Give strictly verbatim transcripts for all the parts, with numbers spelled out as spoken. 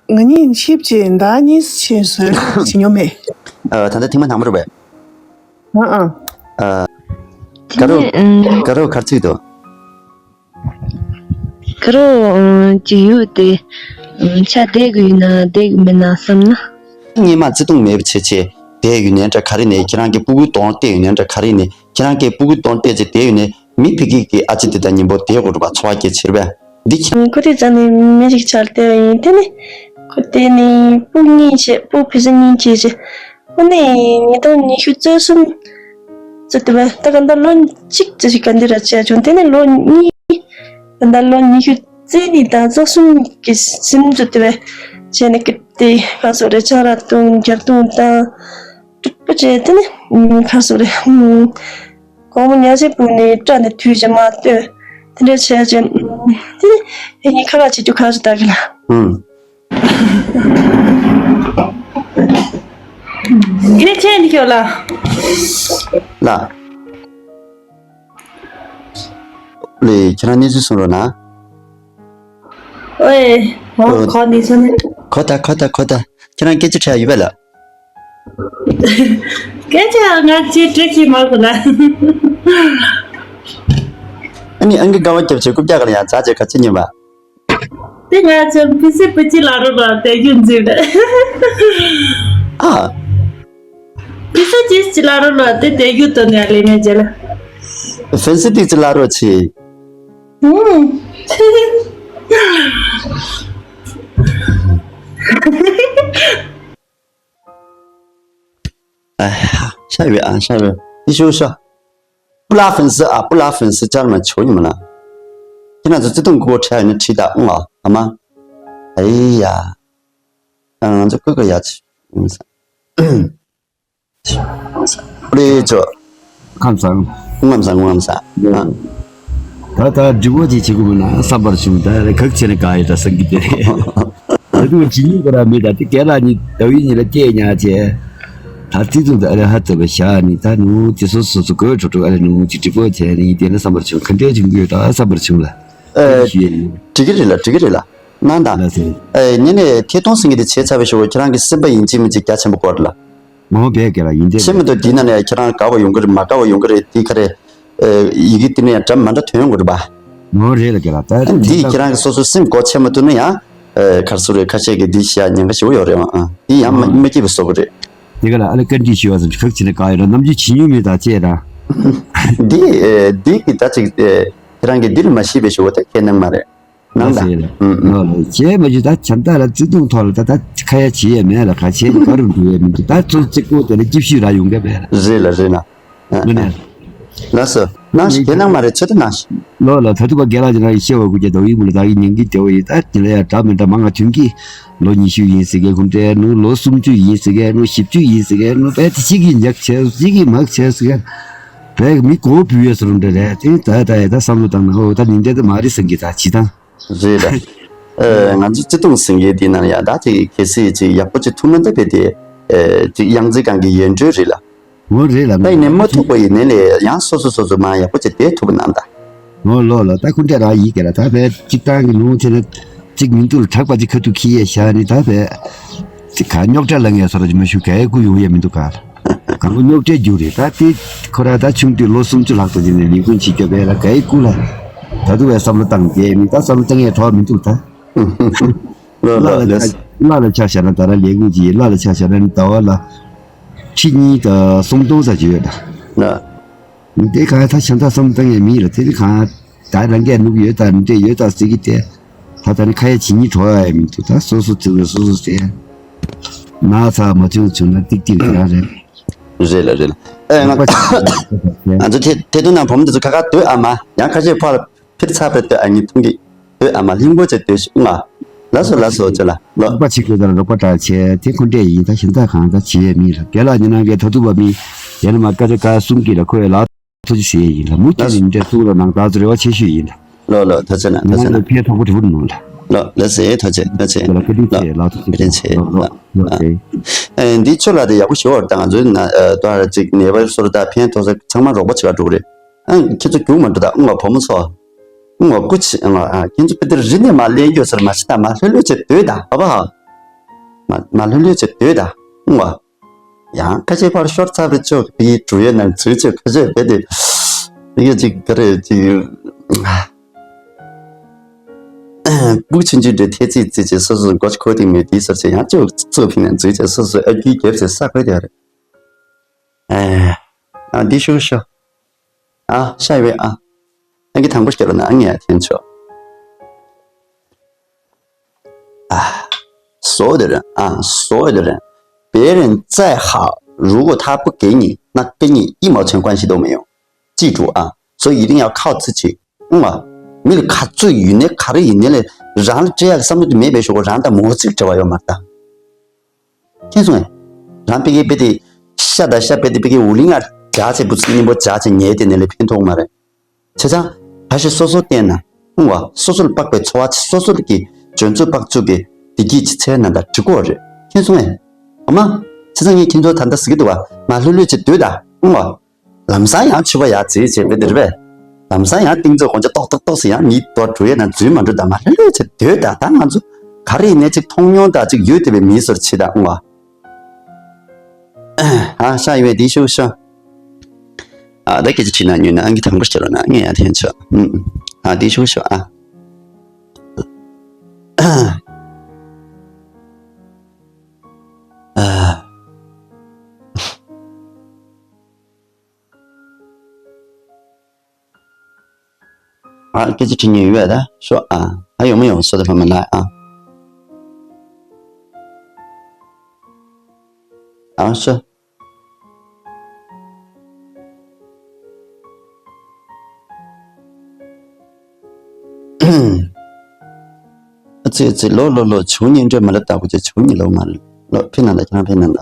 ང་གཉིས་ཆིབས་ཀྱི་ཟླ་གཉིས་ཕྱིན་སོང་བྱེད་མྱོང་མེད། ཨ། ད་ལྟ་ཐེངས་མ་དང་པོ་རེད་པས། ཨ་ཨ། ཨ། དེ་དཀའ་རོགས་ནས་ཨ། དཀའ་རོགས་ག་རེ་ཚིག་འདུག་དཀའ་རོགས་ཅིག་ཡོད་དེ། ཆ་བསྡད་དགོས་ཡོད་ན་བསྡད་དགོས་མེད་ན་བསམ་ན། སྔོན་མ་བརྩེ་དུང་མེད་པ་བྱས་བྱས་བསྡད་ཡོད་ནའི་འདྲ། ག་རེ་ནས་ཁྱེད་རང་གི་སྤུ་གུའི་གདོང་བལྟས་ཡོད་ནའི་འདྲ། ག་རེ་ནས་ཁྱེད་རང་གི་སྤུ་གུའི་གདོང་བལྟས་བྱས་བསྡད་ཡོད་ནའི་མི་ཕ་གི་གི་ཨ་ཅེ་དེ་དང་མཉམ་པོ་བསྡད་དགོས་རེད་པ། འཚོ་བ་སྐྱེལ་བྱེད་པས། འདི་ཁྱེད། ཁོ་དེ་ཙམ་ནས་མི་རིགས་ཆགས་བསྡད་པ་ཡིན། དེ་ནི་ཁོ་དེ་ནི་སྤུ་གཉིས་བྱས། སྤུ་ཕོ་གསར་གཉིས་སྐྱེས་བྱས། ཁོ་ནི་ཉིས་སྟོང་ཉི་ཤུ་རྩ་གསུམ་ཙམ་དུ་བས་ད་ག་ད་ལོ་གཅིག་ཙམ་ཞིག་ག་འདི་ར་བྱས་བྱུང་། དེ་ནི་ལོ་གཉིས། ད་ལོ་ཉི་ཤུ་རྩ་གཉིས་དང་རྩ་གསུམ་གྱི་ཟིན་ཙམ་དུ་བས་བྱས་ནས་ཀི་དེ་ག་སོ་རེ་ཆང་རག་འཐུང་། རྒྱག་འཐུང་དང་། སྤྲུག་པ་བྱས། དེ་ནི་ག་སོ་རེ། དགོང་མོ་ཉལ་ཆས་སྤུག་ནས་སྐྲ་ནས་དུད་ཅིག་མ་བཏོན། དེ་འདྲ་བྱས་བྱས། དེ་ནི་ཨེ་ནི་ཁ་ཁ་བྱེད་རྒྱུ་ག་རེ་ད་གི་ལ། ཨུམ། ཨེ་ནི་ཁྱེད་ནི་ཁྱོད་ལ། ལ། ལེ། ཁྱེད་རང་གནས་ཚུལ་གསུང་རོགས་གནང་། ཨོའེ། ཨོ། ཨོ། གོ་ནི་སོང་ནི། གོ་ད་གོ་ད་གོ་ད། ཁྱེད་རང་སྐད་ཆ་དྲི་ཡ་ཡོད་པས་ལ། སྐད་ཆ་ང་ཅི་དྲི་གི་མ་གོ་ལ། ཨ་ནི་ཨང་ཀི་ཀ་བ་རྒྱབ་བྱས་རྐུབ་བཀྱག་ག་ལ་ཡང་ཛ་བྱས་ག་ཚོད་ཉན་པ། དེ་ང་ཚོ་ཕི་སི་པི་ཅི་ལ་རོ་ལ་དེ་རྒྱུ་འཛིན་པས། ཨ། ཕི་སི་ཅི་ཅི་ལ་རོ་ལ་དེ་དེ་རྒྱུ་དོ་ནས་ལེ་མེ་ཇེ་ལ། ཕི་སི་ཏི་ཅི་ལ་རོ་ཆི། ཨུམ། ཨ། ཤ་བའི་ཨ་ཤ་བའི་ཨི་ཤུ་ཤ། སྤུ་ལ་ཧྥིན་སི་ཨ། སྤུ་ལ་ཧྥིན་སི་ཅར་མ་ཆོ་ཉི་མ་ན། ཁྱེད་རང་ཚོ་བརྩེ་དུང་གི་སྒོ་ཁྲལ་ཡོད་ན་ཁྲིད་ད་ཨང་ཨ་མ། ཨེ་ཡ། ང་ཚོ་ཀུ་ཀུ་ཡ་ཆི། ཨུམ་ས། ཨུ་རེ་ཅོ། ཁམས་བཟང་། ངམ་ས་ངམ་ས། ཨ། ད་ད་འདྲི་བོ་ཅིག་བྱེད་དགོས་མིན་ན་བསམ་པར་བྱུང་། ད་རེ་གག་བྱས་ནས་ག་ཡོད་ད་བསམ་གི་དེ་རེད། ད་དུང་ཇི་ཉིད་ཁོ་ར་མེད། ད་དེ་རྒན་ལགས་གཉིས་ཟླ་བའི་ཉིན་ལ་སྐྱེས་ཉག་བྱས། ད་བརྩེ་དུང་ད་ཨ་རེ་ཧ་ཙ་བ་བཞག་ནི། ད་ནུ་དེ་སོ་སོ་སོ་གོས་འགྲོ་འགྲོ་ཨ་རེ་ནུ་ཅིག་འདྲི་བོ་བྱས་ནི་དེ་ལ་བསམ་པར་བྱུང་། ག་འདྲས་བྱུང་གི་ཡོད་ད་བསམ་པར་བྱུང་ལ། ཨེ། ཞུ་ཡས་ཡིན། འགྲིག་གི་རེད་ལ། འགྲིག་གི་རེད་ལ། གནང་དང་། ལགས་སོ། ཨེ། ཉེ་ནས་ཐད་གཏོང་ཟེར་མཁན་དེ་བྱས་ཚར་བའི་གཞུག་གུ་ཁྱེད་རང་གི་སེམས་པ་ཡིན་གཅིག་མིན་གཅིག་རྒྱ་ཆེན་པོ་སྐོར་ལ། ངོ་བོ་བས་གལ་ལ་ཡིན་དེ་ཆེ་མི་འདུག་འདི་ན་ནས་ཁྱེད་རང་དགའ་བ་ཡོང་གི་རེད། མ་དགའ་བ་ཡོང་གི་རེད། དེ་ག་རེ། ཨེ། ཡི་གེ་དེ་ནས་འདྲ་མ་འདྲ་ཐོན་ཡོང་གི་རེད་པ། ངོ་བོ་རེད་ལ་གལ་ལ་ད་འདི་ཁྱེད་རང་གི་སོ་སོའི་སེམས་སྒོ་ཕྱེ་མ་ཐུབ་ན་ཡང་། ཨེ། ག་རེ་ཟེར་རེད། ཁ་ཤས་ཀྱིས་འདི་བཤད་ཉེན་ཁ་ཞེ་པོ་ཡོད་རེད་པ། ཨ། འདི་ཡང་མ་མ་སྐྱིད་པ་བཟོ་གི་རེད། དེ་ག་ལ་ཨ་ལ་བཀའ་འདྲི་ཞུ་བ་ཙམ་གག་བྱས་ནས་ག་ཡོད་ར། ནམ་རྒྱུན་བྱེད་མྱོང་མེད་ད་ཅེས་ར། འདི། ཨེ། འདི་གི་ད་ཅིག་ཨེ། ཁྱེད་རང་གིས་འདི་ལ་མ་ཤེས་པའི་ཞུ་བ་ད་ཁས་གནང་མ་རེད། ནང་ལ་ཟེར་ལ། ཨུམ་ཨུམ། ལོ་ལོ་བྱས་མ་རྒྱུ་ད་བྱམས་སྟག་ལ་བརྩེ་དུང་ཐོག་ལ་ད་ད་ཁ་ཡ་བྱེད་ཡས་མེད་ལ། ག་བྱས་ནས་ག་རུ་འགྲོ་ཡས་མི་འདུག་ད་ཚོ་གཅིག་པོ་དེ་ལ་སྐྱིད་ཤོས་ར་ཡོང་གི་མེད་ལ། རེད་ལ་རེད་ལ། ཨ་མི་ནས། ལགས་སོ། ནང་ཞིག་གེ་ནང་མ་རེད། ཆེ་ད་ནང་ཞིག་ལོ་ལ་ད་དུ་བ་རྒན་ལགས་ཀྱི་ནང་ཡི་ཤེས་བ་གུ་རྒྱ་ད་ཡིན་མུ་ལ་ད་ཡི་ཉིན་གི་དེ་བ་ཡི་ད་དེ་ལ་ཡ་འདྲ་མི་འདྲ་མང་ང་ཐུན་གི་ལོ་ཉི་ཤུ་ཡིན་ཟེར་གི་ཁུན་ཏེ་ནུ་ལོ་སུམ་ཅུ་ཡིན་ཟེར་གི་ནུ་བཞི་བཅུ་ཡིན་ཟེར་གི་ནུ་བས་དེ་གཅིག་གི་འཇག་ཆེ་གཅིག་གི་མག་ཆེ་ཟེར་གི་བས་མི་གོ་བུ་ཡོད་ཟེར་འདྲ་རེད། དེ་ད་ད་ཡ་ད་བསམ་བློ་བཏང་ན་ཨོ་ད་ཉིན་དེ་ད་མ་རེད་སེང་གི་ད་ཇི་ད། རེད་ལ། ཨེ། ང་ཚོ་བརྩེ་དུང་ཟེར་མཁན་དེའི་ནང་ཡང་ད་དེ་གལ་སྲིད་ཅིག་ཡག་པོ་ཅིག་ཐུབ་ན་ད་དཔེ་དེ། ཨེ། ཅིག་གཡང་རྩེ་སྒང་གི་ཡན་གྲོལ་རེད་ལ། ངོ་རེད་ལ། ད་ཡིན་ནའི་མ་ཐུབ་པ་ཡིན་ནའི་ལས་ཡང་སོ་སོ་སོ་སོ་མ་ཡག་པོ་ཅིག་བསྡད་ཐུབ་པ་གནང་ད། ངོ་ལོ་ལ་ད་ཁུ་འདྲ་ར་ཡིག་གེ་ལ་ད་བས་གཅིག་ཏང་གི་ནུ་ཆེ་ན་གཅིག་མིན་འདུག་ལ་དྲག་པ་ཅིག་ཁ་ཐུག་ཁྱི་ཡས་བཞག་ནི་ད་བས། ཅིག་ག་རྙོག་དྲ་ལ་ངས་སོ་ར་ཅིག་མ་ཞུ་གའི་སྐུ་ཡོང་ཡས་མི་འདུག་ག་གང་ག་རྙོག་དྲའི་རྒྱུ་རེད། ད་དེ་ཁོ་ར་ད་ཆུང་དུས་ལོ་སུམ་ཅུ་ལྷག་ཙམ་ཅིག་ནས་ལས་ཁུངས་བྱེད་སྐྱོ་བས་ལ་གའི་སྐུ་ལ། ད་དུ་བས་བསམ་བློ་བཏང་བསྡད་མི་ད་བསམ་བློ་བཏང་ཡས་གྲོགས་མི་འདུག་ད། ལོ་ལ་ལོ་ལ་ལོ་ཆ་ལ་ལ་ལ་ཆ་བཞག་ན་ད་ར་ལས་ཁུངས་ཀྱི་ལ་ལ་ཆ་བཞག་ན་ནི་ཟླ་བ་ལ་ཁྲི་གཉིས་དང་སུམ་སྟོང་ཙམ་ཅིག་ཡོད་ད། ལ། དེ་གང་ད་བྱ་ད་བསམ་བློ་བཏང་ཡས་མི་ལ་དེ་ནི་གང་ད་རང་གས་ནུབ་ཡོད་ད་འདྲེ་ཡོད་ད་ཟེར་གི་དེ། ད་ད་ནི་ཁ་ཡ་བྱེད་སྙིང་བྲོ་ཡ་ཡ་མི་འདུག་ད་སོ་སོ་ཚུགས་རེད་སོ་སོ་ཟེར། ན་ཚ་མ་བྱུང་བྱུང་ན་ཏིག་ཏིག་རེད་རང་རེད། རེད་ལ་རེད་ལ། ཨེ་ང་ང་ཚོ་ཐད་ཐད་གཏོང་ནང་བུ་མོ་དེ་ཚོ་ཁ་ཁ་སྡོད་ཨ་མ་ཡང་ཁ་ཤས་ཕར་ཕེབས་ཚར་བའི་སྡོད་ཨ་ནི་ཐུང་གི་སྡོད་ཨ་མ་ལྷིང་པོ་བྱས་སྡོད་ཤིག་ང་། ལགས་སོ་ལགས་སོ་ཅེ་ལ་ལོ། རོགས་པ་བྱེད་དགོས་ད་རོགས་པ་འདྲ་བྱས་དེ་ཁོ་འདྲས་ཡིན་ད་གཞན་དག་གང་ད་བྱེད་ཡས་མིན་ལ་རྒན་ལགས་ཉི་ནང་གའི་ད་ཐུབ་པ་མིན་ཡན་ལ་མ་ཀ་ཅ་ཀ་གསུང་གི་ལ་ཁོས་ལགས། ཐུགས་རྗེ་ཆེ་ཡིན་ལ་མུ་མཐུད་ནས་འདྲ་ཐུགས་ལ་ནང་ལྟར་ཚོ་རེ་བ་ཆེ་ཤོས་ཡིན་ལ། ལོ་ལོ་ཐུགས་རྗེ་ཆེ་ན་ཐུགས་རྗེ་ཆེ་ན། ཕན་ཐོགས་པོ་དྲི་བོ་མང་ལ། ལོ་ལགས་སེ་ཐུགས་རྗེ་ཐུགས་རྗེ་ལ་བཀའ་དྲིན་ཆེ་ལགས་ཐུགས་རྗེ་ཆེ་ལགས་ལགས་ལགས་ལགས། ཨེ་འདི་ཆོ་ལ་དེ་ཡག་པོ་ཞུ་བར་དང་ང་ཚོའི་ན་ཨ་ཏོ་ཧ་ར་ཅིག་ནེ་བར་སོར་ད་ཕན་ཐོགས་ས་ཚང་མ་རོགས་པ་བྱེད་ག་འགྲོ་གི་རེད། ཨ་ཁྱེད་ཚོ་རྒྱུག་མ་འགྲོ་ད་ཨང་བ་བུ་མོ་ཚོ། ཨང་བ་སྐུ་ཆེ་ཨང་ཨ་ཁྱེད་ཚོ་པི་ཏི་རི་ནས་མ་ལེན་རྒྱུ་ཟེར་མ་ཤི་ད་མ་ལྷོད་ལྷོད་བྱེད་སྡོད་ད་ཨ་བ་ཧ། མ་མ་ལྷོད་ལྷོད་བྱས་སྡོད་ད། ཨུང་བ། ཡང་ཁ་ཤས་ཕར་ཤོར་ཚར་བའི་ཅོག་ཕ་གིའི་འགྲུལ་ཡས་ནང་འཛུལ་བྱས་ཁ་ཤས་རྦད་དེ་ཕ་གིའི་ཅིག་ག་རེ་ཅིག་སྤུ་ཆུང་ཆུང་འདྲ་ཐེ་ཙིག་ཙིག་བྱས་སོ་སོ་མགོ་ཁོ་ཏིག་མེད་དེའི་སོར་བྱས་ཡང་ཅོག་ཙོག་ཕིང་ནས་འཛུལ་བྱས་སོ་སོ་ཨ་ཁུའི་རྒྱབ་བྱས་ས་ཁོལ་དེ་རེད། ཨེ། ཨ་འདི་ཤོག་ཤོག་ཨ་ཤ་ཡི་བས་ཨ། ཨ་གི་དང་པོ་ཤོག་ལ་ན་ཨ་ངས་ཡ་འཐེན་ཆོག་ཨ། 所有的人啊，所有的人，别人再好，如果他不给你，那跟你一毛钱关系都没有。记住啊，所以一定要靠自己。嗯啊，མི་ལ་ག་ཚོད་ཡིན་ནའི་ག་རེ་ཡིན་ནའི་ལས་རང་ལ་སྤྲད་ཡག་བསམ་བློ་དེ་མེད་པའི་ཞོག་རང་དང་མོ་གཅིག་འབྲེལ་བ་ཡོད་མ་རེད་ད། མཁྱེན་སོང་ངས། རང་ཕ་གིའི་དཔེ་དེ་ཤ་དང་ཤ་དཔེ་དེ་ཕ་གིའི་འུ་ལིང་ང་རྒྱག་བྱས་བུ་ཚོ་སྙིང་པོ་འཇགས་བྱས་ཉལ་དེ་ནས་ལས་ཕན་ཐོགས་མ་རེད། བྱས་ཙང་ད་ཞིག་སོ་སོ་བསྟེན་ན་ཧུང་བ་སོ་སོ་ལ་དཔག་པའི་འཚོ་བ་སོ་སོ་ལ་གི་འཇོན་ཚོད་དཔག་ཚོད་ཀྱི་བདེ་སྐྱིད་ཅིག་འཚོལ་ན་ད་འགྲིག་གོ་རེད། མཁྱེན་སོང་ངས། ཨ་མ། བྱས་ཙང་ངས་ཁྱེད་ཚོ་ད་ལྟ་ཟེར་གི་འདུག་བ་མ་ལྷོད་ལྷོད་བྱས་སྡོད་ད་ཧུང་བ། ལམ་སང་ཡང་ཕྱུ་པ་ཡར་འཛེགས་བྱས་དཔེ་དེ་རེད་པས། ལམ་སང་ཡང་ཏིང་ཙེ་གོང་ཆ་ཏོག་ཏོག་ཏོག་ཟེར་ཡང་མིའི་དོ་འགྲོ་ཡས་ན་འཛུལ་མ་འགྲོ་ད་མ་ལྷོད་ལྷོད་བྱས་སྡོད་ད་ད་ང་ཚོ་ག་རེ་ཡིན་ནའི་ཅིག་མཐོང་མྱོང་དང་ཅིག་ཡོད་བསྡད་པའི་མིའི་བཟོ་འདྲ་བྱེད་ད་ཨུང་བ། ཨ་ཤ་ཡི་བས་འདི་ཤོག་ཤོག་ཨ་ད་སྐད་ཆ་དྲིས་ན་ཉོན་ན་ཨང་ཀི་དང་པོ་ཤོག་ལ་ན་ངས་ཡ་འཐེན་ཆོག་ཨུམ། ཨ་འདི་ཤོག་ཤོག་ཨ། ཨ། ཨ་སྐད་ཆ་དྲི་མཁན་ཡོད་པས་ད་ཤོག་ཨ། ཨ་ཡོང་མ་ཡོང་སོ་ད་ལྷོད་མ་ལ་ཨ། ཨ་ཤོག་ཨ་ཙི་ཨ་ཙི་ལོ་ལོ་ལོ་བྱུང་ཉིན་འདྲ་མ་ལབ་ད་གོ་ཅེ་བྱུང་ཉིན་ལོ་མ་ལོ་ཕི་ན་ད་ཁྱེད་རང་ཕི་ན་ད།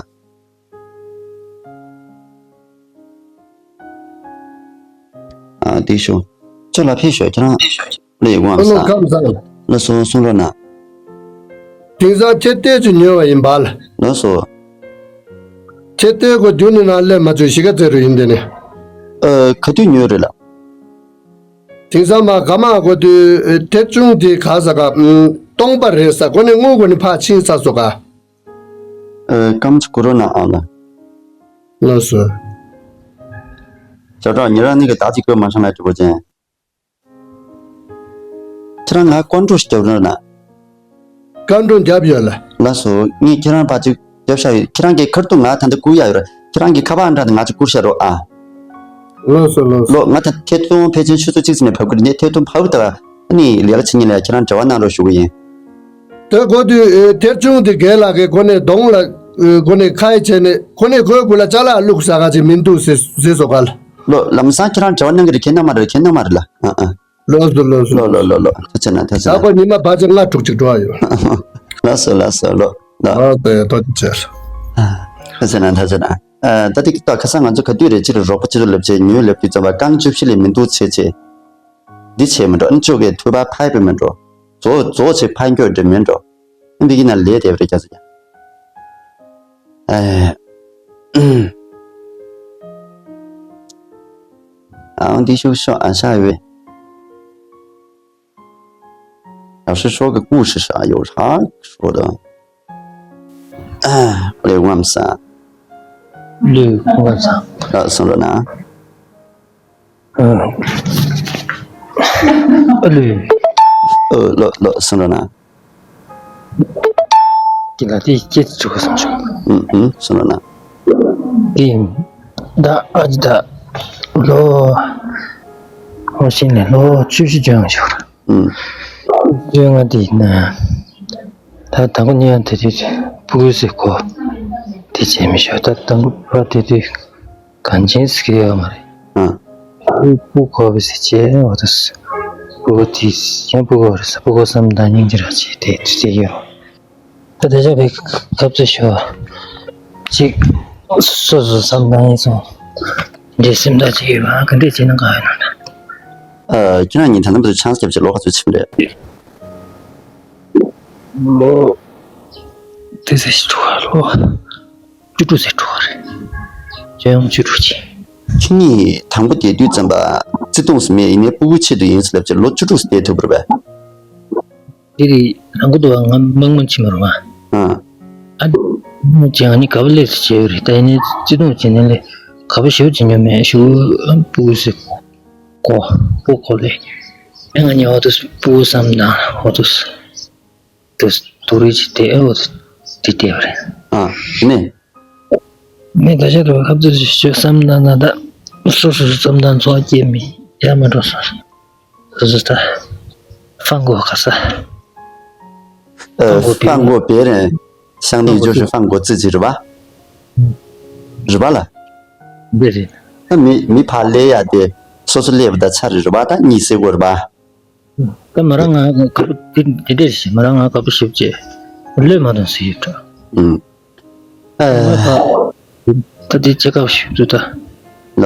ཨ་དེ་ཤོག་ཁྱོད་ལ་ཕེབས་ཤོག་ཁྱེད་རང་ལས་དབང་ཨ་ལོ་ས་ཁམས་བཟང་། ལ་སོ་གསུང་རོགས་གནང་། དེང་སང་ཁྱེད་ལྟས་ཅིག་ཉོས་པ་ཡིན་པ་ལ། ལ་སོ། ཁྱེད་ལྟས་ཁོ་རྒྱུ་ནི་ན་ལས་མ་བཅོས་གཞིས་ཀ་རྩེ་རུ་ཡིན་དེ་ནི། ཨ་ག་དུས་ཉོས་རེད་ལ། དེང་སང་མ་ག་མ་གོ་དུས་ཐེར་ཆུང་དེ་ག་ས་ག་སྟོང་པ་རེད་ས་གོ་ནི་དངུལ་གོ་ནི་ཕ་ཕྱིན་ས་སོ་ག་ཨ་སྐམ་ཆུ་ཀུ་རོ་ན་ཨ་ལ། ལགས་སོ། ཇ་གྲོགས་ཉེ་རང་ནི་གི་ད་ཅི་ཀོས་མ་ཤང་ལ་གྲི་པོ་ཅན། ཁྱེད་རང་ང་ཀོན་ཀྲོ་ཞིག་རྒྱབ་རོགས་ན། ཀོན་ཀྲོ་རྒྱབ་ཡོད་ལ། ལགས་སོ་ངས་ཁྱེད་རང་ཕ་ཅིག་རྒྱབ་ཤ་ཡོད་ཁྱེད་རང་གི་ཁར་ཏུ་ང་ད་འདི་བསྐུར་ཡ་ཡོད་ར་ཁྱེད་རང་གི་ཁ་པར་འདྲ་ནི་ང་ཅིག་བསྐུར་ཤ་རོགས་ཨ། ལགས་སོ་ལགས་སོ། ལོ་ང་ད་ཐད་གཏོང་ཕལ་ཆེར་ཆུ་ཚོད་གཅིག་ཙམ་ནས་བབས་ཀྱི་རེད་ངས་ཐད་གཏོང་བབས་ད། ཨ་ནི་ལས་ཀ་བྱེད་མཁན་ལ་ཁྱེད་རང་འབྲེལ་བ་གནང་རོགས་ཞུ་གི་ཡིན། དེ་གོ་དུས་ཨེ་ཐེར་ཆུང་དེ་རྒན་ལགས་ཀྱི་གོ་ནས་གདོང་ལ་ཨེ་གོ་ནས་ཁ་ཡི་བྱས་ནས་གོ་ནས་ཁོའི་གུ་ལ་ཅ་ལག་བླུགས་ཟ་ག་ཅིག་མི་འདུག་ཟེར་ཟེར་སོ་ག་ལ། ལོ་ལམ་སང་ཁྱེད་རང་འབྲེལ་བ་གནང་གི་རེད་ཁྱེད་གནང་མ་རེད་ཁྱེད་གནང་མ་རེད་ལ་ཨ་ཨ། ལོ་སོ་ལོ་སོ། ལོ་ལོ་ལོ་ལོ་ཐ་ཆ་ན་ཐ་ཆ་ད་ན། གོ་ཉི་མ་བར་ཆད་ལྔ་དྲུག་ཅིག་འགྲོ་བ་ཡོད། ལོ་སོ་ལོ་སོ་ལོ་ལོ། ཨ་དེ་ཐོ་ཅི་ཆེ། ཐ་ཆ་ན་ཐ་ཆ་ན། ད་ཏིག་ཏོ་ཁ་སང་ང་ཚོ་ག་དུས་རེད་ཅི་རེད་རོགས་པ་ཅི་རེད་ལབ་ཅེས་ཉོས་ལབ་དུས་ཙམ་པ་རྐང་བཅུ་བཞི་ལས་མི་འདུག་ཚེ་ཚེ། འདི་བྱས་མི་འགྲོ་ཨ་ནི་ཅོ་གས་ཐུ་པ་ཕ་ཡི་པས་མི་འགྲོ། རྫོགས་རྫོགས་བྱས་ཕ་འགྱོ་འདྲ་མི་འགྲོ། ཨ་འདི་གི་ན་ལས་དེབ་རེ་རྒྱ་ཚ་རྒྱ། ཨེ། ཨ་འདི་ཤོག་ཤོག་ཨ་ཤ་ཡོད། ཨ་ཤ་ཤོག་གི་故事啥有啥说的？ཨ་ལས་ངམ་ས། ལུས་ངམ་ས། ཨ་སོང་ར་ན། ཨ་ལུས། ཨ་ལོ་ལོ་སོང་ར་ན། ཀྱི་ལ་དེ་སྐྱེ་ཚུལ་ག་སོང་ཤོག་ཨུམ་ཨུམ་སོང་ར་ན། དེ་ད་ཨ་ཅི་ད་ལོ་ཧོ་ཤིན་ལས་ལོ་བཅུ་བཞི་ལྗོན་ཤོག་ཨུམ། ལྗོན་ང་དེ་ན་ད་དང་པོ་ཉལ་དེ་དུས་སྤུ་གུ་ཟེར་གོ་དེ་བྱས་མི་ཤོག་ད་དང་པོ་ཕ་དེ་དུས། གངས་ཅན་ཟེར་གྱི་ཡོད་མ་རེད། ཨ། སྤུ་སྤུ་གོ་བ་ཟེར་བྱས་འོ་ད་སྤུ་གོ་དེ་ཡང་སྤུ་གོ་རེད་ས་སྤུ་གོ་བསམ་དང་སྙིང་རྗེ་ར་བྱས་དེ་དུས་དེ་ཡོད། ད་དེ་ཆ་བའི་སྐབས་སུ་ཞོ་གཅིག་སོ་སོ་བསམ་དང་ཡིན་སོང་འདྲེ་སེམས་ཐག་ཅིག་ཡོད་པ་ག་འདྲས་བྱས་ན་གང་ཡོད་ན་ད། ཨ་ཁྱེད་རང་གཉིས་ད་ལྟ་བར་དུ་ཆང་སྐྱབས་ཀྱི་ལོ་ག་ཚོད་ཕྱིན་རེད། ལོ་དེ་ཚེ་ཞིག་འགྲོ་བ་ལོ། བཅུ་དྲུག་ཟེར་འགྲོ་བ་རེད། ལྗོན་ཡང་བཅུ་དྲུག་ཅིག་ཁྱེད་གཉིས་དང་པོ་བསྡད་དུས་ཙམ་པ་བརྩེ་དུང་ཟེར་མེད་ཡིན་ནའི་སྤུ་གུ་ཆེད་དུ་ཡིན་ཟེར་ལབ་ཅིག་ལོ་བཅུ་དྲུག་ཟེར་བསྡད་ཐུབ་པ་རེད་པས། འདི་རེད་རང་མགོ་འདུག་བ་ང་མང་མང་ཕྱིན་པ་རེད་བ། ཨ། ཨ་ནི་ཅི་ང་ནི་ག་པ་ལས་སུ་བྱས་ཡོད་རེད། ད་ཡིན་ནའི་བརྩེ་དུང་བྱེད་ནས་ལས་ག་པ་ཞེ་པོ་བྱེད་མྱོང་མེད་ཞུ། ཨ་སྤུ་གུ་སི་ཀོ་སྤུ་ཀོ་ལས་ཨ་ང་ནི་ཨོ་དུ་སྤུ་གུ་བསམ་ན་ཨོ་དུ་དུ་དུ་རེ་ཅི་དེ་ཨོ་དུ་དེ་དེ་བ་རེད། ཨ་ནི། ངས་ད་ཆ་དུ་ཁབ་ཏུ་ཞུ་བསམ་ན་ན་ད་སོ་སོ་སོ་བསམ་ན་འཚོ་བ་སྐྱེལ་མི་ཡ་མ་འགྲོ་སོང་། སོ་སོ་ད་ཧྥང་གོ་ག་ས། ཨ་ཧྥང་གོ་པེ་ཧྥང་གོ་པེ་རེད། ཤང་ནི་ཧྥང་གོ་ཇོ་ཧྥང་གོ་ཙི་ཙི་རེད་པ། རེད་པ་ལ། འདི་རེད། ད་མི་མི་ཕར་སླེབས་ཡ་དེ་སོ་སོ་སླེབས་པ་ད་ཚར་རེད་པ། ད་གཉིད་སད་དགོས་རེད་པ། ད་མ་རང་ང་དགའ་པོ་འདི་འདི་འདྲས་ཞིག་མ་རང་ང་དགའ་པོ་ཞིབ་ཅེས་བློས་མ་གཏོང་ཟེར་ཡོད་འགྲོ། ཨུམ། ཨ། ད་འདི་ཅེ་དགའ་པོ་ཞིབ་འདུག་ད། ལ།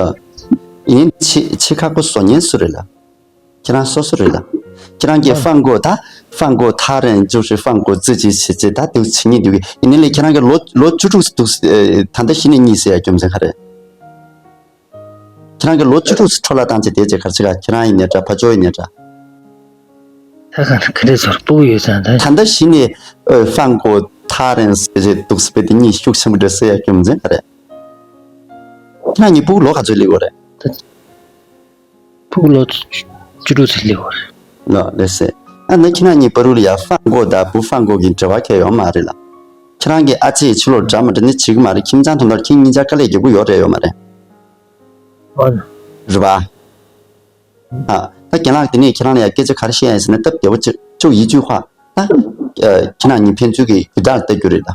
ཡིན་ཕྱི་ཕྱི་ཁ་པོ་བཟོ་ཉན་སུ་རེད་ལ། ཁྱེད་རང་སོ་སོ་རེད་ལ། ཁྱེད་རང་གིས་ཧྥང་གོ་ད་ཧྥང་གོ་ཐ་རན་ཅུ་ཧྲི་ཧྥང་གོ་ཙི་ཅི་ཆེ་ཆེ་ད་དུ་ཕྱི་ཉིན་འདུག་གི་ཡིན་ནི་ལས་ཁྱེད་རང་གིས་ལོ་ལོ་བཅུ་དྲུག་འདུག་ད་ལྟ་གཞི་ནས་གཉིད་སད་ཡ་རྒྱུ་མཚན་ག་རེད། ཁྱེད་རང་གི་ལོ་བཅུ་དྲུག་ཙམ་འཕྲོ་བརླག་བཏང་བྱས་བསྡད་བྱས་ག་རེ་བྱེད་ག་ཁྱེད་རང་ཡིན་ནའི་འདྲ་ཕ་ཇོ་ཡིན་ནའི་འདྲ། ད་ག་ག་འདྲས་ཚོར་སྤུ་གུ་ཡོད་ཙང་ད། ད་ལྟ་གཞི་ནས་ཨོ་ཧྥང་གོ་ཐ་རན་ཟེར་བྱས་འདུག་སེ་དཔེ་དེ་གཉིད་ཤུགས་ཆེན་པོ་འདྲ་སད་ཡ་རྒྱུ་མཚན་ག་རེད། ཁྱེད་རང་གཉིས་སྤུ་གུ་ལོ་ག་ཚོད་སླེབས་ཡོད་རེད། ད་སྤུ་གུ་ལོ་བཅུ་དྲུག་ཙམ་སླེབས་ཡོད་རེད། ལོ་ལེ་སེ། ཨ་ནི་ཁྱེད་རང་གཉིས་བར་དུ་ལ་ཡ་ཧྥང་གོ་དང་བུ་ཧྥང་གོ་གི་འབྲེལ་བ་གང་ཡང་ཡོད་མ་རེད་ལ། ཁྱེད་རང་གི་ཨ་ཅེས་ཕྱི་ལོགས་འདྲ་མི་འདྲ་ནི་བྱེད་ཀྱི་མ་རེད། ཁྱིམ་ཚང་དོན་དག་ཁྱེད་གཉིས་ཆ་དཀའ་ལས་རྒྱག་གི་ཡོད་རེད་ཡོད་མ་རེད། ཨོ་ན། རེད་པ། ཨ། ད་རྒན་ལགས་དེ་ནས་ཁྱེད་རང་ལ་ཡ་སྐད་ཆ་ག་རེ་བཤད་ཡ་ཡིན་ཟེར་ན་སྟབས་བདེ་པོ་ཅིག་ཅུ་ཡི་ཅུ་ཧྭ། ད། ཨ། ཁྱེད་རང་གཉིས་ཕན་ཚུན་གྱི་རྒྱུ་དག་ལ་ལྟ་རྒྱུ་རེད་ད།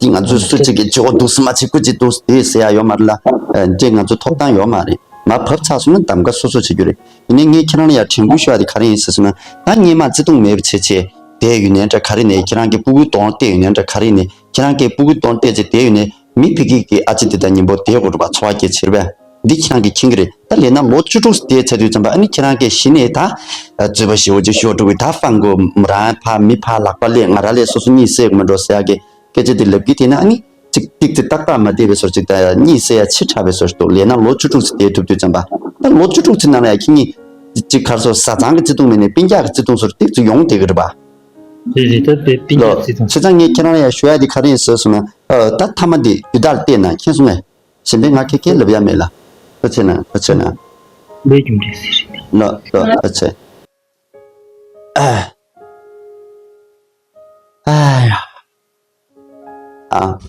འདི་ང་ཚོས་སུ་གཅིག་གིས་ཅི་འོ་འདུག་སེ་མ་བྱེད་ཁུ་གཅིག་འདུག་སེ་དེ་ཟེར་ཡ་ཡོད་མ་རེད་ལ། ཨ། འདི་ང་ཚོ་ཐོབ་ཐང་ཡོད་མ་རེད། མར་བབས་ཚར་སོང་ན་གདམ་ག་སོ་སོ་བྱེད་རྒྱུ་རེད། ཡིན་ནའི་ངས་ཁྱེད་རང་ལ་ཡ་དྲན་སྐུལ་ཞུ་ཡ་དེ་ག་རེ་ཡིན་ཟེར་སོང་ན། ད་སྔས་མ་བརྩེ་དུང་མེད་པ་བྱས་བྱས་བསྡད་ཡོད་ནའི་འདྲ་ག་རེ་ནའི་ཁྱེད་རང་གི་སྤུ་གུ་གདོང་བལྟས་ཡོད་ནའི་འདྲ་ག་རེ་ནའི་ཁྱེད་རང་གི་སྤུ་གུ་གདོང་བལྟས་བྱས་བསྡད་ཡོད་ནའི། མི་ཕ་གི་གི་ཨ་ཅེ་འདི་དང་མཉམ་པོ་བསྡད་དགོས་རེད་པ། འཚོ་བ་སྐྱེལ་བྱེད་རེད་པས། འདི་ཁྱེད་རང་གིས་མཁྱེན་གྱི་རེད། ད་ལས་ན་ལོ་བཅུ་དྲུག་བསྡད་ཚར་དུས་ཙམ་པ་ཨ་ནི་ཁྱེད་རང་གིས་གཞི་ནས་ད་རྩོད་པ་ཞེ་པོ་ཅིག་ཤོར་འགྲོ་གི། ད་ཧྥང་གོ་རང་ཕ་མི་ཕ་ལག་པ་ལས་ང་རང་ལས་སོ་སོ་གཉིད་སད་མ་འགྲོ་ཟེར་ཡ་གི་སྐད་ཆ་འདི་ལབ་ཀྱི་དེ་ན་ཨ་ནི་ཅིག་ཏིག་ཙི་ཏག་ཏག་མ་བསྡད་པའི་བཟོ་ཅིག་ད་གཉིད་སད་ཡ་ཕྱི་དྲགས་པའི་བཟོ་ཞིག་འདུག་ལས་ན་ལོ་བཅུ་དྲུག་ཙམ་བསྡད་ཐུབ་དུས་ཙམ་པ་ད་ལོ་བཅུ་དྲུག་ཙམ་ནང་ལ་ཡ་ཁྱེད་གཉིས་ཅིག་ག་རེ་ཟེར་བཟའ་ཚང་གི་བརྩེ་དུང་མེད་ནས་སྤུན་ཀྱག་གི་བརྩེ་དུང་བཟོ་ཏིག་ཙི་ཡོང་བསྡད་ཀྱི་རེད་པ། རེད་རེད། ད་དཔེ་སྤུན་ལོ། ཀྱག་བརྩེ་དུང་། བྱས་ཙང་ངས་ཁྱེད་རང་ལ་ཡ་ཞུ་ཡ་དེ་ག་རེ་ཡིན་ཟེར་སོང་ན། ཨ། ད་མཐའ་མ་དེ་རྒྱུ་དག་ལ་བལྟས་ན་མཁྱེན་སོང་ངས། གཞན་པའི་ང་ཁེ་ཁེ་ལབ་ཡ་མེད་ལ། ཐུགས་རྗེ་གནང་། ཐུགས་རྗེ་གནང་། ལོ་ལོ་ཐུགས་རྗེ། ཨ། ཨ་ཡ། ཨ།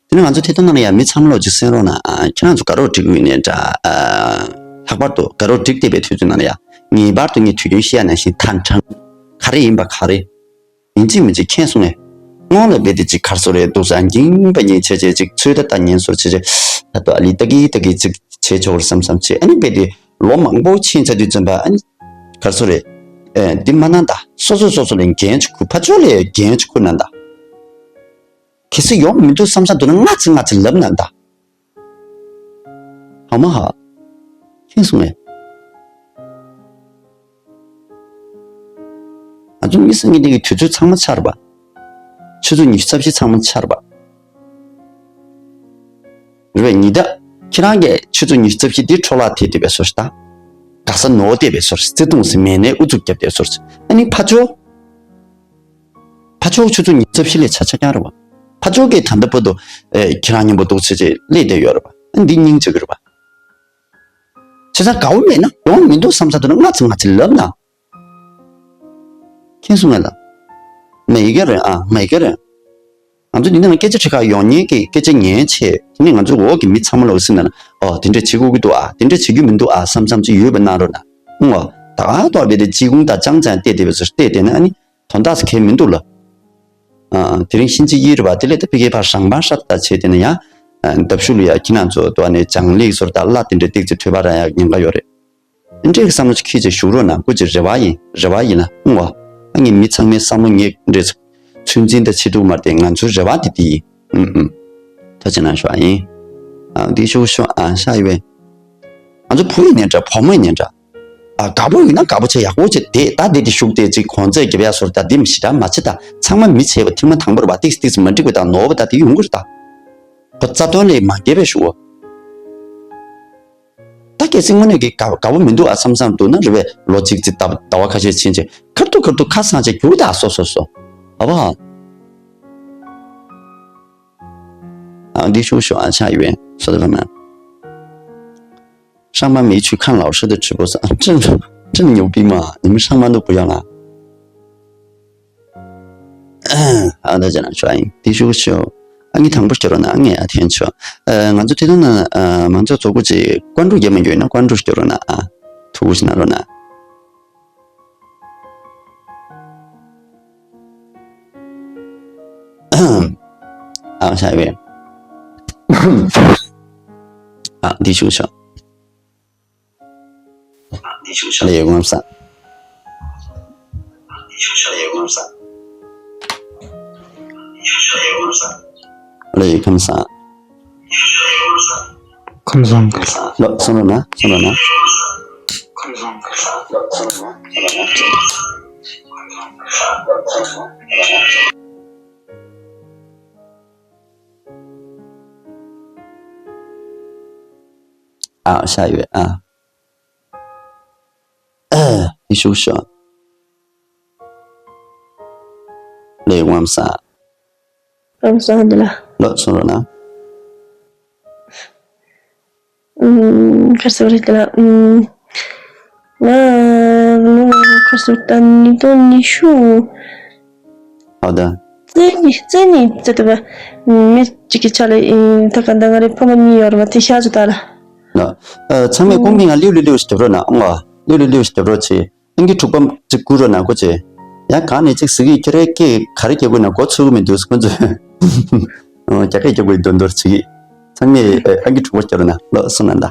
དེ་ནས་ང་ཚོ་ཐད་གཏོང་ནང་ལ་ཡ་མི་ཚང་མ་ལོག་ཅིག་གསན་རོགས་གནང་། ཨ། ཁྱེད་རང་ཚོ་དགའ་རོགས་འགྲིག་གི་ཡོད་ནའི་འདྲ། ཨ། ལྷག་པར་དུ་དགའ་རོགས་འགྲིག་བསྡད་པའི་དུས་ཚོད་ནང་ལ་ཡ་ངེས་པར་དུ་ངས་དུས་རྒྱུན་བཤད་ཡ་ནང་བཞིན་ཐན་ཕྲང་ག་རེ་ཡིན་པ་ག་རེ། ཡིན་གཅིག་མིན་གཅིག་མཁྱེན་སོང་ངས། སྔོན་ལ་རྦད་དེ་གཅིག་ག་རེ་ཟེར་རེད་འདུག་ཟེར་འགྱིང་བ་ངེས་བྱས་བྱས་གཅིག་ཚོད་ལྟ་ལྟ་ཉན་སོར་བྱས་བྱས་ད་དུང་ཨ་ལི་ལྟ་གི་ལྟ་གི་གཅིག་བྱས་ཆོག་རེད་བསམ་བསམ་བྱས། ཨ་ནི་རྦད་དེ་ལོ་མང་པོ་ཕྱིན་ཚར་དུས་ཙམ་པ་ཨ་ནི་ག་རེ་ཟེར་རེད། ཨེ། འདི་མ་གནང་ད། སོ་སོ་སོ་སོ་ལ་འགན་ཅིག་ཁུར། ཕར་ཕྱོགས་ལ་འགན་ཅིག་ཁུར་གནང་ད། གལ་སྲིད་ཡོང་མི་འདུག་བསམ་བསམ་འདུག་ན་སྔ་ཙམ་སྔ་ཙམ་ལབ་གནང་ད། ཧ་མ་ཧ། མཁྱེན་སོང་ངས། ང་ཚོ་མི་སེར་གཉིས་ལྡན་གྱི་དུས་ཚོད་ཚང་མ་ཆར་བ། ཆུ་ཚོད་ཉི་ཤུ་རྩ་བཞི་ཚང་མ་ཆར་བ། རེད་པས། ཉི་ཟླ། ཁྱེད་རང་གིས་ཆུ་ཚོད་ཉི་ཤུ་རྩ་བཞི་འདི་འཕྲོ་བརླག་ཐེབས་བསྡད་པའི་བཟོ་ཞིག་དང་། དགའ་ས་ནོར་བསྡད་པའི་བཟོ་ཞིག་བརྩེ་དུང་ཟེར་མེད་ནའི་ཨུ་ཚུགས་བརྒྱབ་བསྡད་བཟོ་ཞིག་ཨ་ནི་ཕར་ཕྱོགས། ཕར་ཕྱོགས་ཆུ་ཚོད་ཉི་ཤུ་རྩ་བཞི་ལས་ཆ་ཆ་རྐྱང་རེད་པ། ཕར་ཕྱོགས་ཀྱིས་ད་ལྟ་བར་དུ། ཨེ། ཁྱེད་རང་མཉམ་པོ་འདུག་བྱས་བྱས་སླེབས་བསྡད་ཡོད་རེད་པ། ཨ། འདི་སྙིང་རྗེ་གི་རེད་པ། བྱས་ཙང་དགའ་པོ་མེད་ན་ཡོང་མི་འདུག་བསམ་ས་དེ་ནས་སྔ་ཙམ་སྔ་ཙམ་ལབ་ན། མཁྱེན་སོང་ངས་ལ། མེད་ཀྱི་རེད། ཨ། མེད་ཀྱི་རེད། ང་ཚོ་འདི་ནང་སྐད་ཆ་དྲི་ཁ་ཡོང་མཁན་གྱི་སྐད་ཆ་ཉན་ཆེད་དེ་ནས་ང་ཚོ་འོག་གི་མི་ཚང་མ་ལ་འོ་སེམས་ནང་ལ་ཨོ་དེ་འདྲ་བྱེད་དགོས་ཀྱི་འདུག་ཨ། དེ་འདྲ་བྱེད་རྒྱུ་མི་འདུག་ཨ་བསམ་བསམ་ཅིག་ཡོད་པ་གནང་རོགས་གནང་། ཨོ། ད་ག་ཐོག་རྦད་དེ་ཅི་གུང་དང་ཅང་ཙང་བལྟས་བསྡད་པའི་ཚུལ་བལྟས་བསྡད་ན་ཨ་ནི་དོན་དག་གལ་མི་འདུག་ལ། ཨ། དེ་རིང་ཤིན་ཅི་ཡིན་རེད་པ། དེ་ལས་ད་ཕ་གིའི་ཕར་རང་དབང་ཧྲ་ཏག་ཏག་བྱས་དེ་ནས་ཡང་། ཨ། འདབ་ཤུ་ལ་ཡ་ཁྱེད་རང་ཚོ་དུ་ཨ་ནི་སྦྱང་ལིག་ཟེར་ད་གླ་དེ་འདྲ་ཏིག་ཙི་ཐོས་པ་རག་ཡ་ཉེན་ཁ་ཡོད་རེད། འདྲའི་བསམ་བློ་ཅིག་འཁྱེར་བྱས་བཞུགས་རོགས་གནང་། སྐུ་མཁྱེན། རེ་བ་ཡིན། རེ་བ་ཡིན་ལ། ཨང་། ཨ་ངའི་མི་ཚང་མའི་བསམ་བློ་ངེས་འདྲེས་ཚོད་འཛིན་དང་ཆེ་སྡུག་མ་རེད་དེ་ང་ཚོའི་རེ་བ་དེ་དེ་ཡིན། ཨུམ་ཨུམ། ཐུགས་རྗེ་གནང་ཞུ་བ་ཡིན། ཨ། འདི་ཤོག་ཤོག་ཨ་ཤ་ཡི་བས། ང་ཚོ་བུ་ཡིན་ནའི་འདྲ་བུ་མོ་ཡིན་ནའི་འདྲ། ཨ། དགའ་པོ་ཡིན་ན་དགའ་པོ་བྱས་ཡག་པོ་བྱས་བསྡད་ད་བསྡད་དེ་བཞུགས་བསྡད་ཅིག་གོང་ཚད་རྒྱབ་ཡ་བཟོ་འདྲ་འདི་མི་ཞེ་དྲག་མ་བྱེད་ད། ཚང་མ་མི་བྱས་པ་ཐེངས་མ་དང་པོ་རེད་པ། ཏིག་ཏིག་མ་འགྲིག་པ་དང་ནོར་བ་ད་དེ་ཡོང་གི་རེད་ད། ཁོ་རྩ་དོན་ལས་མ་འགལ་བའི་ཞུ་བ། ད་གལ་སྲིད་དངོས་གནས་ཀྱི་དགའ་དགའ་པོ་མི་འདུག་ཨ་བསམ་བསམ་འདུག་ན་རེ་བས་ལོ་གཅིག་ཙམ་ཟླ་ཟླ་བ་ཁ་ཤས་ཕྱིན་རྗེས་ཁ་ཐུག་ཁ་ཐུག་ཁ་སང་བྱས་རྒྱུགས་ད་སོ་སོ་སོ། ཨ་བ། 啊，你说说啊，下一位，说的什么？上班没去看老师的直播是啊，这这牛逼吗？你们上班都不要啦？啊，大家来说，你说说啊，你谈不学了呢，你也听说，呃，俺就听到呢，呃，俺就做过这关注也没有呢，关注学了呢啊，图是哪了呢？ 好，下一位。好，第十个。来，有光啥？来，有光啥？ ཁམས་བཟང་། ལོ་སོང་རོགས་གནང་། སོང་རོགས་གནང་། ཁམས་བཟང་། ཨ། ཤ་ཡོད་ཨ། ཨ། ཡེ་ཤུ་ཤ། ལེ་ཝམ་ས། ཨམ་སང་འདི་ལ། ལོ་སོང་རོགས་གནང་། ཨུམ། ག་རེ་ཟེར་དགོས་རེད་དེ་ལ། ཨུམ། ང་ལོ་ག་རེ་ཟེར་ད་ཉིས་སྟོང་ཉི་ཤུ། ཨོ་ད། རྩེ་གཉིས་རྩེ་གཉིས་རྩེ་ཐུབ་པ། མི་གཅིག་གི་ཆ་ལ་ཨིན། ད་ག་ད་ང་རའི་ཕ་མ་གཉིས་ཡོད་རེད་བ། དེ་ཤ་ཚོ་ད་ལ། ལོ། ཨ། ཚང་མས་ཀུང་མིང་ང་ལིའུ་ལིའུ་ལིའུ་ཞིག་རྒྱབ་རོགས་གནང་། ཨོ། ལིའུ་ལིའུ་ལིའུ་ཞིག་རྒྱབ་རོགས་བྱེད། ཨང་ཀི་དྲུག་པ་གཅིག་བསྐུར་རོགས་གནང་གོ་ཅེ། ཡང་གང་ནས་གཅིག་ཟེར་གི་ཁྱེད་རའི་སྐད་ག་རེ་རྒྱག་དགོས་ན་མགོ་ཚོས་གི་མི་འདུག་ཁོ་ཚོས། ཨོ། རྒྱ་སྐད་རྒྱག་དགོས་འདོན་འདོར་བྱེད་གི། ཚང་མས་ཨང་ཀི་དྲུག་པ་རྒྱབ་རོགས་གནང་། ལོ་སོང་ན་ད།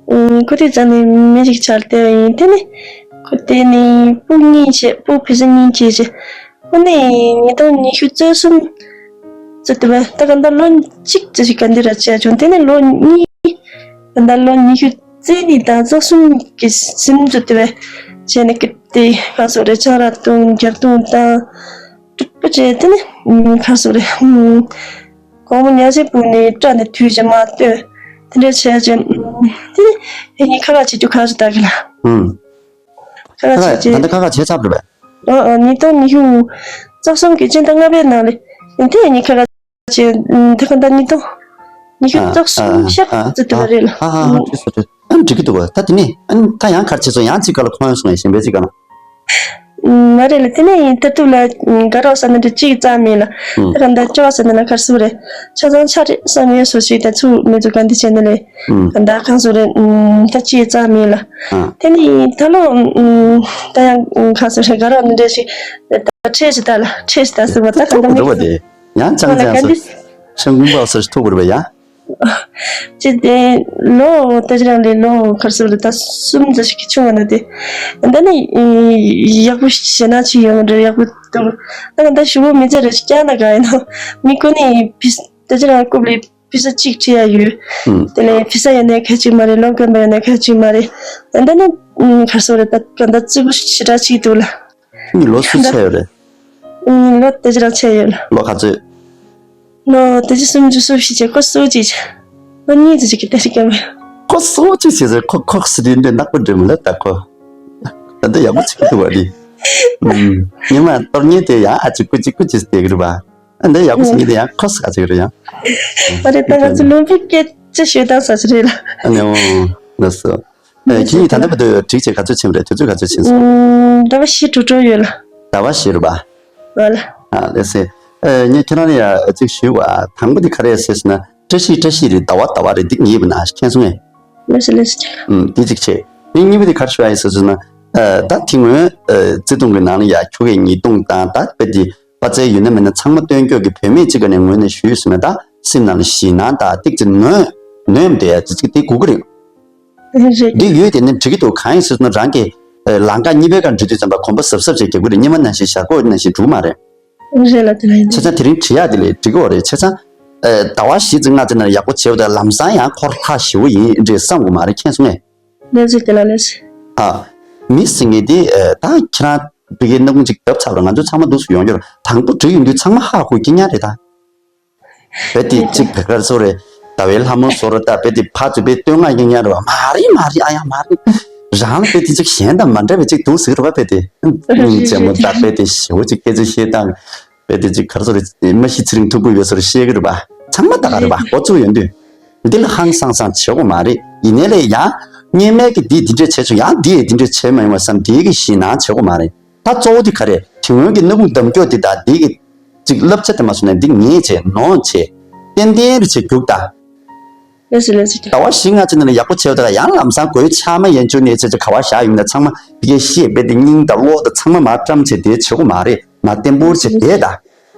ཨུམ། ཁོ་དེ་ཙང་ནས་མི་ཞིག་ཆགས་བསྡད་པ་ཡིན། དེ་ནས་ཁོ་དེ་ནས་སྤུ་གཉིས་བྱས། སྤུ་བེ་ས་གཉིས་སྐྱེས་བྱས། ཁོ་ནས་ཉིས་སྟོང་ཉི་ཤུ་རྩ་གསུམ་ཙམ་དུ་བ། ད་ག་ད་ལོ་གཅིག་ཙམ་ཞིག་ག་འདི་ར་བྱས་བྱུང་། དེ་ནས་ལོ་གཉིས། ད་ལོ་ཉི་ཤུ་རྩ་གཉིས་དང་རྩ་གསུམ་གྱི་ཟིན་ཙམ་དུ་བ་བྱས་ནས་ཀི་དེ་ག་སོ་རེ་ཆང་རག་བཏུང་། རྒྱག་རྡུང་བཏང་། སྤུ་བྱས། དེ་ནས་ཨུམ། ག་སོ་རེ། ཨུམ། དགོང་མོ་ཉལ་ཆས་སྤུ་ནས་སྐྲ་ནས་དུས་ཀྱི་མ་བཏོན། དེ་འདྲ་བྱས་ཀྱི། དེ་ནས་ཨེ་ནི་ཁ་ཁ་བྱེད་རྒྱུ་ཁ་ཅིག་ལྟ་གི་ལ། ཨུམ། ཁ་ཁ་ཁ་ཁ་བྱེད་ཀྱི། ད་ལྟ་ཁ་ཁ་བྱེད་ཚར་བ་རེད་པས། ཨ་ཨ། ཉིས་སྟོང་ཉི་ཤུ་རྩ་གསུམ་གྱི་སྤྱི་ཟླ་ལྔ་པའི་ནང་ལ་དེ་ཨེ་ནི་ཁ་ཁ་བྱེད། ད་ག་ད་ཉིས་སྟོང་ཉི་ཤུ་རྩ་གསུམ་ཤར་ཙམ་དེ་བ་རེད་ལ། ཧ་ཧ་ཧ། ཨུམ། འགྲིག་སོང་འགྲིག་སོང་། ཨ། འགྲིག་གི་འདུག་ག་ད་དེ་ནས་ཨ་ནི་ད་ཡང་ག་རེ་བྱེད་སོང་། ཡང་གཅིག་ག་ལ་ཁོང་སོང་ཡང་གཞན་པའི་གཅིག་ག་ལ། མ་རེད་ལ། དེ་ནས་ད་ཐུབ་ལ་དགའ་རོགས་ས་ན་འདྲ་གཅིག་ཙམ་མེད་ལ། ཨུམ། ད་ག་འདྲ་སྐྱོ་བ་ས་ན་ལ་གར་སུ་རེད། ཆ་ཚང་ཆ་རེད་བསམ་ཡས་སོ་ཞིག་ད་ཚུགས་མི་ཚུགས་ག་འདི་བྱས་ནས་ལས། ཨུམ། ག་འདྲ་གང་སུ་རེད། ད་གཅིག་ཙམ་མེད་ལ། ཨ། དེ་ནས་ད་ལོ་ད་ཡང་གང་སུ་རེད། དགའ་རོགས་འདྲ་ཞིག་ད་ཁྲེལ་ཞིག་ད་ལ་ཁྲེལ་ཞིག་ད་སུ་བ་ད་ག་འདྲ་མི་འདུག་བ་དེ། ཡང་ཅང་ཅང་སོ་ཤང་ཀུང་པ་སོ་ཞིག་ཐུག་བར་བ་ཡ། ཅི་སྟེ་ལོ་ད་ཅི་རང་ལས་ལོ་གར་སོང་ལ་ད་གསུམ་ཙམ་ཞིག་གི་ཆུང་བ་ན་དེ། ད་ནི་ཡག་པོ་ཞེ་ན་ཅི་ཡོང་རེད། ཡག་པོ་འདུག་ད་ང་ད་ཞུ་བོ་མི་ཚེ་རེ་ཞིག་ཀྱང་ན་ག་ཡིན་ནོ། མི་ཀུན་ནས་ཕི་ད་ཅི་རང་རྐུབ་ལས་ཕི་ས་གཅིག་ཁྲི་ཡ་ཡོད། དེ་ལས་ཕི་ས་ཡོད་ནས་ཁ་ཅིག་མ་རེད། ལོ་རྒན་པ་ཡོད་ནས་ཁ་ཅིག་མ་རེད། ད་ནི་གར་སོང་རེད། ད་ག་ད་རྩིས་པོ་ཞེ་དྲག་ཅིག་འདུག་ལ། ཁྱོད་ལོ་སུ་ཆེ་ཡོད་རེད། ཨུམ། ལོ་དེ་ཅི་རང་ཆེ་ཡོད་ལ། ལོ་ག་ཚོད། ལོ་དེ་ཅི་སུམ་ཅུ་སོ་བཞི་བྱས། ཁོ་སུ་གཅིག་བྱས། ལོ་གཉིས་ཙམ་ཅིག་གི་དེ་ཞིག་ཀྱང་མེད། ཁོ་སུ་གཅིག་བྱས་ཟེར། ཁོ་ཁོ་སི་དེ་འདྲ་ནག་པོ་འདྲ་མི་ལ་ད་ཁོ། ད་འདི་ཡག་པོ་ཅིག་འདུག་བ་རེད། ཨུམ། ཉི་མ་གཏོར་ཉིན་དེ་ཡང་ཨ་ཅིག་ཀུ་ཅིག་ཀུ་ཅིག་བལྟས་ཀྱི་རེད་པ། ཨ་འདི་ཡག་པོ་ཞིག་ཉིན་དེ་ཡང་ཁོ་སུ་ག་ཅིག་རེད་ཡང་། ཨ་རེད། ད་ང་ཚོ་ལུང་པའི་སྐད་ཆ་ཤོད་སྟངས་ས་ཞིག་རེད་ལ། ཨ་ནི་འོ། ལགས་སོ། ཨེ། ཁྱེད་གཉིས་ད་ལྟ་བར་དུ་སྒྲིག་ཆས་ག་ཚོད་ཕྱིན་པ་རེད། དུས་ཚོད་ག་ཚོད་ཕྱིན་སོང་། ཨུམ། ཟླ་བ་བཞི་དྲུག་འགྲོ་ཡོད་ལ། ཟླ་བ་བཞི་རེད་པ། ཨོ་ལ། ཨ་ལགས་སེ། ཨེ། ངས་ཁྱེད་རང་ལ་ཡ་གཅིག་ཞུས་པ། དང་པོ་དེ་ག་རེ་ཟེར་ཟེར་ན། བཀྲ་ཤིས་བཀྲ་ཤིས་རེད། ཟླ་བ་ཟླ་བ་རེད། འདི་ངེས་པ་ན་མཁྱེན་སོང་ངས། ལགས་སེ་ལགས་སེ། ཨུམ། འདི་གཅིག་བྱས། ཨེ། གཉིས་པ་དེ་ག་རེ་ཞུ་ཡ་ཡིན་ཟེར་ཟེར་ན། ཨ། ད་དེ་སྔོན་ཨ་བརྩེ་དུང་གི་ནང་ལ་ཡ་ཁྱོ་གའི་ཉེས་རྡུང་དང་། ད་དཔེ་དེ་དཔའ་རྩལ་ཡོད་ན་མེད་ན་ཚང་མ་སྟོན་སྐྱོག་གི་བུད་མེད་ཅིག་ག་ནས་ངོས་ནས་ཞུས་ཟེར་ན། ད་སེམས་ནང་ལ་ཞེད་སྣང་དང་ཏིག་ཙི་ནོན་ནོན་བསྡད་ཡ་ཅིག་དེ་དགོས་ཀྱི་རེད། རེད། འདི་ཡོད་དེ་ནི་འགྲིག་གི་འདུག་གང་ཡིན་ཟེར་ན་རང་གི་ཨ་ལམ་ཁ་གཉིས་པའི་ཁར་འགྲོ་དུས་ཙམ་པ་གོམ་པ་གཟབ་གཟབ་བྱས་རྒྱག་དགོས་རེད། སྔོན་མ་ནང་བཞིན་ཞར་ཁོག་ནང་བཞིན་འགྲོ་གི་མ་རེད། རེད་ལ། དེ་ལ་ཡིན། བྱས་ཙང་དེ་རིང་བྲིས་ཡག་དེ་ལས་འགྲིག་གི་ཡོད་རེད། བྱས་ཙང་ཨ་ཟླ་བ་བཞི་ཙམ་ལྔ་ཙམ་ནང་ཡག་པོ་བྱས་པ་དང་ལམ་སང་ཡང་འཁོར་ཐག་ཞེ་པོ་ཡིན་འདྲ་བསམ་གི་མ་རེད། མཁྱེན་སོང་ངས། ལགས་སེ། དེ་ལ་ལགས་སེ། ཨ། མི་ཟེར་མཁན་དེ་ཨ་ད་ཁྱེད་རང་བི་གའི་སྣ་ཁུང་ཅིག་བརྡབས་ཚར་བ་རེད། ང་ཚོ་ཚང་མ་འདུག་སེ་ཡོང་རྒྱུ་རེད། དང་པོ་བྲིས་ཡོང་དུས་ཚང་མ་ཧ་གོ་གི་ཉག་རེད་ད། རྦད་དེ་གཅིག་བེ་གར་བཟོ་རེད། ཟླ་བའི་ལྷ་མོ་བཟོ་རེད། ད་རྦད་དེ་ཕར་ཚུར་རྦད་བསྟོད་བསྔགས་ཡིན་ཡ་རེད་བ། མ་རེད་མ་རེད། ཨ་ཡ་མ་རེད། རང་ལ་རྦད་དེ་གཅིག་གཞན་དང་མ་འདྲ་བའི་གཅིག་འདུག་ཟེར་གི་རེད་བ། རྦད་དེ་ཨུམ། རེད་རེད་རེད། བྱས་མོ་ད་རྦད་དེ་ཞེ་པོ་གཅིག་སྐད་ཆ་བཤད་སྟངས་རྦད་དེ་གཅིག་ག་རེ་ཟེར་རེད། མ་གཞི་ཚེ་རིང་མཐུ་བུ་ཡོད་ཟེར་བཤད་གི་རེད་བ། ཚང་མ་ད་ག་རེད་པ། འགོ་བཙུགས་ཡོང་དུས། འདི་ལ་ཧང་སང་སང་བྱེད་དགོས་མ་རེད། ཡིན་ནའི་ལས་ཡང་སྔོན་མའི་གི་འདིས་འདི་འདྲས་བྱས་བྱུང་། ཡང་འདིས་འདི་འདྲས་བྱས་མ་ཡོང་བ་བསམ། འདིའི་གི་ཞེད་སྣང་བྱེད་དགོས་མ་རེད། ད་གཙོ་བོ་འདི་ག་རེད། དེ་སྔོན་གྱི་སྣ་ཁུང་འདམ་སྐྱོག་འདི་དང་འདི་གི་ཅིག་བསླབ་བྱ་དེ་མ་སོང་ནས་འདི་ངས་བྱས་ནོར་བྱས། ཏན་ཏན་རེ་བྱས་རྒྱུགས་ད། ལགས་སོ་ལགས་སོ་ལགས། ཟླ་བ་བཞི་ལྔ་ཅིག་ནང་ལ་ཡག་པོ་བྱས་པ་དང་ཡང་ལམ་སང་དགོས་ཆགས་མ་ཡན་ཆོད་ནས་བྱས་ཅིག་ག་བ་བཞག་ཡོང་ན་ཚང་མ་ཕ་གིའི་ཤེས་པའི་དེ་སྙིང་དང་བློ་དང་ཚང་མ་མར་བཀྲམ་བྱས་བསྡད་བྱེད་དགོས་མ་རེད། མ་བརྟན་པོར་བྱས་བསྡད་ད།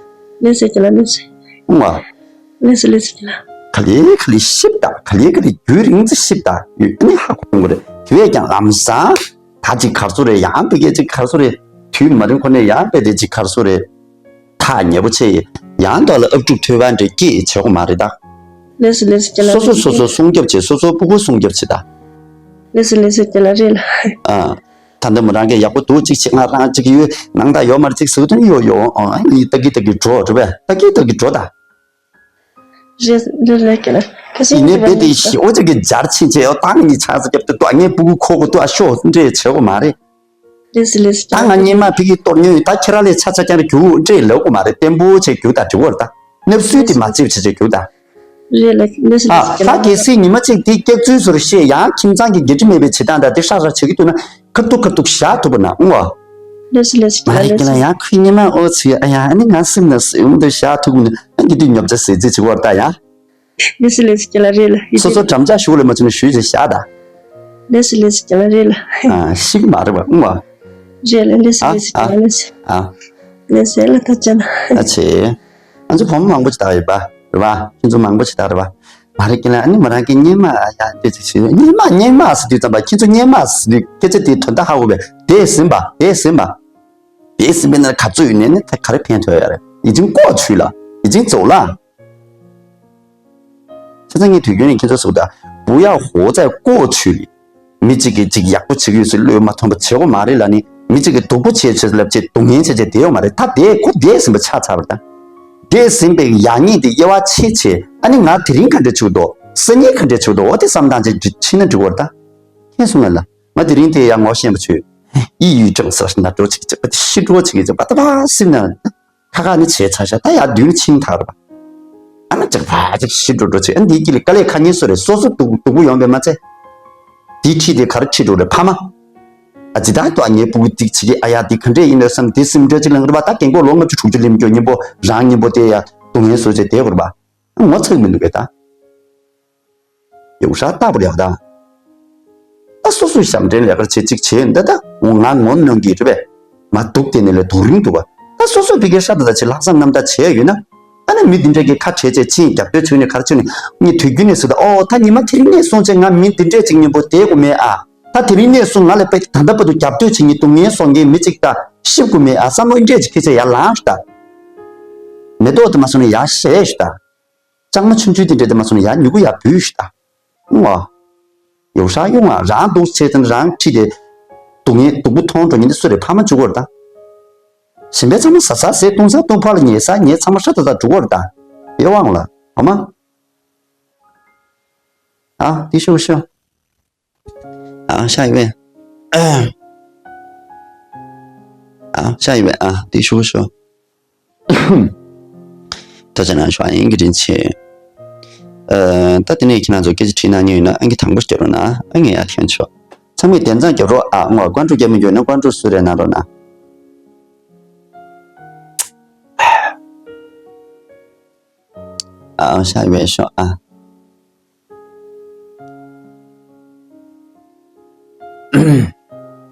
ལགས་སོ་ལགས་སོ་ལགས་སོ། ཨུང་བ། ལགས་སོ་ལགས་སོ་ལགས། ག་ལེ་ག་ལེ་ཤེས་ད། ག་ལེ་ག་ལེ་རྒྱུན་རིང་ཙམ་ཤེས་ད། ཡོད་ཨ་ནི་ཧ་གོ་གི་རེད། དེ་བས་ཀྱང་ལམ་སང་ད་ཅིག་ག་རེ་ཟེར་རེད། ཡང་ཕ་གིའི་ཅིག་ག་རེ་ཟེར་རེད། དུས་མ་རིང་ཁོ་ནས་ཡང་དཔེ་དེ་ཅིག་ག་རེ་ཟེར་རེད། ཐག་ཉེ་པོ་བྱས་ཡང་ཐོག་ལ་ཨབ་ཕྲུག་ཐོས་པ་འདྲ་སྐྱེས་བྱེད་དགོས་མ་རེད་ད། ལགས་སོ་ལགས་སོ་ལགས། སོ་སོ་སོ་སོ་སྲུང་སྐྱོབ་བྱེད། སོ་སོའི་སྤུ་གུ་སྲུང་སྐྱོབ་བྱེད་ད། ལགས་སོ་ལགས་སོ་ལགས་རེད་ལགས། ཨ། ད་འདི་མོ་རང་གིས་ཡག་པོ་འདུག་ཅིག་བྱེད། ང་རང་ཅིག་ཡོད་སྣང་དག་ཡོད་མ་རེད་ཅིག་ཟེར་དུས་ཡོད་ཡོད། ཨ་ནི་ཏག་གི་ཏག་གི་འགྲོ་རེད་པས། ཏག་གི་ཏག་གི་འགྲོ་ད། རེད་རེད་རེད་ཀྱི་ལ། ཁ་ཤས་ཡིན་ནའི་རྦད་དེ་ཞི་འོ་ཅག་གི་འཇར་ཕྱིན་བྱས་ཨོ་ད་ངེད་གཉིས་ཆང་ས་རྒྱབ་ཏུ་ཏོ་ངའི་སྤུ་གུ་ཁོ་གི་ཏོ་ཨ་ཤོ་འདྲེ་བྱེད་དགོས་མ་རེད། ལགས་སོ་ལགས་སོ་ད་ང་སྔོན་མ་ཕ་གིའི་གཏོར་ཉོན་ད་ཁྱེད་རང་ལས་ཆ་ཆ་ཀྱང་རྒྱུག་འདྲེ་ལབ་དགོས་མ་རེད། བརྟན་པོ་བྱས་རྒྱུག་ད་འགྲིག་གོ་རེད་ད། སྣབས་སུལ་དེ་མ་བརྗེ་བྱས་བྱས་རྒྱུག་ད། རེད་ལགས་ལགས་སོ་ཨ་ལགས་སོ་ད་གལ་སྲིད་ཉི་མ་གཅིག་དེ་སྐྱག་རྫུན་བཟོ་རུ་བཤད་ཡང་ཁྱིམ་ཚང་གི་དགེ་སྒྲིབ་མེད་པའི་བྱེད་སྟངས་དང་དེ་ཧྲག་ཧྲག་བྱེད་ཀྱི་འདུག་ན། ཁ་ཐུག་ཁ་ཐུག་བཞག་ཐུབ་པ་ན་ཨུང་བ། ལགས་སོ་ལགས་སོ་མ་རེད་ཀྱི་ན་ཡང་ཁོས་ཉི་མ་ཨོ་ཚུལ་ཨ་ཡ་ཨ་ནི་ང་སེམས་ན་སེམས་འདི་བཞག་ཐུབ་ན་ཨ་འདི་དུས་ཉོབ་ཆ་ཟེར་ཚིག་ཅིག་བར་ད་ཡ། ལགས་སོ་ལགས་སོ་ཀྱི་ལ་རེད་ལ་ཡིད་སོ་སོ་དྲམ་ལྕག་ཞུགས་ལས་མ་བྱུང་ན་ཞུས་ཅིག་བཞག་ད། ལགས་སོ་ལགས་སོ་ཀྱི་ལ་རེད་ལ། ཨ་ཤི་གི་མ་རེད་བ་ཨུང་བ། རེད་ལ་ལགས་སོ་ཨ་ལགས་སོ་ཀྱི་ཨ་ལ་ལགས་སོ། ཨ་ལགས་སོ་ལ་ད་ཅན། ཨ་ཆེ། ང་ཚོ་བུ་མོ་མང་པོ་ཅིག་ད་ཡོད་པ་རེད་བ། ཁྱེད་ཚོ་མང་པོ་ཅིག་ད་རེད་བ། མ་རེད་ཀྱི་ལ་ཨ་ནི་མོ་རང་གི་སྔོན་མ་ཡ་དེ་ཅིག་ཞུས། སྔོན་མ་སྔོན་མ་ཟེར་དུས་ཙམ་པ་ཁྱེད་ཚོ་སྔོན་མ་ཟེར་དུས་སྐད་ཆ་དེའི་དོན་དག་ཧ་གོ་བས། དེ་ཟིན་པ་དེ་ཟིན་པ། དེ་ཟིན་པའི་ནང་ག་ཚོད་ཡོད་ནས་ནི་ད་ག་རེ་ཕན་ཐོགས་ཡ་རེད། ཡིད་ཅིང་ལྐོག་ཆུ་ལ་ཡིད་ཅིང་རྫོགས་ལ། ཁྱེད་ཚོ་ངས་དུས་རྒྱུན་ནས་ཁྱེད་ཚོ་ཟུག་ད་བུ་ཡ་ཧོ་ཙའི་ལྐོག་ཆུ་ལི། མི་གཅིག་གིས་གཅིག་ཡག་པོ་བྱེད་ཀྱི་ཡོད་ཟེར་བློས་མ་ཐོངས་པ་བྱེད་དགོས་མ་རེད་ལབ་ནི། མི་གཅིག་གིས་སྡུག་པོ་བྱེད་བྱེད་ལབ་བྱེད་སྡུག་བསྔལ་བྱེད་བྱེད་བསྡད་ཡོད་མ་རེད། ད་བསྡད་ཁོ་བསྡད་ཟིན་པ་ཆགས་ཚར་བ་ད། བསྡད་ཟིན་པའི་ཡག་ཉེས་དེ་དབྱེ་བ་ཕྱེ་བྱེད་ཨ་ནི་ང་དེ་རིང་ག་འདྲ་བྱུག་འདུག་སང་ཉིན་ག་འདྲ་བྱུག་འདུག་འོ་དེ་བསམ་སྟངས་བྱེད་ཕྱིན་ན་འགྲིག་གོ་རེད་ད། ཁྱེད་གསུང་ང་ལ་ང་དེ་རིང་དེ་ཡང་ངོ་ཤེས་པ་བྱོས། ཨི་ཡུལ་ཀྲང་ཟེར་ན་འགྲོ་ཅིག་ཅིག་པ་དེ་ཤི་འགྲོ་ཅིག་ཅིག་པ་ད་བ་སིམ་ན། ཁ་ཁ་ནི་བྱས་ཚར་ཤག་ད་ཡར་མདུན་ཕྱིན་ཐག་རེད་པ། ཨ་མ་ཅིག་ཕ་ཅིག་ཤི་འགྲོ་འགྲོ་ཅིག་ཨ་འདིའི་དཀྱིལ་ལ་དཀའ་ལས་ཁག་ཉེན་སུ་རེད། སོ་སོ་སྡུག་སྡུག་པོ་ཡོང་བས་མ་ཚད། དེའི་འཁྲིས་དེ་ག་རེ་འཁྲིད་འགྲོ་རེད་ཕ་མ། ཨ་ཅི་ད་ལྟོ་ཨ་ངའི་སྤུ་གུ་སྡིག་ཅིག་གི་ཨ་ཡ་འདི་ག་འདྲས་ཡིན་ནོ་བསམ་དེ་སིམ་འདྲ་ཅིག་ལངས་རེད་པ། ད་རྒན་གོག་ལོ་ལྔ་བཅུ་དྲུག་ཅུ་ལེན་རྒྱུ་གཉིས་པོ་རང་གཉིས་པོ་དེ་ཡ་སྡུག་བསྔལ་བཟོ་བྱས་བསྡད་དགོས་རེད་པ། ངོ་ཚ་གི་མི་འདུག་གས་ད། ཡོ་ཧྲ་ལྟ་བུ་ལ་ཡག་ད། ད་སོ་སོའི་ཞབས་འདྲེན་ལས་ཀར་བྱེད་ཅིག་བྱེད་འདི་ད་ང་ངོ་གནོང་གི་རེད་པས། མ་སྡུག་དེ་ནས་ལས་སྡུག་རིང་འདུག་པ། ད་སོ་སོའི་ཕི་གའི་ཧྲ་ད་ད་ཆེ་ལྷག་བསམ་རྣམ་དག་བྱས་ཡོད་ན། ཨ་ནི་མི་འདི་འདྲ་གི་ཁ་བྲལ་བྱས་ཕྱིན་རྒྱབ་སྐྱོར་བྱུང་ནས་གར་བྱུང་ནས་ངས་དུས་རྒྱུན་ནས་ཟེར་ད་ཨོ་ད་ཉི་མ་དེ་རིང་ནས་བཟུང་བྱས་ང་མི་འདི་འདྲས་ཅིག་མཉམ་པོ་བསྡད་དགོས་མེད་ཨ། ད་དེ་རིང་ནས་བཟུང་ང་ལ་དཔེ་ད་ལྟ་བར་དུ་རྒྱབ་སྐྱོར་བྱེད་མཁན་སྡུག་བསྔལ་བཟོ་མཁན་མི་གཅིག་ད་ཤི་དགོས་མེད་ཨ་བསམ་བློ་འདྲས་ཅིག་ཁྱེད་ཚོས་ཡར་ལངས་ཤིག་ད། མེ་ཏོག་དེ་མ་སོང་ནས་ཡར་བཞད་ཤིག་ད། ལྕང་མ་ཆུང་ཆུང་དེ་འདྲས་དེ་མ་སོང་ན་ཡང་མྱུ་གུ་ཡར་འབུས་ཤིག་ད། ཨུང་ཨ། ཡོ་ཧྲ་ཡོང་ཨ། རང་སྡུག་བྱས་ཙང་རང་ཁྲིད་དེ། སྡུག་བསྔལ་སྡུག་པོ་མཐོང་འགྲོ་མཁན་དེ་སུ་རེད། ཕ་མ་གཅིག་པོ་རེད་ད། གཞན་པའི་ཚང་མ་ཟ་ཟ་ཟས་བཏུང་ཟ་བཏུང་ཕར་ལ་ཉལ་ཟ་ཉལ་ཚང་མ་ཧྲ་ད་ད་འགྲོ་གི་རེད་ད། ཡོད་དབང་ལ་ཨ་མ། ཨ་དེ་ཤོག་ཤོག་ཨ་ཤ་ཡི་བས། ཨ་ཤ་ཡི་བས་ཨ་དེ་ཤོག་ཤོག་ཐུགས་རྗེ་གནང་ཞུ་ཨ་ཡིན་གྱི་རིན་ཆེ། ཨ་ད་དེ་ནས་ཁྱེད་རང་ཚོ་སྐད་ཆ་དྲིས་གནང་མཁན་ཡོད་ན་ཨང་ཀི་དང་པོ་སྐྱོར་རོགས་གནང་། ཨ་ངས་ཡར་ཐོན་ཆོག་ཚང་མས་དན་རྩ་སྐྱོར་རོགས་ཨ། ངོ་ཀོན་ཀྲུ་རྒྱབ་མི་འགྱོད་ན་ཀོན་ཀྲུ་སུ་རེད་གནང་རོགས་གནང་། ཨ་ཤ་ཡི་བས་ཤོག་ཨ།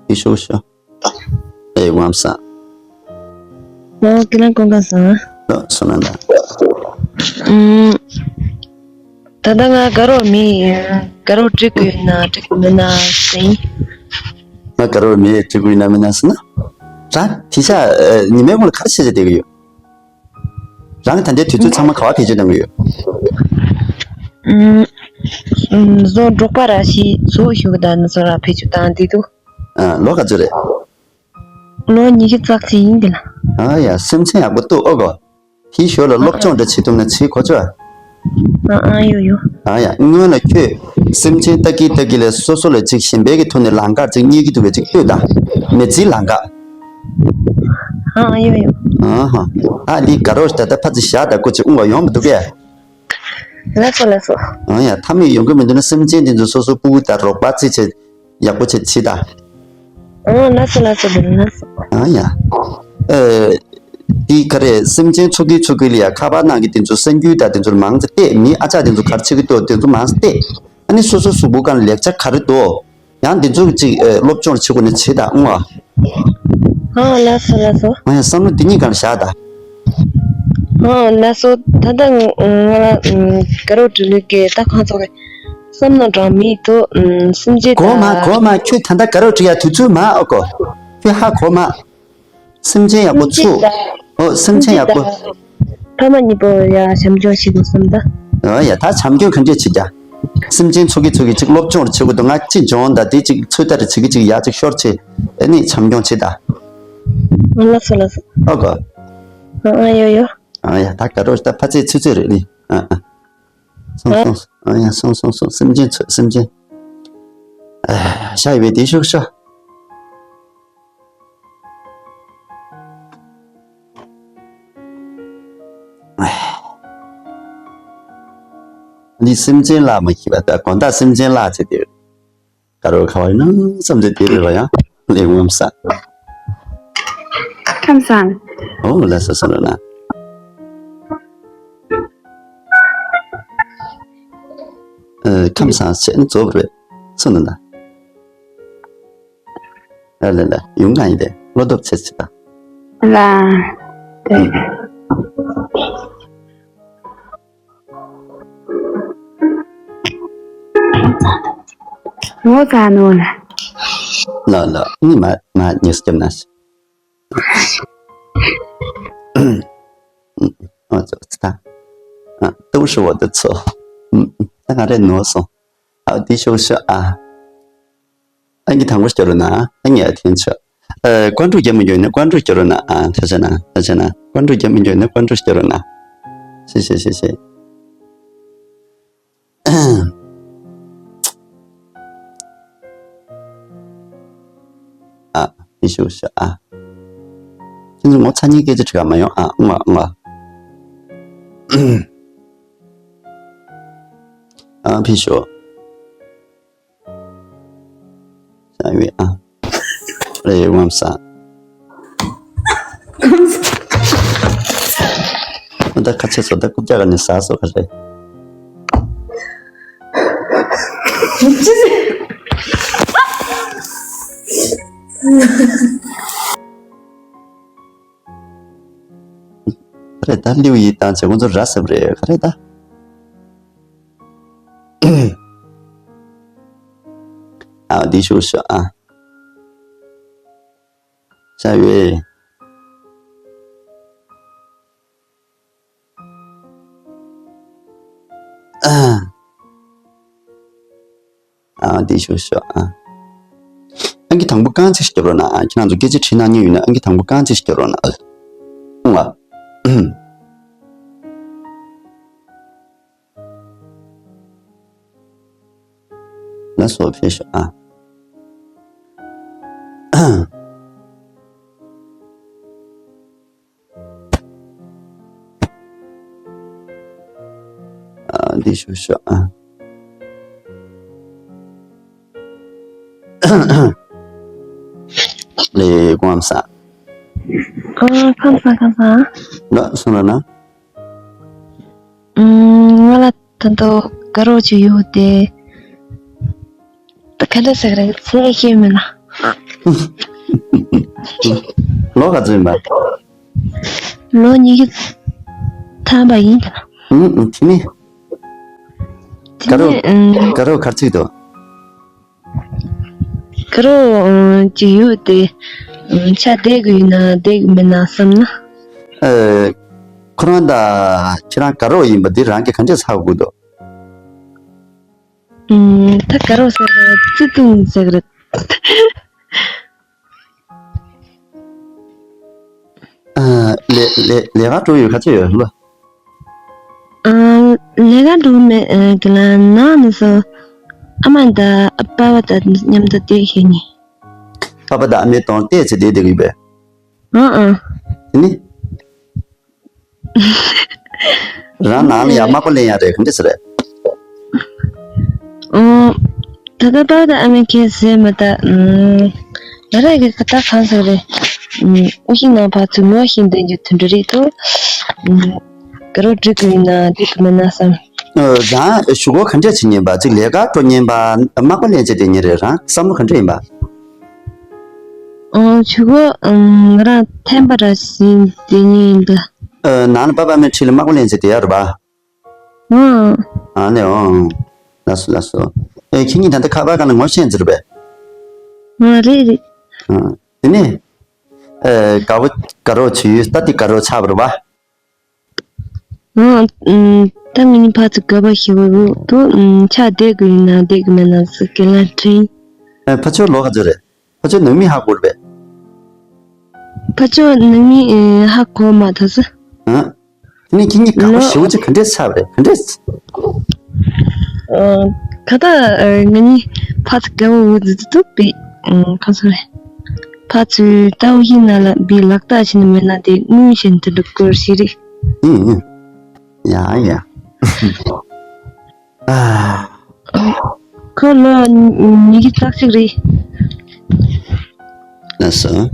ཡེ་ཤུ་ཤོ། ཨེ་ཝམ་སང་། ཨོ་ཁྱེད་རང་སྐུ་ཁམས་བཟང་། ཨ་སོ་ན་ད། ཨུམ། ད་ལྟ་ང་དགའ་རོགས་མེད། དགའ་རོགས་སྤྲད་དགོས་ན་སྤྲད་དགོས་མེད་ན་ཟེར། ང་དགའ་རོགས་མེད་སྤྲད་དགོས་ན་མེད་ན་ཟེར་ན། རང་དེ་ཤ་ཉི་མའི་གུང་ལ་ག་རེ་བྱེད་བྱེད་བསྡད་ཀྱི་ཡོད། རང་གི་ད་ལྟའི་དུས་ཚོད་ཚང་མ་ག་བ་བེད་སྤྱོད་གཏོང་གི་ཡོད། ཨུམ། ཨུམ། བཟོ་འབྲོག་པ་ར་ཞིག་བཟོ་ཞུ་གི་ད་ནི་བཟོ་ར་བེད་སྤྱོད་བཏང་བསྡད་འདུག་ཨ་ལོ་ག་ཚོད་རེད། ལོ་ཉི་ཤུ་རྩ་གཅིག་ཡིན་གི་ལ། ཨ་ཡ་སེམས་ཅན་ཡག་པོ་འདུག་ཨོ་གོ། དེའི་ཞོར་ལ་སློབ་སྦྱོང་འདྲ་བྱེད་ཐུབ་ན་བྱེད་གོ་ཆོག་ཨ་ཨ་ཡོ་ཡོ། ཨ་ཡ་སྔོན་ལ་ཁྱོད་སེམས་ཅན་ལྟ་གི་ལྟ་གི་ལས་སོ་སོ་ལ་ཅིག་གཞན་པའི་གི་ཐོག་ནས་ལང་ཀར་ཅིག་རྙེད་ཀྱི་འདུག་གས་ཅིག་ལྟོས་དང་། མི་ཚེའི་ལང་ཀ་ཨ་ཨ་ཡོ་ཡོ། ཨ་ཧ། ཨ་འདི་དགའ་རོགས་ད་ལྟ་ཕ་ཚི་བཞག་ད་སྐུ་ཅིག་ཨུང་བ་ཡོང་མི་འདུག་གས། ལགས་སོ་ལགས་སོ། ཨང་ཡ། མཐའ་མེད་ཡོང་གི་མི་འདུག་ན་སེམས་ཅན་དེ་ཚོ་སོ་སོ་སྤུ་གུ་དང་རོགས་པ་རྩིས་བྱེད། ཡག་པོ་བྱེད་བྱེད་ད། ཨང་ལགས་སོ་ལགས་སོ། དེ་ལགས་སོ། ཨང་ཡ། ཨེ། འདི་ག་རེ་སེམས་ཅན་ཚོ་གི་ཚོ་གི་ལ་ཡ་ཁ་པར་ནང་གི་དེ་ཚོ་གསར་འགྱུར་དང་དེ་ཚོ་མང་ཙམ་བལྟས། མི་ཨ་ཅག་དེ་ཚོ་ག་རེ་བྱེད་ཀྱི་འདུག་དེ་ཚོ་མང་ཙམ་བལྟས། ཨ་ནི་སོ་སོ་གཟུགས་པོ་སྒང་ལ་ལེགས་ཆ་ག་རེ་འདུག་ཡང་འདི་ཚོ་གཅིག་ཨེ་སློབ་སྦྱོང་བྱེད་དགོས་ན་བྱེད་དང་ཨང་། ཨ་ལགས་སོ་ལགས་སོ། ང་ཡང་བསམ་བློ་འདི་གཉིས་སྒང་བཞག་ད། ཨ་ལགས་སོ། ད་ལྟ་ང་ང་ལ་ཨམ་དགའ་རབ་འབྲི་ལུགས་ཀྱི་ད་ཁོང་ཚོ་གི་བསམ་བློ་གྲངས་མེད་དུ་ཨམ་སེམས་ཅན་གོ་མ་དང་གོ་མ། ཁྱོད་ད་ལྟ་དགའ་རབ་འབྲི་ཡ་དུས་ཚོད་མ་ཨ་གོ། ཁྱོད་ཧ་གོ་མ། སེམས་ཅན་ཡག་པོ་ཚུགས། ཨོ་སེམས་ཅན་ཡག་པོ། ཕ་མ་གཉིས་པོ་ཡ་བྱམས་སྐྱོང་བྱེད་དགོས་བསམ་ད། ཨོ་ཡ་ད་བྱམས་སྐྱོང་ག་འདྲས་བྱེད་རྒྱ། སེམས་ཅན་ཚོ་གི་ཚོ་གི་ཅིག་སློབ་སྦྱོང་བྱེད་དགོས་འདུག་ང་ཅི་འཇོན་ད་དེ་ཅིག་ཚོད་ལྟ་རེ་བྱེད་གི་ཅིག་ཡ་ཅིག་ཤོར་ཆེ། ཨེ་ནི་བྱམས་སྐྱོང་བྱེད་ད། ཨ་ལགས་སོ་ལགས་སོ། ཨོ་གོ། ཨ་ཨ་ཡོ་ཡོ། ཨ་ཡ་ད་ག་རོ་ད་ཕ་ཚེ་ཚུད་ཚུད་རེད་ནི། ཨ་ཨ། སོང་སོང་སོང་། ཨ་ཡ་སོང་སོང་སོང་། སེམས་ཅན་ཚོ་སེམས་ཅན། ཨ་ཤ་ཡི་བའི་དེ་ཤུགས་ཤོ། འདི་སེམས་ཅན་ལ་མ་ཤི་བ་ད་དགོང་དག་སེམས་ཅན་ལ་ཚེ་དེ། དཀར་བོ་ཁ་བ་ཡིན་ན་བསམ་ཚེ་དེ་རེད་བ་ཡང་ལས་ངོམ་ས། ཁམས་བཟང་། ཨོ་ལ་ས་ས་ལ་ན། ཨ་ཁམས་བཟང་ཞེས་ནི་རྫོགས་པ་རེད། སུ་ནི་ན། ཨ་ལ་ལ་ཡུང་གང་ཡིན་ཏེ་བློ་སྟོབས་ཆེ་ཆེ་ད། ལ། ངོ་ཚ་ནོ་ལ། ལ་ལ་ནི་མ་མ་ཉིས་ཀྱི་ན་ཤི། ཨ་ཙི་ཙི་ད། ཨ་ཏུ་ཧྲི་བོ་དུ་ཚོ། ད་ག་རེ་ནོ་སོང་། ཨ་དེ་ཤོག་ཤོག་ཨ། ཨ་ནི་དང་པོ་སྐྱོར་རོ་ན། ཨ་ནི་ཨ་ཐེན་ཆོ། ཨ་ཀོན་ཀྲུ་རྒྱ་མི་འཇོན་ནི་ཀོན་ཀྲུ་སྐྱོར་རོ་ན། ཨ་ཐ་ཆ་ན་ཐ་ཆ་ན་ཀོན་ཀྲུ་རྒྱ་མི་འཇོན་ནི་ཀོན་ཀྲུ་སྐྱོར་རོ་ན། ཤེ་ཤེ་ཤེ་ཤེ། ཨ་ཕི་ཤུ་ཤ་ཨ། ཁྱེད་ཚོ་ངོ་ཚ་ཉེ་སྐད་ཆ་དྲི་ག་མ་ཡོང་ཨ་ང་ང་། ཨ་ཕི་ཤུ། ཤ་བའི་ཨ། རེ་ངམ་ས། ཨ་ད་ཁ་ཆེ་སོ་ད་རྐུབ་བཀྱག་ག་ནས་ཟ་སོ་ཁ་རེ། ཁ་རེ་ད་ལིའུ་ཡི་བཏང་བྱས་ཁོང་ཚོ་ར་སེབ་རེད་ཁ་རེ་ད། ཨ་འདི་ཤུ་ཤ་ཨ། ཤ་བའི། ཨ། ཨ་འདི་ཤོ་ཤོ་ཨ། ཨང་ཀི་དང་པོ་རྐང་ཚིགས་སྐྱོར་རོགས་གནང་། ཨ་ཁྱེད་རང་ཚོ་སྐད་ཆ་དྲིས་གནང་མཁན་ཡོད་ན་ཨང་ཀི་དང་པོ་རྐང་ཚིགས་སྐྱོར་རོགས་གནང་། ཨ། ཨུང་ཨ། ལ་སོ་ཕེ་ཤོ་ཨ། ཨ་འདི་ཤོ་ཤོ་ཨ། ལེ་ཀོ་ཨམ་ས། ཨ་ཁམས་བཟང་ཁམས་བཟང་། ལ་སོ་ན་ན། ཨུམ་ང་ལ་ད་དུང་དགའ་རོགས་ཅིག་ཡོད་དེ། ད་ག་འདྲ་ཟེར་གི་རེད་ཚེ་ཤེས་མེད་ན། ལོ་ག་ཚོད་ཡིན་པ། ལོ་ཉི་ཤུ་ཐམ་པ་ཡིན་ད། ཨུམ་ཨུམ་དེ་ནི། དེ་དགའ་རོགས་ནི་ཨུམ་དགའ་རོགས་ག་ཚོད་འདུག་དགའ་རོགས་ཅིག་ཡོད་དེ། ཆ་བསྡད་དགོས་ཡིན་ན་བསྡད་དགོས་མེད་ན་བསམ་ན། ཨེ། ཁོ་རང་དང་ཁྱེད་རང་དགའ་རོགས་ཡིན་པ་འདི་རང་གིས་ག་འདྲས་ཚ་དགོས་འདུག་ཨུམ། ད་དགའ་རོགས་ཟེར་རེད་བརྩེ་དུང་ཟེར་རེད། ཨ། ལས་ལས་ལས་ཀ་འགྲོ་ཡོད་ག་ཚོད་ཡོད་ལོ། ཨ། ལས་ཀ་འགྲོ་མེད་ཨ། གི་ལ་ནང་ནས་སོ། ཨ་མ་དང་ཨ་ཕ་བ་དང་མཉམ་དུ་བསྡད་ཤེས་ནི། ཕ་བ་དང་ཨ་མའི་གདོང་བལྟས་ཚེ་བསྡད་བསྡད་གི་པས། ཨ་ཨ། དེ་ནི། རང་ནང་ལ་ཡང་མག་པ་ལེན་ཡ་རེད། ག་འདྲ་ཟེར་རེད། ཨོ། ད་ལྟ་པ་ད་ཨ་མའི་ཁྱེད་ཟེར་མ་ད། ཨུམ། ང་རང་གི་ཁ་ད་གང་ཟེར་རེད། ཨུམ། ཨོ་ཤི་ན་ཕ་ཚུ་ངོ་ཤི་འདོན་རྒྱུ་དུད་འགྲོ་རེད་དོ། ཨུམ། དགའ་རོགས་འགྲིག་གི་ཡིན་ན་འགྲིག་གི་མེད་ན་བསམ། ཨ། རང་གཞུག་གུ་ག་འདྲས་བྱེད་ཉན་པ། ཅིག་ལས་ཀ་འགྲོ་ཉན་པ། མག་པ་ལེན་བྱེད་དེ་ཉན་རེད། རང་བསམ་བློ་ག་འདྲས་ཡིན་པ། ཨོ། གཞུག་གུ་ཨུམ། ང་རང་ཐན་པ་ར་ཞིག་དེ་ཉན་ཡིན་ད། ཨ། ནང་ལ་པ་ཕ་མའི་འཁྲིས་ལ་མག་པ་ལེན་བྱེད་དེ་ཡ་རེད་པ། ཨང་། ཨ་ནི་ཨང་། ལགས་སོ་ལགས་སོ། ཨེ། ཁྱེད་གཉིས་ད་ལྟ་ཁ་པར་སྒང་ལ་ངོ་ཤེས་ཟེར་བས། ཨ། རེད་རེད། ཨ། དེ་ནས། ཨེ། དགའ་བོ་དགའ་རོགས་བྱེད་ཡུལ་ད་དེ་དགའ་རོགས་ཆགས་པ་རེད་པ། ཨང་། ཨུམ། ད་ང་གཉིས་ཕར་ཚུར་དགའ་བ་ཞེ་པོ་རུ་དུ། ཨུམ། ཆགས་བསྡད་དགོས་ཡིན་ན་བསྡད་དགོས་མེད་ན་ཟེར་གྱི་ལ་དྲན། ཨེ། ཕ་ཆོས་ལོ་ག་ཚོད་རེད། ཕ་ཆོས་ནང་མི་ཧ་གོ་རེད་པས། ཕ་ཆོས་ནང་མི་ཨེ་ཧ་གོ་མ་ཐག་ཟེར། ཨ། དེ་ནས་ཁྱེད་གཉིས་དགའ་པོ་ཞེ་པོ་ཅིག་ག་འདྲས་ཆགས་པ་རེད། ག་འདྲས། ཨ། ཁ་ད་ཨ། ང་གཉིས་ཕར་ཚུར་དགའ་པོ་འུ་ཙི་ཙི་འདུག་པས། ཨ། ག་ཚོད་རེད། ཕར་ཚུར་ལྟ་བུ་ཡིན་ན་ལ་བི་ལག་རྟགས་བྱས་ནས་མེད་ན་དེ་དངུལ་བཞིན་དུ་འགྲོ་དགོས་ཞིག་རེད། ཨུ་ཨུ། ཡ་ཡ། ཨ། ཁོ་ལོ་ཉི་ཤུ་རྩ་གཅིག་རེད། ལགས་སོ།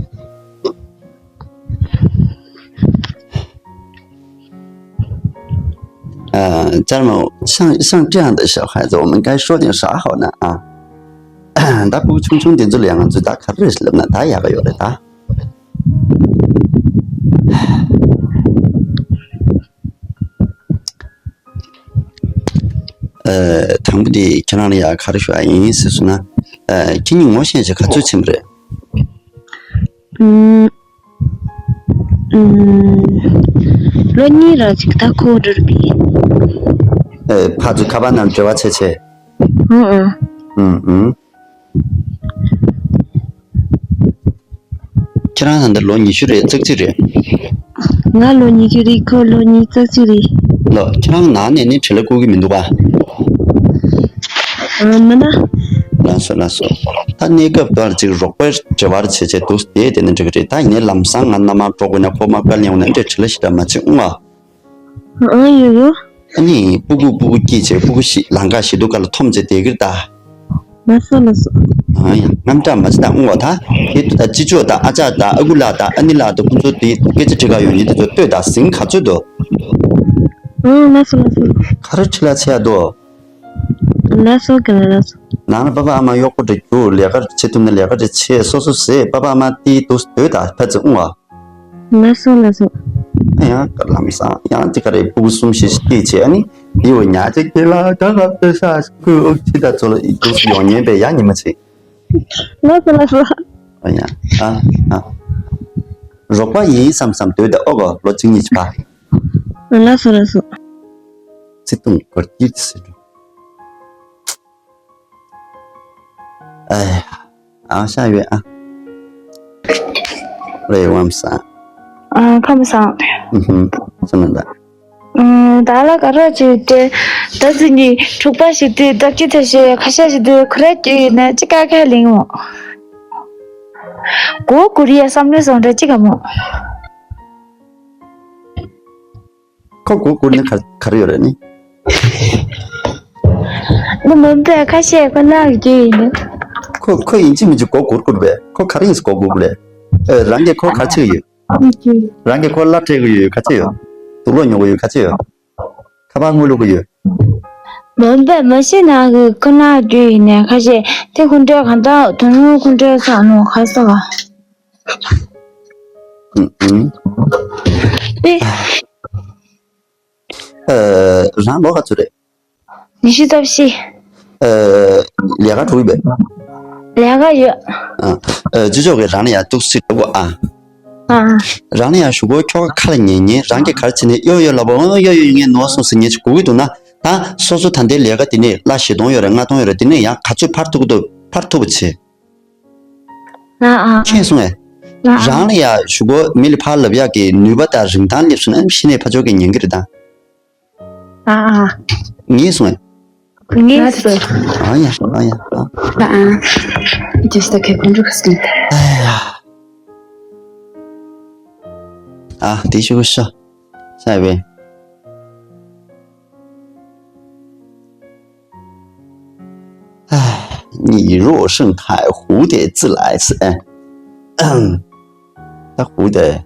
ཨ། ཅར་མོ་上上这样的小孩子，我们该说点啥好呢？啊，ད་ཕྲུ་གུ་ཆུང་ཆུང་དེ་ཚོ་ལ་ཡང་ང་ཚོས་ད་ག་རེ་ལབ་ན་ད་ཡག་ག་ཡོད་རེད་ད། ཨ། དང་པོ་དེ་ཁྱེད་རང་ལ་ཡང་ག་རེ་ཞུ་ཡ་ཡིན་ཟེར་སོང་ན། ཨ། ཁྱེད་གཉིས་ངོ་ཤེས་བྱས་ག་ཚོད་ཕྱིན་པ་རེད། ཨུམ། ཨུམ། ལོ་གཉིས་རང་ཅིག་ད་ཁོ་འགྲོ་རུ་པི། ཨེ། ཕར་ཚུར་ཁ་པར་ནང་འབྲེལ་བ་བྱས་བྱས། ཨུ་ཨུ། ཨུམ་ཨུམ། ཁྱེད་རང་ད་ལྟ་ལོ་ཉི་ཤུ་རེད། ཙག་ཙིག་རེད། ང་ལོ་ཉི་ཤུ་རེད། ཁོ་ལོ་ཉི་ཤུ་རྩ་གཅིག་རེད། ལོ། ཁྱེད་རང་ནང་ནས་ནི་བྲེལ་བ་བསྐུལ་གྱི་མི་འདུག་ག་ཨ། མིན་ན། ལགས་སོ་ལགས་སོ། ད་གནས་སྐབས་དོར་ཅིག་རོགས་པའི་འབྲེལ་བར་བྱེད་བྱེད་འདུག་བསྡད་དེ་ནི་འགྲིག་གི་རེད། ད་ཡིན་ནའི་ལམ་སང་ང་མནའ་མར་འགྲོ་དགོས་ན་ཁོ་མ་བཀའ་ལེན་འོང་ན་འདྲ་བྲེལ་བ་ཞེ་དྲག་མ་བྱེད་ཨུང་ཨ། ཨང་། ཡོད་ཡོད། ཨ་ནི་སྤུ་གུ་སྤུ་གུ་སྐྱིད་བྱས། སྤུ་གུ་ཞིག་ལམ་ཁ་ཞིག་ཏུ་ཁ་ལ་འཐོམ་བྱས་བསྡད་ཀྱི་རེད་ད། ལགས་སོ་ལགས་སོ། ཨ་ཡ། རྔམ་སྐྲག་མ་བྱེད་ད་ཨུང་བ་ད། དེ་ད་ཅི་ཅོ་ད་ཨ་ཅག་ད་ཨ་ཁུ་ལགས་ད་ཨ་ནི་ལགས་ད་ཁོང་ཚོ་དེ་སྐད་ཆ་དྲི་ག་ཡོང་ཉིན་དེ་ཚོ་ལྟོས་ད་ཟིང་ག་ཚོད་དོ། ཨང་། ལགས་སོ་ལགས་སོ། ག་རེ་ཁྲི་ལ་ཆེ་ཡ་དོ། ལགས་སོ་ག་ལ་ལགས་སོ། ནང་ལ་པ་ཕ་ཨ་མ་གཡོག་པོ་འདྲ་རྒྱུག་ལས་ཀ་བྱེད་ཐུབ་ན་ལས་ཀ་འདྲ་བྱེད། སོ་སོ་ཟས་པ་ཕ་ཨ་མ་དེ་དུ་ལྟོས་ད་ཕ་ཚི་ཨུང་བ། ལགས་སོ་ལགས་སོ། ཡང་ལམ་སང་ཡང་ཅི་ག་རེ་སྤུ་གུ་གསུམ་བཞི་ཞིག་སྐྱེས་བྱས་ཨ་ནི་འདི་འོ་ཉག་ཅིག་སྐྱེས་ལ་ད་ག་ཚོད་ཤ་ཁོས་ཨུ་ཅི་ད་ཚོ་ལ་ཡི་དུ་ཡོང་ཉན་པས་ཡ་ཉི་མ་ཆེ། ལགས་སོ་ལགས་སོ། ཨ་ཡ། ཨ་ཨ། རོགས་པ་ཡིན་བསམ་བསམ་སྡོད་དེ་ཨོ་གོ་ལོ་གཅིག་གཉིས་ཅི་པ། ལགས་སོ་ལགས་སོ། ཚིག་ཐུང་གོར་གྱིས་ཟེར་འགྲོ། ཨེ། ཨ་ཤ་ཡོད་ཨ། རེ་བམ་ས། ཨ། ཁམས་བཟང་། ཨུ་ཧུམ། སོ་ན་ད། ཨ། ད་ལ་ག་རོགས་བྱེད་དེ། ད་ཙི་ནི་འཁྲུག་པ་ཞིག་དེ་ད་ཅི་ཐ་ཤེ་ཁ་ཤ་ཞིག་དེ་ཁོ་ར་ཀྱི་ཡིན་ན་ཅི་ཀ་ཁ་ལིང་མོ། གོ་གུ་རི་ཡ་བསམ་བློ་སོང་འདྲ་ཅི་ག་མོ། ཁོ་མགོ་སྒུར་ནི་ག་ག་རེ་ཡོད་རེད་ནི། ནི་མོན་པའི་ཁ་ཤས་ཁོ་ནག་རྒྱུ་ཡིན་ནི། ཁོ་ཁོ་ཡིན་གཅིག་མིན་གཅིག་མགོ་སྒུར་དགོས་རེད་པས། ཁོ་ག་རེ་ཡིན་ཟེར་མགོ་སྒུར་དགོས་རེད། ཨེ། རང་གིས་ཁོ་ག་རེ་བྱེད་ཀྱི་ཡོད། རང་གིས་ཁོ་སླ་སྤྲད་ཀྱི་ཡོད་ག་ཚོད་ཡོད། དུག་ལོག་ཉོ་གི་ཡོད་ག་ཚོད་ཡོད། ཁ་པར་དངུལ་བླུག་གི་ཡོད། མོན་པའི་མ་གཞི་ནང་གི་ཁོ་ནག་རྒྱུ་ཡིན་ནི་ཁ་ཤས་དེ་ཁོ་འདྲའི་གང་ལྟར་དོན་ལུང་ཁོ་འདྲའི་ས་ནོ་ག་ས་ག་ཨུ་ཨུ། ཨེ། ཨ། རང་ལོ་ག་ཚོད་རེད། ཉི་ཤུ་རྩ་བཞི། ཨ། ལས་ཀ་འགྲོ་གི་པས། ལས་ཀ་ཡོད། ཨ། ཨ། ཅི་ཅོག་གི་རང་ལ་ཡང་ཏོག་ཙམ་འགྲོ་གོ་ཨ། ཨ། རང་ལ་ཡང་ཞུ་གོ་ཁྱོ་ག་ཁ་ལ་ཉན་ཉན་རང་གི་ག་རེ་བྱེད་ནས་གཡོ་གཡོ་ལ་བོ་གཡོ་གཡོ་ངས་ནོར་སོང་ཟེར་ཉན་ཅིག་གོ་གི་འདུག་ན། ད་སོ་སོ་ད་ལྟའི་ལས་ཀ་དེ་ནས་ལ་བཞི་སྟོང་ཡོད་རེད་ལྔ་སྟོང་ཡོད་རེད། དེ་ནས་ཡང་ག་ཚོད་འཕར་ཐུབ་ཀྱི་འདུག་འཕར་ཐུབ་པ་བྱེད། ཨ་ཨ། མཁྱེན་སོང་ངས། ཨ་ཨ། རང་ལ་ཡ་ཞུ་གོ་མི་ལ་ཕར་ལབ་ཡག་གི་ནུས་པ་དང་རིན་ཐང་སླེབས་སོང་ན་གཞི་ནས་ཕ་ཆོས་ཀྱི་ཉན་གི་རེད་ད། ཨ་ཨ། ངས་སོང་ངས། ངས་སོང་། ཨ་ཡ་ཨ་ཡ་ཨ། ཨ་ཨ། ཨ་དེ་ཞུ་གོ་ཤ་ཤ་བས། 你如果盛开，蝴蝶自来。哎，那蝴蝶，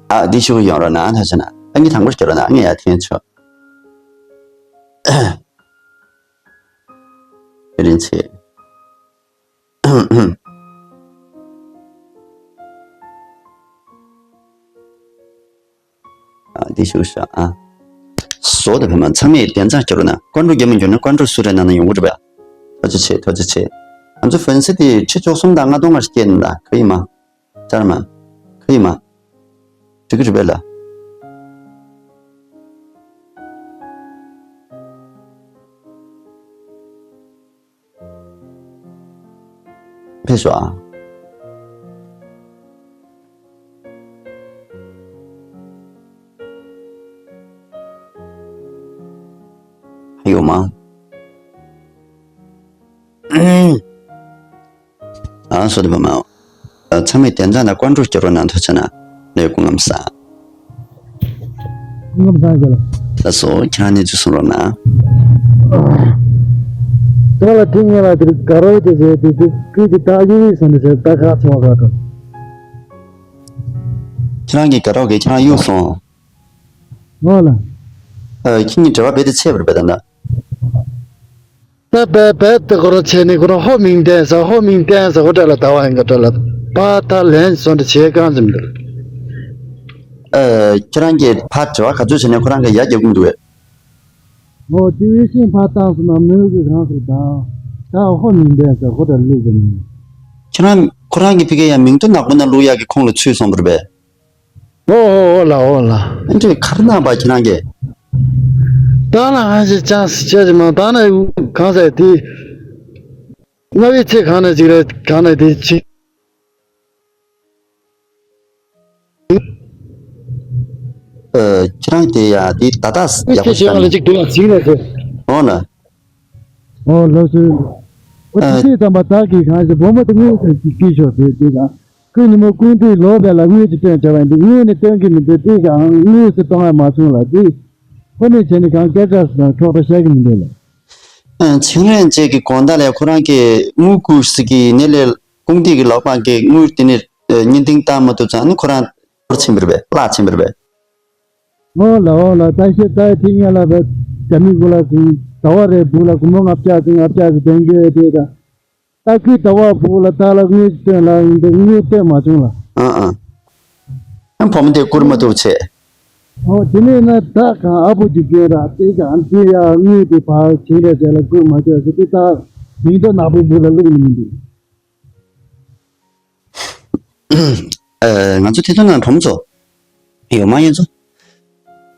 啊，你去用了哪？他说呢？哎，你糖果给了哪？你也听错。人气。 ཨ། འདི་ཞུ་ཤག་ཨ། བཟོ་དང་བོད་མ་ཚང་མས་གདན་ས་ཁྱེར་རོགས་གནང་། ཀོན་ཀྲུ་རྒྱ་མི་འགྱུར་ན་ཀོན་ཀྲུ་སུ་རེ་གནང་ན་ཡོང་གི་རེད་པས། ཐུགས་རྗེ་ཆེ། ཐུགས་རྗེ་ཆེ། ང་ཚོ་ཧྥན་སི་དེ་ཁྲི་བཅུ་གསུམ་དང་ལྔ་སྟོང་ལྔ་བརྒྱ་སྐྱེལ་ན་ད་ག་ཡིན་མ། ཅར་མ། ག་ཡིན་མ། འགྲིག་གི་རེད་པས་ལ། ཕེབས་ཤོག་ཨ། ཡོད་མ། ཨ། སོ་དེ་བ་མ། ཚང་མས་གདན་ས་ནས་ཀོན་ཀྲུ་སྐྱོར་རོགས་གནང་། ཐུགས་རྗེ་ཆེ་གནང་། ལས་སྐུ་ངམ་ས། སྐུ་ངམ་ས་རྒྱལ། ལགས་སོ། ཁྱེད་རང་གནས་ཚུལ་གསུང་རོགས་གནང་། ད་ལ་དེ་ངས་ལ་དེར་དགའ་རོགས་དེ་བྱས་དེ་དེ་ཀུན་གྱི་རྟགས་ཡིག་ཟེར་ནས་བྱས་ད་ཁག་ཆེ་བ་ག་ད། ཁྱེད་རང་གི་དགའ་རོགས་ཀྱིས་ཁྱེད་རང་གཡུགས་སོང་། ཨོ་ལ། ཨ། ཁྱེད་གཉིས་འབྲེལ་བ་རྦད་དེ་ཆད་པ་རེད་པས་ད་ལྟ། ད་བས་བས་ད་ཁོ་རང་བྱས་ནས་ཁོ་རང་ཧོ་མིང་ཏན་ས་ཧོ་མིང་ཏན་ས་ཧོ་ཏྲ་ལ་ད་བ་ཡིན་ག་ཏྲ་ལ་པ་ད་ལན་སོང་ཏྲ་བྱས་གང་ཙམ་འདུག་ཨ། ཁྱེད་རང་གིས་ཕར་དྲི་བ་ག་ཚོད་བྱས་ནས་ཁོ་རང་གིས་ཡར་རྒྱག་གི་འདུག་གས། ཨོ་དེ་ཡེ་ཤེས་ཕར་བཏང་སོང་ན་མོས་གི་གང་ཟེར་ད་ད་ཧོ་མིང་ཏན་ས་ཧོ་ཏྲ་ལུག་གི་མིན། ཁྱེད་རང་ཁོ་རང་གི་ཕ་གི་ཡང་མིང་ཐོ་ནག་པོ་ན་བླུག་ཡག་གི་ཁོངས་ལ་ཚུད་སོང་བ་རེད་པས། ཨོ་ཨོ་ཨོ་ལ་ཨོ་ལ། ཨ་འདྲས་ག་རེ་གནང་བ་ཁྱེད་རང་གིས། ད་ལ་ང་ཞིག་ཅང་སྲིད་ཆད་ཅིག་མ་ད་ན་གང་ཟེར་དེ། རྔ་བའི་ཚེ་གང་ན་ཅིག་རེད་གང་ན་དེ་ཅི། ཨ། ཁྱེད་རང་དེ་ཡ་དེ་ད་ལྟ་ཡག་པོ་ཞིག་ད་ནི། ཅིག་དུ་ཡང་ཅིག་རེད་དེ། ཨོ་ལ། ཨོ་ལགས་སོ། ཨོ་ཨ། དེ་ཙམ་པ་བདག་གིས་གང་ཞིག་བུ་མོ་དེ་དངོས་སུ་ཅིག་སྐྱེས་ཤོག་དེ་དེ་གང་། ཁོས་ཉིན་མོ་སྐུ་མདུན་ལོག་པས་ལ་དངུལ་ཅིག་སྟོན་བྱ་བ་ཡིན་འདུག་དངུལ་ནི་སྟོན་གྱི་མི་འདུག་དེ་གང་དངུལ་སུ་གཏོང་བ་མ་སོང་ལ་དེ། ཁོ་ནས་བྱས་ནས་གང་སྐད་ཆ་སུ་དང་འཕྲོག་པ་བཤད་ཀྱི་མི་འདུག་ལ། ཨ། ཆིང་རེན་ཅེ་གི་དགོང་དག་ལས་ཁོ་རང་གིས་དངུལ་བསྐུར་ཟེར་གི་ནས་ལས་ཀུང་ཏི་གི་ལག་པ་གི་དངུལ་དེ་ནས་ཨ་བརྙན་ཐིང་བཏང་མ་ཐུབ་ཙང་ནི་ཁོ་རང་འཁོར་ཕྱིན་པ་རེད་པས། བརླག་ཕྱིན་པ་རེད་པས། ཨོ་ལ་ཨོ་ལ། ད་ཤེས་ད་ཐིག་ཉལ་ལ་བས་རྒྱ་མི་གུ་ལ་ཟིན་ཟླ་བ་རེ་བུ་ལ་སྒོར་མོ་ལྔ་བརྒྱ་ཟིན་ལྔ་བརྒྱ་ཟིན་ལྡན་གྱི་ཡོད་དེ་ད། ད་ཁོས་ཟླ་བ་བུ་ལ་ད་ལ་དངུལ་སྟོན་ལ་ཡིན་པས་དངུལ་སྟོན་མ་བྱུང་ལ། ཨ་ཨ། ཨ་བུ་མོ་དེ་བསྐུར་མ་ཐུབ་བྱས། ཨོ་དེ་ནས་ན་ད་གང་ཨ་བུ་འཇིག་རྟེན་ར་དེ་གང་དེ་ཡ་དངུལ་དེ་ཕར་བྱིན་རེ་བྱས་ལ་བསྐུར་མ་ཐུབ་ཟེར་དེ་ད་མིང་ཐོ་ནག་པོ་བུ་ལ་བླུགས་ནི་མི་འདུག་ཨ། ང་ཚོ་དེ་ཚོ་ནང་བུ་མོ་ཚོ་ཡོད་མ་ཡིན་ཚོ།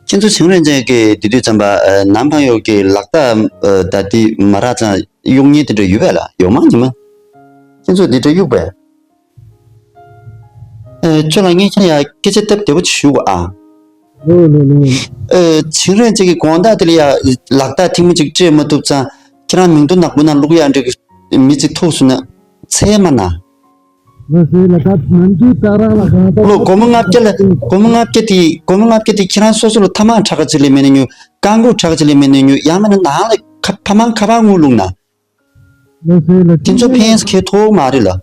ཁྱེད་ཚོ་ཆིང་རེན་ཅན་གྱི་དེ་དུས་ཙམ་པ་ཨ་ནམ་ཕང་ཡོད་ཀྱི་ལག་རྟགས་ཨ་ད་དེ་མ་རག་ཙང་གཡུག་ཉེན་དེ་འདྲ་ཡོད་པས་ལ་ཡོད་མ་ཉི་མ། ཁྱེད་ཚོ་དེ་འདྲ་གཡུག་པས། ཨ། ཁྱོད་ལ་ངས་ཁྱེད་ཡ་སྐད་ཆ་སྟབས་བདེ་པོ་ཅིག་ཞུ་གོ་ཨ། ལོ་ལོ་ལོ། ཨ། ཆིང་རེན་ཅན་གྱི་དགོང་དག་དེ་ལ་ཡ་ལག་རྟགས་ཐེངས་མ་གཅིག་སྤྲད་མ་ཐུབ་ཙང་ཁྱེད་རང་མིང་ཐོ་ནག་པོ་ནང་བླུག་ཡག་འདྲ་གི་མི་ཅིག་ཐུག་སོང་ན་ཚད་མ་ན། ལགས་སོ་ལགས། ད་ནམ་རྒྱུན་ད་རང་ལ་གང་ལྟར་ལོ་སྒོར་མོ་ལྔ་བརྒྱ་ལ་སྒོར་མོ་ལྔ་བརྒྱ་དེ་སྒོར་མོ་ལྔ་བརྒྱ་དེ་ཁྱེད་རང་སོ་སོ་ལ་ཐ་མག་ཁྲག་ཁ་ཅིག་ལས་མེད་ན་ཉོ། རྐང་འགུག་ཁྲག་ཁ་ཅིག་ལས་མེད་ན་ཉོ། ཡང་མིན་ན་ནང་ལ་ཁ་ཕ་མང་ཁ་པར་དངུལ་བླུགས་ན། ལགས་སོ་ལགས། དེ་ཚོ་ཕན་ཁེ་ཐོག་མ་རེད་ལ། ལགས་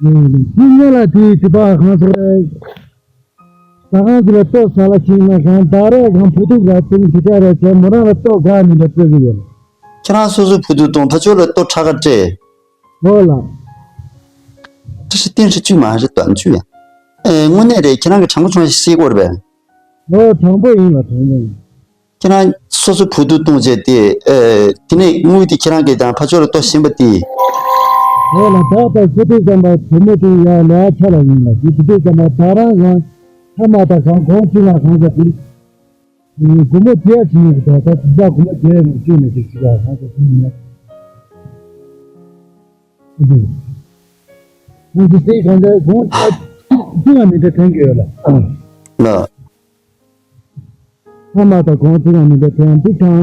སོ་ལགས། དེ་ཉེ་ལ་དེ་དེ་པ་གང་ཟེར། ཟ་ཁང་དེ་ལ་ལྟོ་ཟ་ལ་ཕྱིན་ན་གང་ཟླ་རེ་གང་བུ་ཐུག་ར་ཐུག་དེ་ག་རེ་བྱས་མོ་རང་ལ་ལྟོ་ག་ནི་འདྲ་སྤྲོད་ཀྱི་ཡོད། ཁྱེད་རང་སོ་སོ་བུ་ཐུག་གཏོང་ཕ་ཆོས་ལ་ལྟོ་ཁྲག་ཁ་སྤྲད། ཨོ་ལ། བཀྲ་ཤིས་བསྟན་ཧྲི་བཅུ་མ་རེད་དོ་བཅུ་ཡ། ཨེ་དངོས་གནས་རེད། ཁྱེད་རང་གི་དྲང་པོ་དྲང་ཞིག་ཤེས་དགོས་རེད་པས། ཨོ་དྲང་པོ་ཡིན་ལ་དྲང་པོ་ཡིན། ཁྱེད་རང་སོ་སོ་བུ་ཐུག་གཏོང་བྱས་ཏེ་ཨེ་དེ་ནས་དངུལ་དེ་ཁྱེད་རང་གིས་དང་ཕ་ཆོས་ལ་ལྟོ་བཞིན་པ་དེ། ཨོ་ལ་ད་ལྟ་སོ་དེ་ཙམ་པ་བུ་མོ་དེ་ཡ་ལས་ཆ་ལ་ཡིན་ལ་དེ་དེ་དེ་ཙམ་པ་ད་རང་ཡང་ཐ་མ་ད་གང་གོང་ཅི་ལ་གང་ཟེར་དེ། སྒོར་མོ་བརྒྱད་ཟིན་ནས་ད་ལྟ་དེ་ད་སྒོར་མོ་བརྒྱད་ནས་བཅུ་ནས་དེ་ཅི་ལ་གང་ཟེར་དེ་ཡིན་ན། ཁོང་ཚོ་སྲིད་གང་འདྲ་གོང་ཚ་ཅི་ཡང་མི་འདྲ་ཐོན་གྱི་ཡོད་ལ། ལགས། ཐ་མ་དང་གོང་ཚ་ཡང་མི་འདྲ་ཐོན་འདི་གང་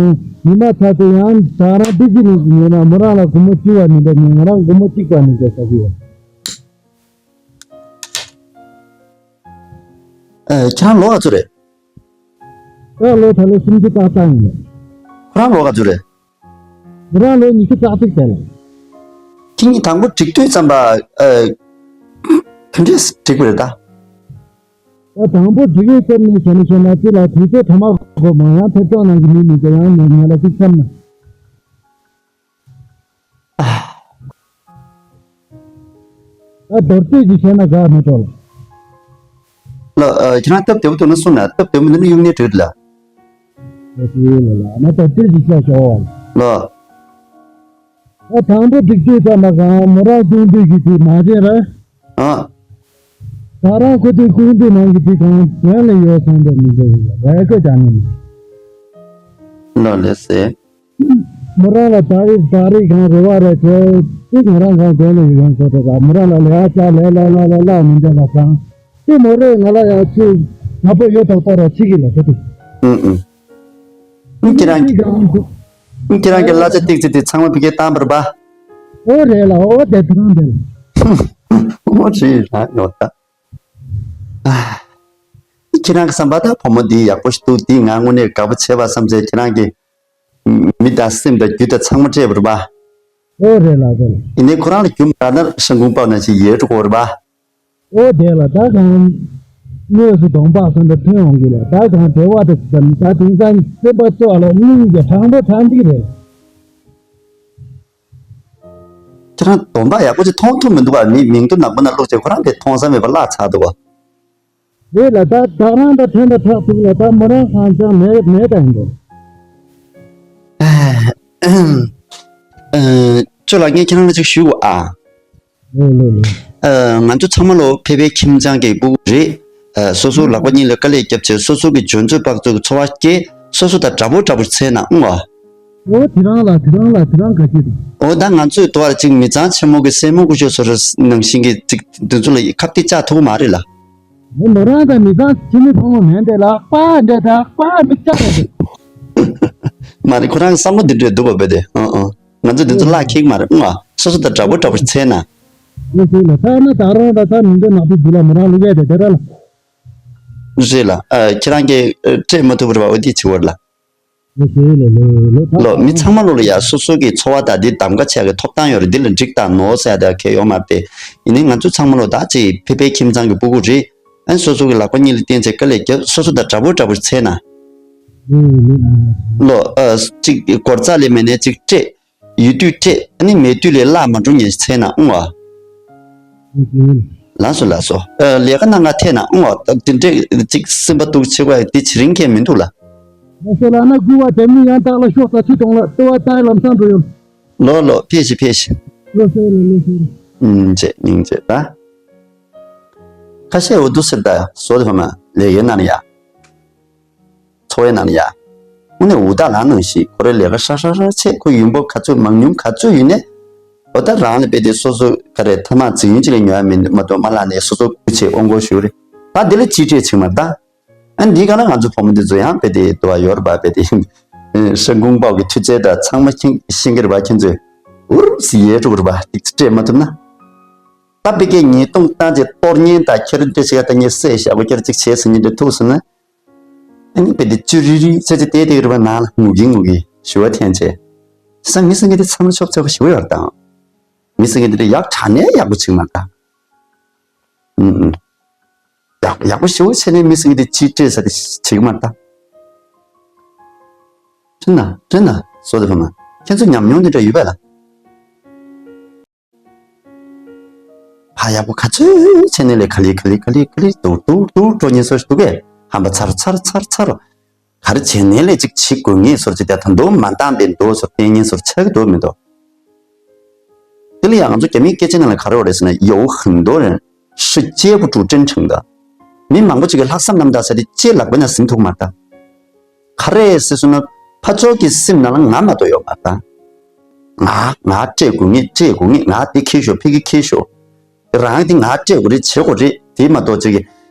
ཉི་མ་ཚ་དེ་ཡང་ད་རང་བདེ་སྐྱིད་ནས་ཉོས་ན་མོ་རང་ལ་སྒོར་མོ་བཅུ་བ་མི་འདྲ་ཉོས། ང་རང་སྒོར་མོ་གཅིག་པ་མི་འདྲ་ཟ་གི་ཡོད། ཨ། ཁྱེད་རང་ལོ་ག་ཚོད་རེད། ད་ལོ་ད་ལོ་སུམ་ཅུ་ཏག་ཏག་ཡིན། ཁོ་རང་ལོ་ག་ཚོད་རེད། མོ་རང་ལོ་ཉི་ཤུ་རྩ་གཅིག་དེ་ལ། ཁྱེད་གཉིས་དང་པོ་འགྲིག་དུས་ཙམ་པ། ཨ། ག་འདྲས་འགྲིག་པ་རེད་ད། ཨ། དང་པོ་འགྲིག་ཡོད་ཙམ་ནས་བྱས་ནས་བཤད་ན། དེ་ལ་དུས་ཚོད་གྲ་མ་གོ་མ། ཡང་ཐེབས་ཚང་ནང་གི་མི་མི་ཚོ་ཡང་ངས་ང་ལ་ཅིག་བསམ་ན། ཨ། མདོར་བསྡུས་ཀྱིས་བཤད་ན་དགའ་མི་སྤྲོ་ལ། ལ། ཨ། ཁྱེད་རང་སྟབས་བདེ་པོ་འདུག་ན་གསུངས་ན། སྟབས་བདེ་པོ་འདུག་ན་གཡུག་ནས་བྲིས་ལ། ཨ། དེ་ལ་ལ་ན་མདོར་བསྡུས་ཀྱིས་བཤད་ཤོག་ལ། ཨ། དང་པོ་འགྲིག་དུས་ཙམ་པ་གང་མོ་རང་སྐུང་དུས་ཀྱི་དུས་མ་བྱས་ར། ཨ། ད་རང་ཁོ་དུས་སྐུང་དུས་ནང་གི་དུས་གང་དོན་ལ་ཡོད་སོང་དུ་མི་འདུག་ལ། ཡ་ཁོ་ཅང་མིན། ལ་ལས་སེ། མོ་རང་ལ་ད་རེས་ད་རེས་གང་རེ་བ་རེ་བྱས་ཏེ་ང་རང་གང་དོན་ལ་ཡོད་ཡང་ཁོ་ཐོག་མོ་རང་ལ་ལས་ཨ་ཅག་ལས་ལ་ལ་ལ་ལ་མི་འདྲ་བ་གང་། དེ་མོ་རེ་ང་ལ་ཡང་ཆེ་ང་པོ་ཡོད་ཐོག་ཏོ་ར་ཆི་གི་ལ་ཁོ་ཐོག་ཨུ་ཨུ། ཁྱེད་རང་གི། ཁྱེད་རང་གི་གླ་ཆ་ཏིག་ཙི་དེ་ཚང་མ་ཕ་གིར་བཏང་བ་རེད་པ། ཨོ་རེད་ལ། ཨོ་དེ་དེ་རང་དེ་ལ། ཨོ་རེད་ལ་ཡོད་ད། ཨ། ཁྱེད་རང་གི་བསམ་པ་ད་བུ་མོ་འདི་ཡག་པོ་ཞིག་འདུག་འདི་ང་དངོས་གནས་དགའ་པོ་བྱས་པ་བསམ་བྱས། ཁྱེད་རང་གི་མི་དང་སེམས་དང་རྒྱུད་དང་ཚང་མ་སྤྲད་པ་རེད་པ། ཨོ་རེད་ལ་རེད་ལ། ཡིན་ནའི་ཁོ་རང་ལ་རྒྱུ་མ་རག་ན་ཧྲན་ཀུང་པའོ་ནང་བཞིན་ཡལ་འགྲོ་གི་རེད་པ། ཨོ་དེ་ལ་ད་གང་དངོས་སུ་གདོང་པ་སོང་ད་ཐོན་འོང་གི་ལ། ད་གང་བྲེལ་བ་དེ་ཙམ་ད་དེང་སང་སེམས་པ་སྐྱོ་བ་ལ་སྙིང་རྗེ་དྲང་པོ་དྲང་གཅིག་རེད། ཁྱེད་རང་གདོང་པ་ཡག་པོ་ཅིག་མཐོང་ཐུབ་མི་འདུག་པ། མི་མིང་ཐོ་ནག་པོ་ནང་བླུགས་བྱས་ཁོ་རང་གིས་མཐོང་ས་མེད་པ་བརླག་ཚར་འདུག་པ། རེད་ལ། ད་ད་རང་ད་ཐོན་ད་ཁྲག་ཐུག་ལ་ད་མོ་རང་ཧང་ཅང་མེད་མེད་ད་ཡིན་འགྲོ། ཨ། ཅོ་ལགས་ངས་ཁྱེད་རང་ལ་ཅིག་ཞུ་དགོས་ཨ། ལོས་ལོས་ལོས། ཨ། ང་ཚོ་ཚང་མ་ལོ་ཕལ་པའི་ཁྱིམ་ཚང་གི་སྤུ་གུ་རེད། ཨ། སོ་སོ་ལག་པ་གཉིས་ལ་དཀའ་ལས་བརྒྱབ་བྱས་སོ་སོ་གི་འཇོན་ཚོད་དཔག་ཚོད་ཀྱི་འཚོ་བ་སྐྱེལ། སོ་སོ་དང་འདྲ་པོ་འདྲ་པོ་བྱས་ན་ཨང་བ། ཨོ་དེ་རང་ལ་དེ་རང་ལ་དེ་རང་ག་ཅི་རེད། ཨོ་ད་ང་ཚོས་དོ་བར་ཅིག་མི་ཚང་ཆེན་མོ་གི་སྲས་མོ་སྐུ་ཞབས་ཚོ་ར་ནང་བཞིན་གྱི་ཅིག་འདི་ཚོ་ལ་ཁ་གཏད་བཅག་ཐུབ་ཀྱི་མ་རེད་ལ། ཨོ་མོ་རང་དང་མི་ཚང་ཆེན་མོའི་ཕོ་མོ་མེད་འདི་ལ་པ་འདྲ་ད་པ་མི་ཚང་རེད། མ་རེད། ཁོ་རང་གི་བསམ་བློ་འདི་འདྲས་འདུག་གོ་བེ་དེ། ཨང་ཨང་། ང་ཚོ་འདི་ཚོ་ལ་ཁེག་མ་རེད་ཨང་། སོ་སོ་དང་འདྲ་པོ་འདྲ་པོ་བྱས་ན། ཨོ་ཟེར་ལ་ད་ནི་ད་རང་ད་ད་མི་འདི་ནག་པོ་འདི་ལ་མོ་རང་ལུག་ཡ་དེ་དེ་ར་ལ། རེད་ལ། ཨ། ཁྱེད་རང་གིས་ཨ་སྤྲད་མ་ཐུབ་པ་རེད་པ། འོ་དེ་བྱེད་དགོས་རེད་ལ། ལོ་མི་ཚང་མ་ལོ་ལ་ཡ་སོ་སོ་གི་འཚོ་བ་དང་འདི་གདམ་ག་བྱེད་ཡག་གི་ཐོབ་ཐང་ཡོད་རེད། འདི་ལ་འགྲིག་དང་ནོར་ཟེར་ཡ་དེ་གལ་ཡོད་མ་རེད་དེ། ཡིན་ནའི་ང་ཚོ་ཚང་མ་ལོ་ད་ཅིག་ཕལ་པའི་ཁྱིམ་ཚང་གི་སྤུ་གུ་རེད། ཨ་ནི་སོ་སོ་གི་ལག་པ་གཉིས་ལ་བརྟེན་བྱས་དཀའ་ལས་བརྒྱབ། སོ་སོ་དང་འདྲ་པོ་འདྲ་པོ་བྱས་ན། ལོ་ཨ་ཅིག་སྒོར་རྩ་ལས་མེད་ནའི་ཅིག་སྤྲད། ཡོད་དུས་སྤྲད། ཨ་ནི་མེད་དུས་ལས་བརླག་མ་འགྲོ་ཉེན་བྱས་ན་ཨང་བ། ལགས་སོ་ལགས་སོ། ཨ། ལས་ཀ་གནང་ག་ཐད་ན་ཨང་བ། དེ་འདྲས་ཅིག་སེམས་པ་སྡུག་ཆེ་བ་དེ་བྱེད་རིན་ཁྱད་མི་འདུག་ལ། ལགས་སོ་ལགས་ན་སྐུལ་བ་དེ་མི་ཡང་དག་ལ་ཤོག་ས་ཆུ་དོང་ལ་ལྟེ་བ་ལྟ་ལམ་སང་འགྲོ་ཡོང་། ལོ་ལོ་ཕེབས་ཤིག་ཕེབས་ཤིག་ལོ་སེ་ལོ་ལོ་སེ། ཨུམ་ཅེ་སྙིང་རྗེ་ད། ཁ་ཤས་འོ་འདུག་ཟེར་ད་བཟོ་དེ་ཕ་མ་ལས་ཡོད་ན་ནི་ཡ། འཚོ་བའི་ནང་ལ་ཡ། དངོས་གནས་འུ་ཐག་ལ་ནང་བཞིན་ཁོ་རའི་ལས་ཀ་ཧྲ་ཧྲ་ཧྲ་བྱས། ཁོ་ཡོན་འབོར་ག་ཚོད་མང་ཉུང་ག་ཚོད་ཡོད་ནས། འོ་ད་རང་ལ་དཔེ་དེ་སོ་སོ་ག་རེ་ཐ་མག་རྫིག་ཡུན་ཅིག་ལ་ཉོ་ཡ་མེད་མ་གཏོགས་མ་ལ་ནས་སོ་སོ་སྐུ་ཆེ་དབང་གོ་ཞུ་རེད། ད་དེ་ལ་ཅི་སྤྲད་ཆིག་མ་ད། ཨ་འདི་ག་ན་ང་ཚོ་བུ་མོ་འདི་ཚོ་ཡང་དཔེ་དེ་དུ་བ་ཡོད་རེད་པ། དཔེ་དེ་ཧྲན་ཀུང་པའོ་གི་མཐུ་རྩལ་དང་ཚང་མ་ཤེས་ཤེས་ཀྱི་རེད་པ། ཁྱེད་ཚོས་འུར་ཟི་ཡལ་འགྲོ་གི་རེད་པ། ཅིག་སྤྲད་མ་ཐུབ་ན། ད་དཔེ་སྐད་ཉེས་རྡུང་བཏང་རྗེས་གཏོར་ཉེན་དང་ཁྱེར་འདྲེ་ཞིག་ད་ངས་སྲས་ཞབས་པ་ཁྱེར་ཅིག་བྱས་ཟིན་ཉེན་འདྲེ་ཐུག་སོང་ན། ཨ་ནི་དཔེ་དེ་ཅུ་རི་རི་ཚེ་ཚེ་དེ་དེ་རུ་བ་ནང་ལ་ངུ་གི་ངུ་གི་ཞུ་བ་འཐེན་བྱས། ས་མི་སེང་གེ་དེ་ཚང་མ་ཆོབ་ཆོབ་ཞུ་བ་ཡོད་དང་། མི་སེང་གེ་དེ་ཡག་དྲག་ནས་ཡག་པོ་བྱེད་མ་དང་། ཨུམ་ཨུམ། ཡག་ཡག་པོ་ཞུ་བ་བྱས་ནས་མི་སེང་གེ་དེ་ཅི་སྤྲད་ས་དེ་བྱེད་ཀྱི་མ་དང་། དྲན་ན་དྲན་ན་བཟོ་དེ་ཕ་མ། ཁྱེད་ཚོ་ཉམས་མྱོང་དེ་འདྲ་ཡོད་པས་ལ། ཕ་ཡག་པོ་ག་ཚོད་བྱས་ནས་ལས་ག་ལེ་ག་ལེ་ག་ལེ་ག་ལེ་དུར་དུར་དུར་འགྲོ་ཉེན་སོ་ཞིག་འདུག་གས། ཧམ་པ་ཚར་ཚར་ཚར་ཚར། ག་རེ་བྱས་ནས་ལས་ཅིག་བྱེད་དགོས་ངེས་སོར་ཅིག་ད་ད་འདུག་མ་འདང་པའི་འདུག་སོར་བསྟན་ངེས་སོར་ཆགས་ཀྱི་འདུག་མི་འདུག་དེ་ལ་ཡང་ང་ཚོ་རྒྱ་མིའི་སྐད་ཆ་ནང་ལ་ག་རེ་ཡོད་རེད་ཟེར་ན། 有很多人是接不住真诚的། མི་མང་པོ་ཅིག་གིས་ལྷག་བསམ་རྣམ་དག་ཟེར་དེ་ཅིག་ལག་པའི་ནང་ཟིན་ཐུབ་མ་ད། ག་རེ་ཟེར་སོང་ན། ཕར་ཕྱོགས་ཀྱི་སེམས་ནང་ལ་ང་མ་གཏོགས་ཡོད་མ་རེད་ད། ང་ང་སྤྲད་དགོས་ངེས་སྤྲད་དགོས་ངེས། ང་འདི་འཁྱེར་ཤོག་ཕ་གི་འཁྱེར་ཤོག་རང་འདི་ང་སྤྲད་དགོས་རེད་བྱེད་དགོས་རེད། དེ་མ་གཏོགས་ཅིག་གི་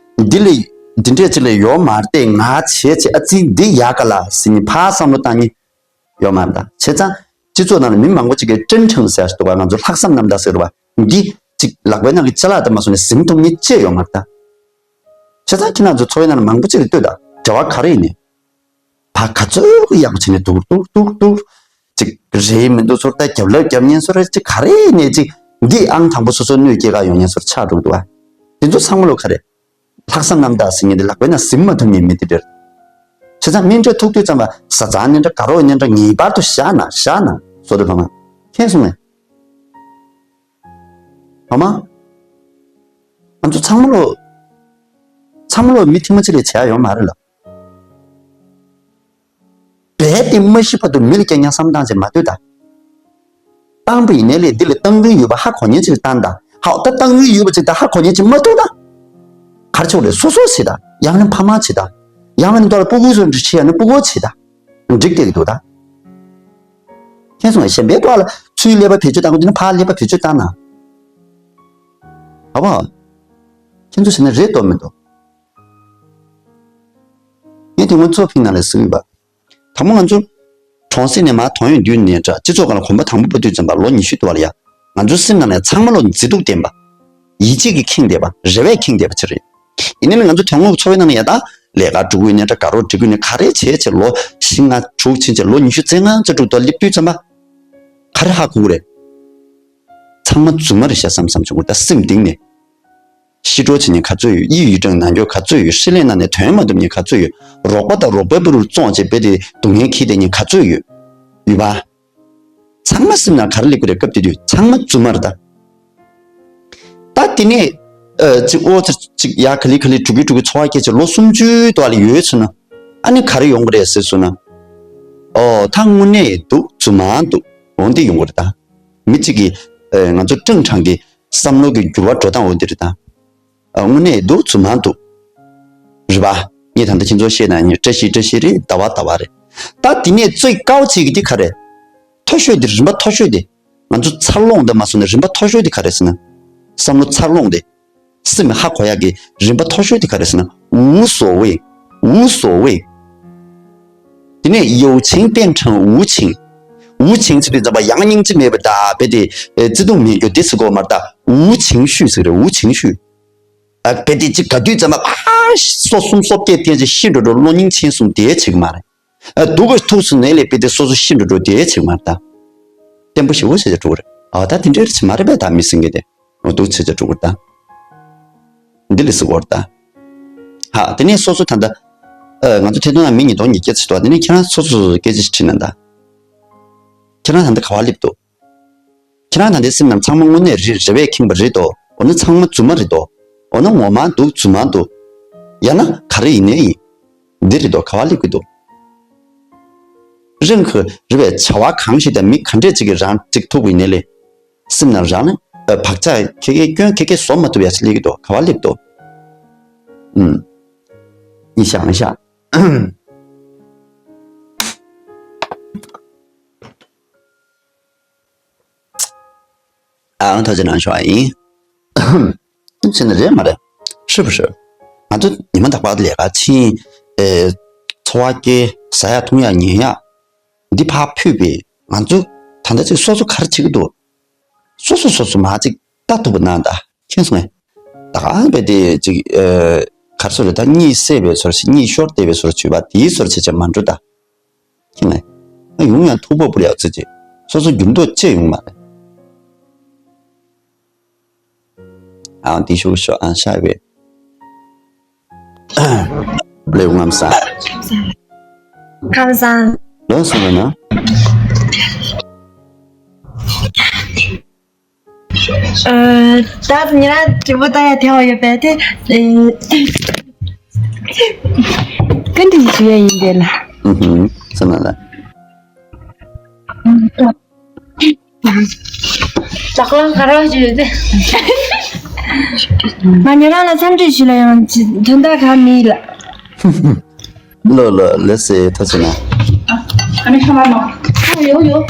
འདི་ལས་འདི་འདྲས་ཅིག་ལས་ཡོད་མ་རེད་དེ། ང་བྱས་བྱས་ཨ་ཙི་འདི་ཡག་ག་ལ་ཟེར་ནས་ཕར་བསམ་བློ་བཏང་ངེས་ཡོད་མ་རེད་ད། བྱས་ཙང་སྤྱི་ཚོགས་ནང་ལ་མི་མང་པོ་ཅིག་གིས་ཀྲན་ཁྲང་ཟེར་ཞིག་འདུག་ག་ང་ཚོ་ལྷག་བསམ་རྣམ་དག་ཟེར་བ་འདི་ཅིག་ལག་པའི་ནང་གི་ཅ་ལག་དེ་མ་བཟུང་ནས་ཟིན་ཐུབ་ངེས་ཅི་ཡོད་མ་རེད་ད། བྱས་ཙང་ཁྱེད་རང་ཚོ་འཚོ་བའི་ནང་ལ་མང་པོ་ཅིག་ལ་ལྟོས་དང་། འབྲེལ་བ་ག་རེ་ཡིན་ནའི། ཕ་ག་ཚོད་ཀྱི་ཡག་པོ་བྱས་ནས་དུར་དུར་དུར་དུར། ཅིག་རེད་མི་འདུག་ཚོར་ད་རྒྱབ་ལ་རྒྱབ་ཉན་ཚོར་ཅིག་ག་རེ་ནས་ཅིག་འདི་ཨང་དང་པོ་སོ་སོ་གནོད་སྐྱེལ་ག་ཡོང་ཉན་ཚོར་ཆགས་འགྲོ་གི་འདུག་བ། དེ་ཚོ་ཚང་མ་ལོ་ག་རེ། ལྷག་བསམ་རྣམ་དག་ཟེར་མཁན་དེ་ལག་པའི་ནང་ཟིན་མ་ཐུབ་མཁན་མི་དེ་འདྲ། བྱས་ཙང་སྨན་ཁྲལ་ཐུག་དུས་ཙམ་པ་བཟའ་ཚང་ནས་འདྲ་དགའ་རོགས་ནས་འདྲ་ངེས་པར་དུ་བཞག་ན་བཞག་ན་བཟོ་འདྲ་བ་མ། མཁྱེན་སོང་ངས། བ་མ། ང་ཚོ་ཚང་མ་ལོ། ཚང་མ་ལོ་མི་ཐེངས་མ་གཅིག་ལས་བྱས་ཡོང་མ་རེད་ལ། རྦད་དེ་མ་ཤི་བར་དུ་མི་ལ་སྐྱེ་ཉག་བསམ་བཏང་བྱས་མ་ལྟོས་ད། བཏང་པ་ཡིན་ནའི་ལས་འདི་ལ་བཏང་རིན་ཡོད་པ་ཧ་གོ་ཉན་ཅིག་བཏང་ད། ཧའོ་ད་བཏང་རིན་ཡོད་པ་ཅིག་ད་ཧ་གོ་ཉན་ཅིག་མ་ཐུག་ད། གར་ཆོག་རེད་སོ་སོ་བྱེད་ད། ཡང་ན་ཕ་མ་བྱེད་ད། ཡང་ན་མདོར་ལ་སྤུ་གུའི་བཟོ་འདྲ་བྱེད་ཡང་ན་སྤུ་གོ་བྱེད་ད། འགྲིག་བསྡད་ཀྱི་འདུག་ད། མཁྱེན་སོང་ངས་གཞན་པའི་ཐོག་ལ་ཚུར་ཀླད་པ་བེད་སྤྱོད་བཏང་དགོས་དུས་ན་ཕར་ཀླད་པ་བེད་སྤྱོད་བཏང་ན། ཨ་བ། ཁྱེད་ཚོ་བྱས་ན་རེད་འདུག་མི་འདུག་ངས་དེ་སྔོན་གཙོ་ཕིང་ནང་ལ་གཟིགས་ཡོད་པ། དང་པོ་ང་ཚོ་གྲོང་གསེབ་ནས་མར་དོན་ཡོད་དུས་ནས་འདྲ་སྤྱི་ཚོགས་སྒང་ལ་གོམ་པ་དང་པོ་སྤོ་དུས་ཙམ་པ་ལོ་ཉི་ཤུ་འདུག་བ་ལ་ཡ། ང་ཚོའི་སེམས་ནང་ནས་ཚང་མ་ལོ་མཛེས་སྡུག་ལྡན་པ། ཡིད་ཆེས་ཀྱིས་ཁེངས་བསྡད་པ། རེ་བས་ཁེངས་བསྡད་པ་ཅིག་རེད། ཡིན་ནའི་ང་ཚོ་དོན་དངོས་ཀྱི་འཚོ་བའི་ནང་ནས་ཡ་ད་ལས་ཀ་འགྲོ་གི་ཡོད་ནའི་འདྲ་དགའ་རོགས་འགྲིག་གི་ཡོད་ནའི་ག་རེ་བྱས་བྱས་ལོ་བཞི་ལྔ་དྲུག་ཕྱིན་བྱས་ལོ་ཉི་ཤུ་རྩ་ལྔ་རྩ་དྲུག་ཐོག་སླེབས་དུས་ཙམ་པ། ག་རེ་ཧ་གོ་གི་རེད། ཚང་མ་རྫུན་མ་རེད་ཤག་བསམ་བསམ་བྱུང་གི་ད་སེམས་གཏིང་ནས། ཤི་གྲོལ་བྱེད་མཁན་ག་ཚོད་ཡོད། གཡུ་ཡི་གྲངས་ནང་འཁྱོག་ག་ཚོད་ཡོད། ཧྲི་ལེན་ནང་ནས་དོན་མ་ཐུབ་མཁན་ག་ཚོད་ཡོད། རོགས་པ་དང་རོགས་པའི་བར་རུ་བཙོང་བྱས་རྦད་དེ་སྡུག་བསྔལ་འཁྱེར་བསྡད་མཁན་ག་ཚོད་ཡོད། ཡོད་པ། ཚང་མ་སེམས་ནང་ག་རེ་སླེབས་ཀྱི་རེད་སྐབས་དེ་དུས་ཚང་མ་རྫུན་མ་རེད་ད། ད་དེ་ནས། ཨ་ཅིག་ཨོ་ཙི་ཅིག་ཡ་ག་ལེ་ག་ལེ་འགྲོ་གི་འགྲོ་གི་འཚོ་བ་སྐྱེལ་བྱས་ལོ་སུམ་ཅུའི་ཐོག་ལ་ཡོད་ཚུལ་ན། ཨ་ནི་ག་རེ་ཡོང་གི་རེད་ཟེར་ཚུལ་ན། ཨོ་ད་དངོས་གནས་འདུག་རྫུན་མ་འདུག་འོ་འདི་ཡོང་གི་རེད་ད། མི་གཅིག་གིས་ཨ་ང་ཚོ་ཀྲང་ཁྲང་གི་བསམ་བློ་གི་འགྱུར་བ་འགྲོ་སྟངས་འོ་འདི་རེད་ད། ཨ་དངོས་གནས་འདུག་རྫུན་མ་འདུག་རེད་པ། ངས་ད་ལྟ་ཁྱེད་ཚོར་བཤད་ན་ནི་བཀྲ་ཤིས་བཀྲ་ཤིས་རེད། ཟླ་བ་ཟླ་བ་རེད། ད་དེ་ནས་གཙོས་དཀའ་བ་བྱེད་ཀྱི་འདི་ག་རེད། མཐོ་ཤོས་འདི་རིམ་པ་མཐོ་ཤོས་འདི། ང་ཚོ་འཚར་ལོངས་འདི་མ་སོང་ནས་རིམ་པ་མཐོ་ཤོས་འདི་ག་རེད་ཟེར་ན། བསམ་བློ་འཚར་ལོངས་འདི། སེམས་ཧ་གོ་ཡག་གི་རིམ་པ་མཐོ་ཤོས་འདི་ག་རེད་ཟེར་ན། 无所谓། 无所谓། དེ་ནས་有情变成无情། 无情 ཟེར་དུས་ཙམ་པ་ཡང་སྙིང་རྗེ་མེད་པ་ད་རྦད་དེ་བརྩེ་དུང་མེད་རྒྱུ་འདི་ཟེར་གོ་མ་རེད་ད། 无情绪 ཟེར་གི་རེད། 无情绪། ཨ་རྦད་དེ་ཅིག་དགའ་དུས་ཙམ་པ་ཨ་སོ་གསུམ་སོ་བརྒྱད་བསྟན་ཅིག་ཤི་འགྲོ་འགྲོ་བློ་སྙིང་རྗེ་གསུམ་དེ་བྱེད་ཀྱི་མ་རེད། ཨ་སྡུག་ག་ཐུག་སོང་ནས་ལས་རྦད་དེ་སོ་སོ་ཤི་འགྲོ་འགྲོ་དེ་བྱེད་ཀྱི་མ་རེད་ད། བརྟན་པོ་ཞེ་པོ་བྱེད་ཅིག་འགྲོ་གི་རེད། ཨ་ད་དེ་འདྲའི་རེད་ཅིག་མ་རེད་པས་ད་མི་སེང་གེ་དེ། འོ་འདུག་བྱེད་ཅིག་འགྲོ་གི་རེད་ད། འདི་ལས་སུ་བོར་ད། ཧ་དེ་ནས་སོ་སོ་ད་ལྟ། ཨ་ང་ཚོ་ཐད་གཏོང་ནང་མི་ཉིས་སྟོང་ཉིས་བརྒྱ་ཙམ་འདུག་དེ་ནས་ཁྱེད་རང་སོ་སོ་སོ་སྐད་ཆ་ཞིག་དྲིས་ན་ད། ཁྱེད་རང་ད་ལྟ་ག་པར་སླེབས་འདུག་ཁྱེད་རང་ད་ལྟའི་སེམས་ནང་ཚང་མ་དངོས་གནས་རེ་རེ་བས་ཁེངས་པ་རེད་དོ། འོ་ན་ཚང་མ་རྫུན་མ་རེད་དོ། འོ་ན་ངོ་མ་འདུག་རྫུན་མ་འདུག་ཡང་ན་ག་རེ་ཡིན་ནའི་ཡིན། འདི་རེད་དོ་ག་པར་སླེབས་ཀྱི་འདུག་རང་གི་རེ་བའི་བྱ་བ་གང་ཞིག་དང་མི་ག་འདྲས་ཅིག་གིས་རང་ཅིག་ཐུག་པ་ཡིན་ནའི་ལས། སེམས་ནང་རང་ལ་བག་ཆགས་ཁེ་ཁེ་སྐྱོན་ཁེ་ཁེ་བཟོ་མ་ཐུབ་ཡ་ཞིག་སླེབས་ཀྱི་འདུག་ག་པར་སླེབས་འདུག་ཨུམ། ཡིན་ཤག་ཡིན་ཤག་ཨང་ཐོག་ཅིག་ནང་ཞོག་ཨ་ཡིན། ཅི་ནི་རེད་མ་རེད། ཧྲིལ་པོ་ཧྲིལ། ང་ཚོ་ཉི་མ་རྟག་པར་ལས་ཀ་ཕྱིན། ཨེ། འཚོ་བ་སྐྱེལ། ཟ་ཡག་འཐུང་ཡག་ཉོ་ཡག་འདི་ཕར་ཕུད་པས་ང་ཚོ་ད་ལྟ་ཅིག་སོ་སོ་ག་རེ་བྱེད་ཀྱི་འདུག་སོ་སོ་སོ་སོ་མ་ཅིག་ལྟ་ཐུབ་པ་གནང་ད་མཁྱེན་སོང་ངས། ད་ག་རྦད་དེ་ཅིག་ཨེ། ག་རེ་ཟེར་རེད་ད་གཉིད་སད་པའི་ཚོར་ཞིག་གཉིད་ཤོར་བསྡད་པའི་ཚོར་བྱུས་པ་དེའི་ཚོར་བྱེད་བྱེད་མ་འགྲོ་ད། ཁྱེད་ལ། ང་ཡོང་ཡང་ཐུག་པ་པུ་ལ་ཡག་ཚོད་ཅིག་སོ་སོ་འགྱུར་ལྡོག་ཅི་ཡོང་མ་རེད། ཨང་དེ་ཤུགས་ཤོག་ཨང་ཤ་བེ། ལེའུ་ངམ་ས། ཁམས་བཟང་། ལོ་སོང་བ་ན། ཨ། ད་ཉི་ར་དྲི་བ་ད་ཡ་ཐེ་བ་ཡོད་པས་དེ། ཀན་ཏི་ཞུ་ཡ་ཡིན་དེ་ལ། ཨུ་ཧུམ། སོང་ན་ལ། ལག་ལ་ག་ར་ཞུ་ཡོད་དེ། ང་ཉི་ར་ལ་འཚམས་འདྲི་ཞུ་ལ་ཡང་དོན་དག་ག་མི་ལ། ལོ་ལོ་ལེ་སེ་ཐ་སོ་ན། ཨ་ནི་ཁ་མ་མ། ཡོ་ཡོ།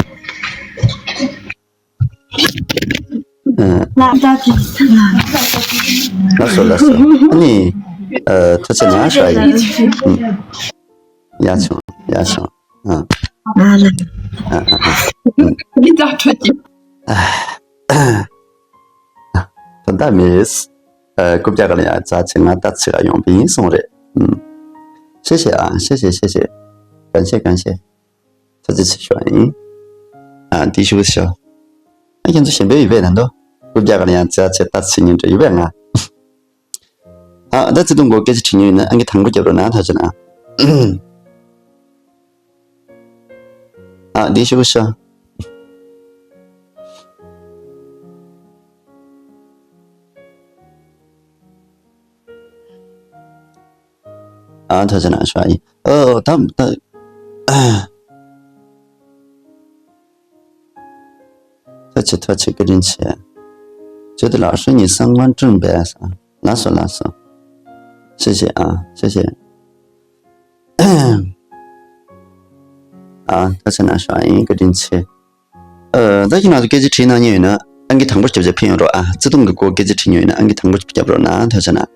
ལགས་སོ་ལགས་སོ། ཨ་ནི། ཐུགས་རྗེ་གནང་ཞུ་ཡ་ཡིན། ཡ་ཆུང་ཡ་ཆུང་། ཨ། ཨ་ཨ་ཨ། ཨ། ད་ལྟ་མིས། རྐུབ་བཀྱག་ག་ལ་ཡང་རྩ་ཆེ་ང་ལྟ་ཆེ་ག་ཡོང་པ་ཡིན་གསུངས་རེད། ཤེས་ཤེས་ཨ་ཤེས་ཤེས་ཤེས་ཤེས། གང་ཤེས་གང་ཤེས། ཐུགས་རྗེ་ཆེ་ཞུ་བ་ཡིན། ཨ་འདི་ཞུ་ཤོག་ཨ་ཁྱེད་ཚོ་གཞན་པའི་ཡོད་པས་ན་འདུག་རྐུབ་བཀྱག་ག་ལ་ཡང་རྩ་ཆེ་ལྟ་ཚེ་ཉིན་འདྲ་ཡོད་པས་ང་། ཨ་ད་བརྩེ་དུང་གོ་སྐད་ཆ་དྲི་ཉོས་ཡིན་ན་ཨང་ཀི་དང་པོ་རྒྱབ་རོགས་གནང་ཐག་ཆོད་ན། ཨ་འདི་ཞུ་ཤོག་ཨ་ཐ་ཆ་ན་ཤ་ཡིན། ཨོ་ད་ད། ཐ་ཆ་ཐ་ཆ་བཀའ་དྲིན་ཆེ། བྱེད་དུ་ལགས་སོ་ཉིན་སང་མ་ཀྲུང་བས། ལགས་སོ་ལགས་སོ། ཤེས་ཤེས་ཨ་ཤེས་ཤེས། ཨ་ཐ་ཆ་ན་ཤ་ཡིན་བཀའ་དྲིན་ཆེ། ཨ་ད་ཁྱེད་རང་ཚོ་སྐད་ཆ་དྲིས་གནང་མཁན་ཡོད་ན་ཨང་ཀི་དང་པོ་རྒྱབ་བྱས་ཕན་ཡོང་རོགས་ཨ། བརྩེ་དུང་གི་སྐོར་སྐད་ཆ་དྲིས་མྱོང་ཡོད་ན་ཨང་ཀི་དང་པོ་རྒྱབ་རོགས་གནང་ཐུགས་རྗེ་ཆེ་གནང་།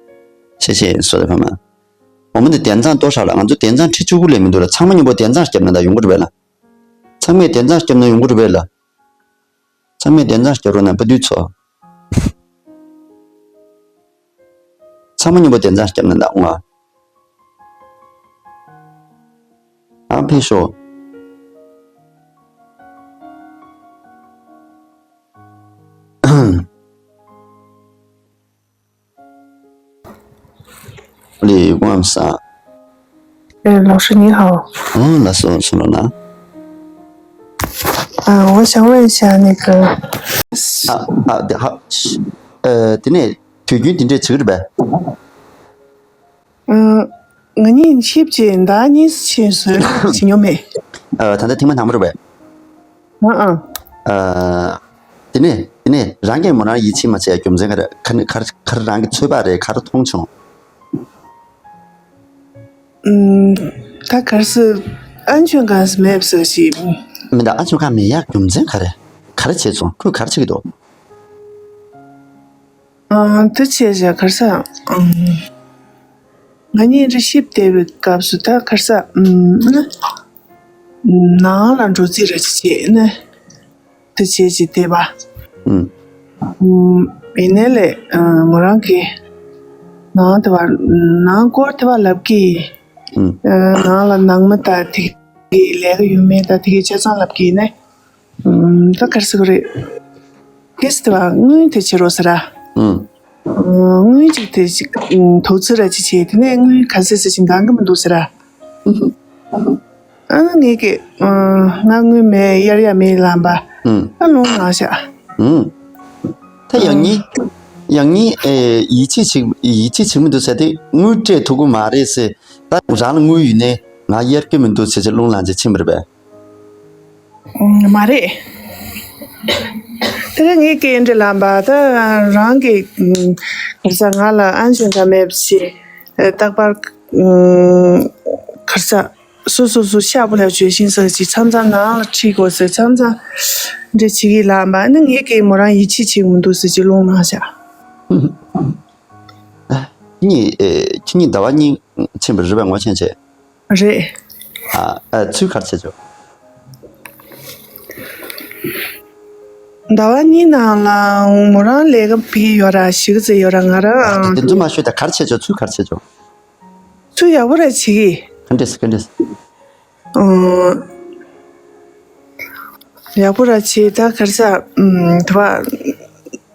ཤེས་ཤེས་སོ་དེ་ཕ་མ། འོ་མ་འདི་དན་ཚང་ལྟོ་ཧྲག་ལ་ང་ཚོ་དན་ཚང་ཁྲི་བཅུ་དགུ་ལས་མི་འདུག་ལ་ཚང་མ་མཉམ་པོ་དན་ཚང་རྒྱབ་ན་ད་ཡོང་གི་རེད་པས་ལ། ཚང་མས་དན་ཚང་རྒྱབ་ན་ཡོང་གི་རེད་པས་ལ། ཚང་མས་དན་ཚང་རྒྱབ་རོགས་གནང་དཔའ་རྟུལ་ཚོ། ཚང་མ་མཉམ་པོ་དན་ཚང་རྒྱབ་ན་ད་འོང་ང་། ཨ་ཕེབས་ཤོག་ལི་ཝམ་ས། 哎，老师你好。 ཨང་ལགས་སོ་སོང་ལོ་ན། 啊，我想问一下那个， ཨ་ཨ་དེ་ཧ། ཨ་དེ་ནས་དུས་རྒྱུན་དེ་འདྲས་བྱེད་ཀྱི་རེད་པས། 嗯，ང་གཉིས་ཤིབ་ཅིག་ཟླ་གཉིས་ཕྱིན་སོང་བྱེད་མྱོང་མེད། ཨ་ད་ལྟ་ཐེངས་མ་དང་པོ་རེད་པས། ཨ་ཨ། ཨ། དེ་ནས་དེ་ནས་རང་གིས་མོ་རང་ཡིད་ཆེས་མ་བྱས་རྒྱུ་མཚན་ག་རེ་ག་ནི་ག་རེ་ག་རེ་རང་གི་ཚོད་དཔག་རེད་ག་རེ་མཐོང་བྱུང་། ཨུམ། ད་ག་རེ་ཟེར་ཨན་ཆོན་གང་ཟེར་མེད་ཟེར་ཞིག་མི་འདུག་ཨན་ཆོན་གང་མེད་ཡག་རྒྱུ་མཚན་ག་རེ་ག་རེ་བྱས་སོང་ཁོས་ག་རེ་བྱེད་ཀྱི་འདུག་ཨ་དེ་བྱས་ཟེར་ག་རེ་ཟེར་ཨུམ། ང་གཉིས་འདྲ་ཤིབ་བསྡད་པའི་སྐབས་སུ་ད་ག་རེ་ཟེར་ཨུམ། ནང་ལ་འགྲོ་རྩིས་ར་ཅིག་བྱས་ནས། དེ་བྱས་ཅི་བལྟས་པ། ཨུམ། ཨུམ། ཡིན་ནའི་ལས་ཨ་མོ་རང་གིས་ནང་དེ་བ་ནང་སྐོར་དེ་བ་ལབ་ཀྱི། ཨུམ། ཨ་ནང་ལ་ནང་མི་དང་དེ་གི་ལས་ཀ་ཡོད་མེད་དང་དེ་གི་ཆ་ཚང་ལབ་ཀྱི་ཡིན་ནའི། ཨུམ། ད་ག་རེ་ཟེར་དགོས་རེད། གལ་སྲིད་དེ་བ་དངུལ་དེ་བྱེད་རོགས་ཟེར་ར། ཨུམ། ཨ་དངུལ་ཅིག་དེ་ཅིག་ཨུམ་དོགས་ཚོད་ར་ཅིག་བྱས་དེ་ནས་དངུལ་ག་ཚད་ཚད་ཅིག་འདང་གི་མི་འདུག་ཟེར་ར། ཨ་ནི་ངེད་ཀྱི་ཨ་ང་དངུལ་མེད་གཡར་ཡ་མེད་ལབ་པ། ཨུམ། ཨ་ལོང་ང་ཤ། ཨུམ། ད་ཡང་ཉིན་ཡང་ཉིན་ཨེ་ཡིད་ཆེས་བྱེད་ཡིད་ཆེས་བྱེད་མི་འདུག་ཟེར་ཏེ་དངུལ་སྤྲད་ཐུབ་ཀྱི་མ་རེད་ཟེར། ད་རང་ལ་དངུལ་ཡོད་ནའི་ང་གཡར་གྱི་མི་འདུག་ཟེར་ཅིག་རླུང་ལངས་ཅིག་ཕྱིན་པ་རེད་པས། ཨུམ། མ་རེད། དེ་རིང་ངེད་ཀྱི་འདྲི་ལམ་པ་ད་རང་གི་ཨུམ་ག་རེ་ཟེར་ང་ལ་ཨན་ཆོན་འདྲ་མེད་ཞེས་རྟག་པར་ཨུམ་ག་རེ་ཟེར། སོ་སོ་སོ་ཤ་བོ་ལ་བྱོས་ཤིང་ཟེར་ཅིག་མཚམས་མཚམས་ནང་ལ་ཁྲིད་དགོས་ཟེར་མཚམས་མཚམས་འདྲི་བྱེད་ཀྱི་ལམ་པ་ནི་ངེད་ཀྱིས་མོ་རང་ཡིད་ཆེས་བྱེད་མི་འདུག་ཟེར་ཅིག་རླུང་ལངས་ཤག་ཁྱེད་གཉིས་ཨེ་ཁྱེད་གཉིས་ཟླ་བ་གཉིས་ཕྱིན་པ་རེད་པས་ངོ་ཤེས་བྱས། རེད། ཨ་ཨ་ཚུལ་ག་རེ་བྱས་བྱུང་། ཟླ་བ་གཉིས་ནང་ལ་མོ་རང་ལས་ཀ་ཕ་གི་ཡོད་ར་ཞིག་ཙེ་ཡོད་ར་ང་རང་ཨ་དེ་ཚོ་མ་ཤོད་ད་ག་རེ་བྱས་བྱུང་ཚུལ་ག་རེ་བྱས་བྱུང་། ཚུལ་ཡག་པོ་ར་བྱེད་ཀྱི། ག་འདྲས་ག་འདྲས། ཨོ། ཡག་པོ་ར་བྱེད་ད་ག་རེ་ཟེར་ཨུམ་དེ་བ།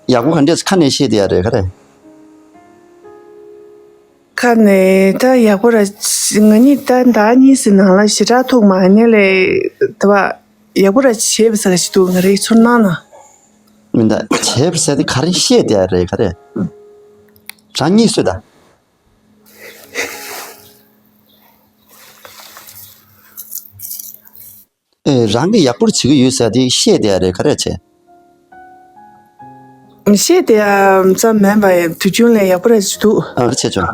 ཡག་པོ་ག་འདྲས་ཁ་ནས་བཤད་དེ་ཡ་རེད་ག་རེ། ཁ་ནས་ད་ཡག་པོ་ར་ང་གཉིས་ད་ཟླ་གཉིས་སི་ནང་ལ་ཞེ་དྲག་ཐུག་མ་ནས་ལས་དེ་བ་ཡག་པོ་ར་བྱེད་པ་ཟེར་ག་ཞིག་འདུག་ང་རའི་ཚོར་སྣང་ན། མི་འདུག་བྱེད་པ་ཟེར་དེ་ག་རེ་བཤད་དེ་ཡ་རེད་ག་རེ། རང་གཉིས་སུ་ད། ཨེ་རང་གིས་ཡག་པོ་བྱེད་ཀྱི་ཡོད་ཟེར་དེ་བཤད་བསྡད་ཡ་རེད་ག་རེ་བྱས། བཤད་བསྡད་ཡ་ཙམ་མིན་པ་ཡང་དུས་རྒྱུན་ལས་ཡག་པོ་རེད་ཅེས་འདུག་ཨ་རེ་བྱས་བྱུང་།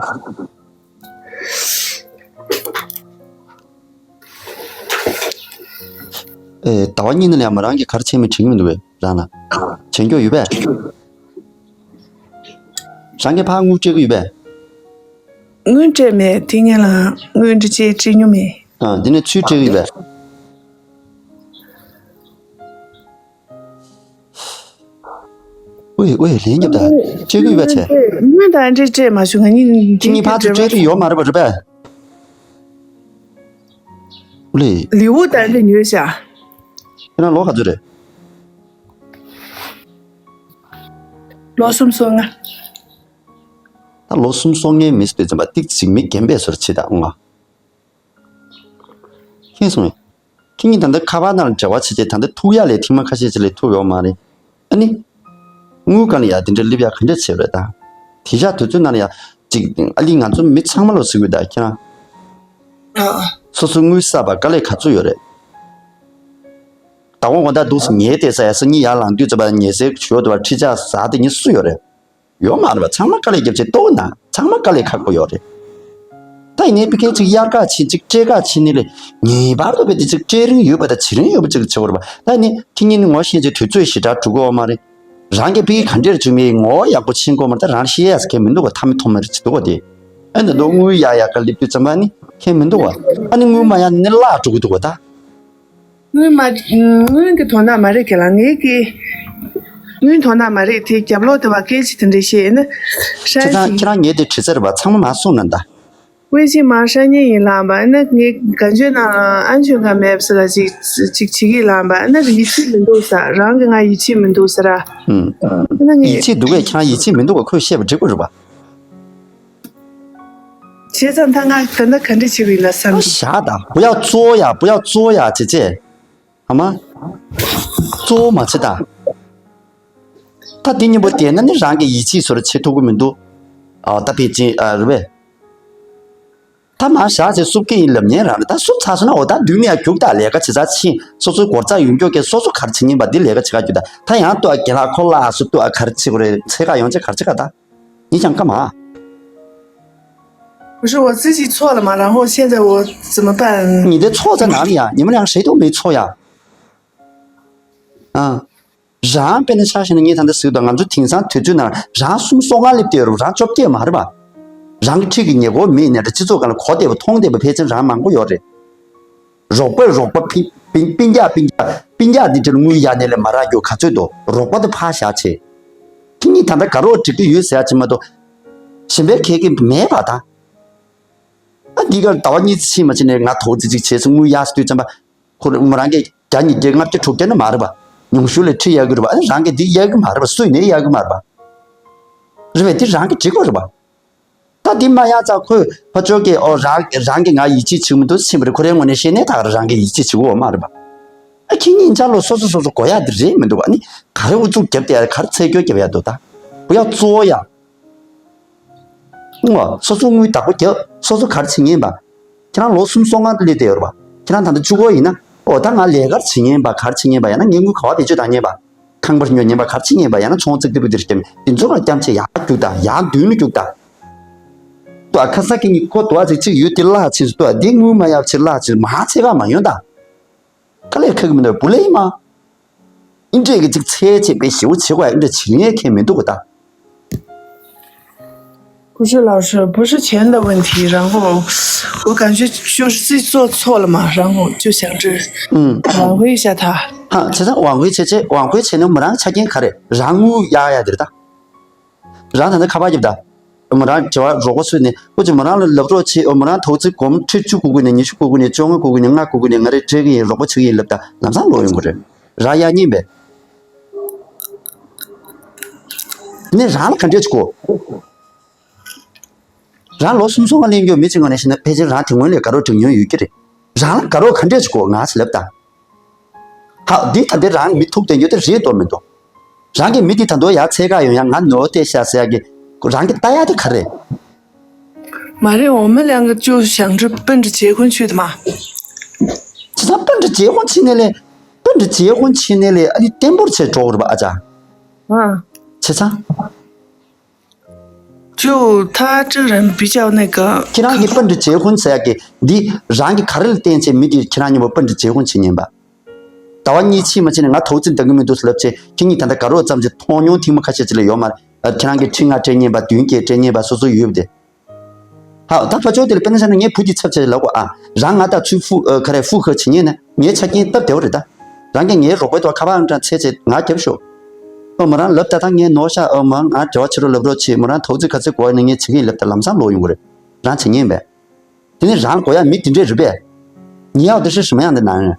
ཨེ་ཟླ་བ་གཉིས་ནང་ལ་ཡང་མོ་རང་གིས་ག་རེ་བྱས་མིན་དྲན་གྱི་མི་འདུག་པས་རང་ལ། བྱེད་མགྱོགས་ཡོད་པས། རང་གིས་ཕར་དངུལ་སྤྲད་ཀྱི་ཡོད་པས། དངུལ་སྤྲད་མེད་དེ་ངས་ལ་དངུལ་འདྲི་ཅེས་སྤྲད་མྱོང་མེད། ཨ་འདི་ནས་ཚུར་སྤྲད་ཀྱི་ཡོད་པས། ཨོའི་ཨོའི་ལན་རྒྱབ་ད་སྤྲད་ཀྱི་ཡོད་པས་ཆེ། དངུལ་དང་འདྲི་སྤྲད་མ་བྱུང་ང་གཉིས་ཁྱེད་གཉིས་ཕར་ཚུར་སྤྲད་ཀྱི་ཡོད་མ་རེད་པ་རེད་པས། ཨུ་ལེ། ལེའུ་དང་འདྲི་ཉོས་ཤག་ཁྱེད་རང་ལོ་ག་ཚོད་རེད། ལོ་གསུམ་སོ་ལྔ། ད་ལོ་གསུམ་སོ་ལྔའི་མི་ཟེར་དུས་ཙམ་པ་ཏིག་ཅིག་མི་རྒན་པའི་བཟོ་འདྲ་བྱེད་ད་འོང་ང་། ཤེས་སོང་ངས། ཁྱེད་གཉིས་ད་ལྟ་ཁ་པར་ནང་འབྲེལ་བ་བྱེད་ཀྱི་ད་ལྟ་ཐུག་ཡ་ལས་ཐེངས་མ་ཁ་ཤས་ཅིག་ལས་ཐུག་ཡོད་མ་རེད། ཨ་ནི། དངུལ་གང་ལ་ཡ་དེ་འདྲ་སླེབས་ཡ་ག་འདྲ་བྱེད་རེད་ད། དེ་ཤག་དུས་ཚོད་ནང་ལ་ཡ། ཅིག་ཨ་ལི་ང་ཚོ་མི་ཚང་མ་ལོ་ཟེར་དགོས་ད་ཁྱེད་རང་། ཨ། སོ་སོ་དངུལ་བསགས་པ་དཀའ་ལས་ག་ཚོད་ཡོད་རེད། ད་དགོང་དགོང་དག་འདུག་སེ་ཉལ་བསྡད་ས་ཡ་སང་ཉིན་ཡར་ལངས་དུས་ཙམ་པ་ཉལ་སའི་ཞོར་དུ་བ་ཁྲི་ལྕགས་ཟ་དེ་གཉིས་སུ་ཡོད་རེད། ཡོད་མ་རེད་པ། ཚང་མ་དཀའ་ལས་རྒྱབ་བྱས་ལྟོ་ན་ཚང་མ་དཀའ་ལས་ཁག་པོ་ཡོད་རེད། ད་ཡིན་ནའི་ཕ་གིར་ཅིག་དབྱར་ཁ་ཕྱིན་ཅིག་སྤྲེལ་ཁ་ཕྱིན་ནི་ལས་ངེས་པར་དུ་བས་དེ་ཅིག་སྤྲད་རིན་ཡོད་པ་དང་བྱེད་རིན་ཡོད་པ་ཅིག་བྱེད་དགོས་རེད་པ། ད་ནི་ཁྱེད་གཉིས་ནི་ངོ་ཤེས་ཅིག་དུས་ཚོད་ཞེ་དྲག་འགྲོ་གི་ཡོད་མ་རེད། རང་གིས་ཕ་གིར་ག་འདྲས་བྱུང་མིན་ངོ་ཡག་པོ་ཤེས་ཀྱི་ཡོད་མ་རེད། ད་རང་ཤེས་ཡ་ཟེར་མཁན་མི་འདུག་ག་ཐ་མི་ཐོག་མ་རེད་ཅིག་འདུག་ག་དེ། ཨ་ནི་ད་དངུལ་གཡར་ཡག་ག་སླེབས་དུས་ཙམ་པ་ནི་མཁན་མི་འདུག་ག་ཨ་ནི་དངུལ་མ་གཡར་ནི་བརླག་འགྲོ་གི་འདུག་ག་ད། དངུལ་མ། དངུལ་གྱི་དོན་དག་མ་རེད་ཁྱེད་ལ། ངེད་ཀྱི་དངུལ་དོན་དག་མ་རེད། དེ་རྒྱབ་ལོགས་དེ་བ་སྐད་ཆ་དེ་འདྲ་བཤད་ཡིན་ན། ཁྱེད་རང་ཁྱེད་རང་ངས་དེ་དྲི་ས་རེད་པ། ཚང་མ་མ་གསུངས་ན་ད། 微信嘛 商业银行吧，那你感觉呢？安全感没有是了，这这这个了吧？那是一气没多少，然后跟俺一气没多少啦。嗯，那你ཡིད་ཆེས་འདུག་གས། ཁྱེད་རང་ཡིད་ཆེས་མི་འདུག་ག་ཁོས་བཤད་པ་འགྲིག་པ་རེད་པ། བྱས་ཙང་ད་ང་ད་ནི་ག་འདྲ་བྱེད་དགོས་ཡིན་ལ་བསམ་གི། བཞག་ད། 不要作呀，不要作呀，姐姐。 ཨ་མ། གཙོ་བོ་མ་བྱེད་ད། ད་འདི་གཉིས་པོ་བལྟས་ན་ནི་རང་གི་ཡིད་ཆེས་བཟོ་འདྲ་བྱེད་ཐུབ་ཀྱི་མི་འདུག་ཨ་ད་ཕལ་ཆེར་ཨ་རེད་པས། ད་མར་བཞག་བྱས་བསུབ་ཀྱི་ཡིན་ལབ་ཉན་རང་རེད། ད་བསུབ་ཚར་སོང་ན་འོ་ད་མདུན་ནས་ཡར་རྒྱུགས་ད། ལས་ཀ་བྱེད་ས་ཕྱིན། སོ་སོའི་སྒོ་རྩར་ཡོང་རྒྱུ་གི་སོ་སོ་ག་རེ་བྱེད་ཉན་པ་འདི་ལས་ཀ་བྱེད་ག་རྒྱུགས་ད། ད་ཡང་ལྟོས་ཨ། རྒན་ལགས་ཁོ་ལ་སུ་ལྟོས་ཨ། ག་རེ་བྱེད་དགོས་རེད། འཚོལ་ག་ཡོང་བྱས་ག་རེ་བྱེད་ག་ད། 你想干嘛？ 不是我自己错了嘛，然后现在我怎么办？你的错在哪里呀？你们俩谁都没错呀。啊，རང་དཔེར་ན་ཆ་བཞག་ན་ངས་ད་ལྟ་ཟེར་དང་། ང་ཚོ་དེང་སང་དུས་ཚོད་ནང་རང་གསུམ་སོ་ལྔ་སླེབས་བསྡད་ཡོད་རེད། རང་བཅོ་བརྒྱད་མ་རེད་པ། རང་གི་འཁྲིས་ཀྱི་ཉེ་འཁོར་མི་ཡིན་ནའི་རེད། སྤྱི་ཚོགས་སྒང་ལ་གོ་བདེ་པོ་མཐོང་བདེ་པོ་ཕལ་ཆེར་རང་མང་པོ་ཡོད་རེད། རོགས་པས་རོགས་པ་སྤུན་སྤུན་ཀྱག་སྤུན་ཀྱག་སྤུན་ཀྱག་འདི་འདྲ་ལ་དངུལ་གཡར་ནས་ལས་མ་རག་རྒྱུ་ག་ཚོད་འདུག་རོགས་པ་དེ་ཕར་བཞག་བྱས། ཁྱེད་གཉིས་ད་ལྟ་དགའ་རོགས་སྒྲིག་གི་ཡོད་ཟེར་ཡ་ཅིག་མ་གཏོགས། གཞན་པའི་གལ་གི་མེད་པ་ད། ཨ་འདི་གར་ཟླ་བ་གཉིས་ཕྱིན་མ་ཕྱིན་ནས་ང་དོགས་ཙི་ཅིག་བྱས་སོང་། དངུལ་གཡར་སོང་དུས་ཙམ་པ། ཁོ་རང་མོ་རང་གིས་བརྒྱ་ཉིས་བརྒྱ་ལྔ་བརྒྱ་དྲུག་བརྒྱ་ནི་མ་རེད་པ། ཉུང་ཤོས་ལ་ཁྲི་གཡར་གི་རེད་པ། ཨ་རང་གིས་འདི་གཡར་གི་མ་རེད་པ། སུས་ནས་གཡར་གི་མ་རེད་པ། རེད་པས། འདི་རང་གིས་སྒྲིག་དགོས་རེད་པ། ད་འདི་མ་ཡར་ཙ་ཁོས་ཕར་ཕྱོགས་ཀྱིས་ཨོ་རང་རང་གིས་ང་ཡིད་ཆེས་བྱེད་མི་འདུག་ཕྱིན་པ་རེད། ཁོ་རའི་ངོས་ནས་བཤད་ནས་ད་ག་རང་གིས་ཡིད་ཆེས་བྱེད་དགོས་མ་རེད་པ། ཨ་ཁྱེད་གཉིས་ཆ་ལོ་སོ་སོ་སོ་སོ་གོ་ཡག་འདི་རེད་མི་འདུག་ཨ་ནི་ག་རེ་ཨུ་ཚུགས་རྒྱབ་བསྡད་ཡ། ག་རེ་ཚེ་སྐྱོ་རྒྱབ་ཡ་འདུག་ད་བུ་ཡག་གཙོ་བོ་ཡ། ཨུང་བ། སོ་སོ་དངུལ་བདག་པོ་རྒྱབ། སོ་སོ་ག་རེ་བྱེད་ཉན་པ། ཁྱེད་རང་ལོ་གསུམ་སོ་ལྔ་སླེབས་བསྡད་ཡོད་རེད་པ། ཁྱེད་རང་ད་ལྟ་བཅུ་དགུ་ཡིན་ན། ཨོ་ད་ང་ལས་ཀ་བྱེད་ཉན་པ། ག་རེ་བྱེད་ཉན་པ། ཡང་ན་ངའི་དངུལ་ག་པར་བེད་སྤྱོད་བཏང་ཉན་པ། ཁང་པར་ཉོ་ཉན་པ། ག་རེ་བྱེད་ཉན་པ། ཡང་ན་ཚོང་རྩིག་ལྟ་བུ་འདིར་སྐྱེམས་འདི་ཚོ་ལ་སྐྱམ་ཆེ་ཡག་རྒྱུག་ད། ཡག་མདུན་ལ་རྒྱུག་ད། ཏོ་ཨ་ཁ་ས་ཁེ་ཉིན་ཁོ་ཏོ་ཨ་ཚིག་ཅིག་ཡོད་དེ་ལ་ཕྱིན་སོ། ཏོ་ཨ་འདི་དངུལ་མ་ཡག་ཕྱིར་ལ་ཕྱིན་མ་ཚེ་ག་མ་ཡོང་ད། དཀའ་ལས་ཁག་གི་མི་འདུག་བུ་ལེ་མ། ཨིན་འདྲས་ཀྱི་ཅིག་ཚེ་ཆེ་པའི་ཞེ་བོ་བྱེད་དགོས་ཨིན་འདྲས་བྱེད་ཉན་མཁན་མི་འདུག་ག་ད། 不是老师，不是钱的问题，然后我感觉就是自己做错了嘛，然后就想着嗯挽回一下他。 ཧ། བྱས་ཙང་挽་回་བྱས་བྱས། 挽回་བྱས་ན་མོ་རང་ཆ་རྐྱེན་ག་རེ། རང་དངུལ་གཡར་ཡ་དེ་རེད་ད། རང་ད་ནི་ཁ་པར་རྒྱབ་ད། མོ་རང་བྱ་བ་རོགས་པ་སུས་ནས་ཨུ་ཅི་མོ་རང་ལ་ལབ་རོགས་བྱེད། ཨོ་མོ་རང་དོགས་ཚིག་གོམ་ཁྲི་བཅུ་དགུ་དགུ་ནས་ཉི་ཤུ་དགུ་དགུ་ནས་བཅོ་ལྔ་དགུ་དགུ་ནས་ལྔ་དགུ་དགུ་ནས་ང་རེ་སྤྲད་གི་ཡིན། རོགས་པ་བྱེད་གི་ཡིན་ལབ་ད་ལམ་སང་ལོག་ཡོང་གི་རེད། རང་གཡར་ཉན་པས། དེ་ནས་རང་ལ་ག་འདྲས་བྱེད་དགོས། རང་ལོ་གསུམ་སོ་ལྔ་ལེན་རྒྱུ་མི་གཅིག་ངོས་ནས་བཤད་ན་ཕལ་ཆེར་རང་དེ་སྔོན་ལས་དགའ་རོགས་སྒྲིག་མྱོང་ཡོད་ཀྱི་རེད། རང་ལ་དགའ་རོགས་ག་འདྲས་བྱེད་དགོས་ང་ཚོ་ལབ་དང་། ཧ། འདི་ད་ལྟའི་རང་མི་ཐུག་བསྡད་རྒྱུ་དེ་རེད་འདུག་མི་འདུག་རང་གིས་མི་འདི་ད་དུང་ཡར་འཚོལ་ག་ཡོང་ཡ། ང་ནོར་བསྡད་ཤག་ཟེར་ཡ་གི་རང་གིས་ལྟ་ཡ་དེ་ག་རེད། 马上我们两个就想着奔着结婚去的嘛。 བྱས་ཙང་奔着结婚去ནས་ལས། 奔着结婚去ནས་ལས་ཨ་ནི་བརྟན་པོར་བྱས་འགྲོ་དགོས་རེད་པ་ཨ་ཅག 嗯， བྱས་ཙང་། 就他这个人比较那个。 ཁྱེད་རང་གིས་奔着结婚ཟེར་ཡ་གི་འདི་རང་གི་ག་རེ་ལ་བརྟེན་བྱས་མི་དེ་ཁྱེད་རང་མཉམ་པོ奔着结婚བྱེད་ཉན་པ། ཟླ་བ་གཉིས་ཕྱིན་མ་ཕྱིན་ནས་ང་དོགས་ཚིག་འདང་གི་མི་འདུག་ཟེར་ལབ་བྱས། ཁྱེད་གཉིས་ད་ལྟ་དགའ་རོགས་ཙམ་གྱི་མཐོང་མྱོང་ཐེངས་མ་ཁ་ཤས་ཅིག་ལ་ཡོད་མ་རེད། ཨ། ཁྱེད་རང་གིས་ཁྲི་ལྔ་སྤྲད་ཉན་པ། བདུན་བརྒྱད་སྤྲད་ཉན་པ་སོ་སོ་ཡོད་པ་དེ། ཧ། ད་ཕ་ཆོས་དེ་ལ་དཔེར་ན་ཆ་ན་ངའི་བུ་གཅིག་ཚབ་བྱས་ལབ་གོ་ཨ། རང་ང་དང་ཚུར་ཧྥུ། ཨ། ག་རེ་ཧྥུ་ཁ་བྱེད་ཉན་ན་ངའི་ཆ་རྐྱེན་སྟབས་བདེ་བོ་རེད་ད། རང་གིས་ངའི་རོགས་པའི་ཐོག་ཁ་པར་ཨང་གྲངས་འཚོལ་བྱས་ང་རྒྱབ་ཤོག་ཨོ་མོ་རང་ལབ་ད། ད་ངས་ནོར་ཤག་ཨོ་མོ་ང་འབྲེལ་བ་བྱེད་རོགས་ལབ་རོགས་བྱེད། མོ་རང་དོགས་ཚིག་ག་ཚོད་གོ་ཡ་ནི་ངས་བྱེད་ཀྱི་ཡིན་ལབ་ད་ལམ་སང་ལོག་ཡོང་གི་རེད། རང་བྱེད་ཉན་པས། དེ་ནི་རང་ལ་གོ་ཡ་མི་དེ་འདྲས་རེད་པས། 你要的是什么样的男人？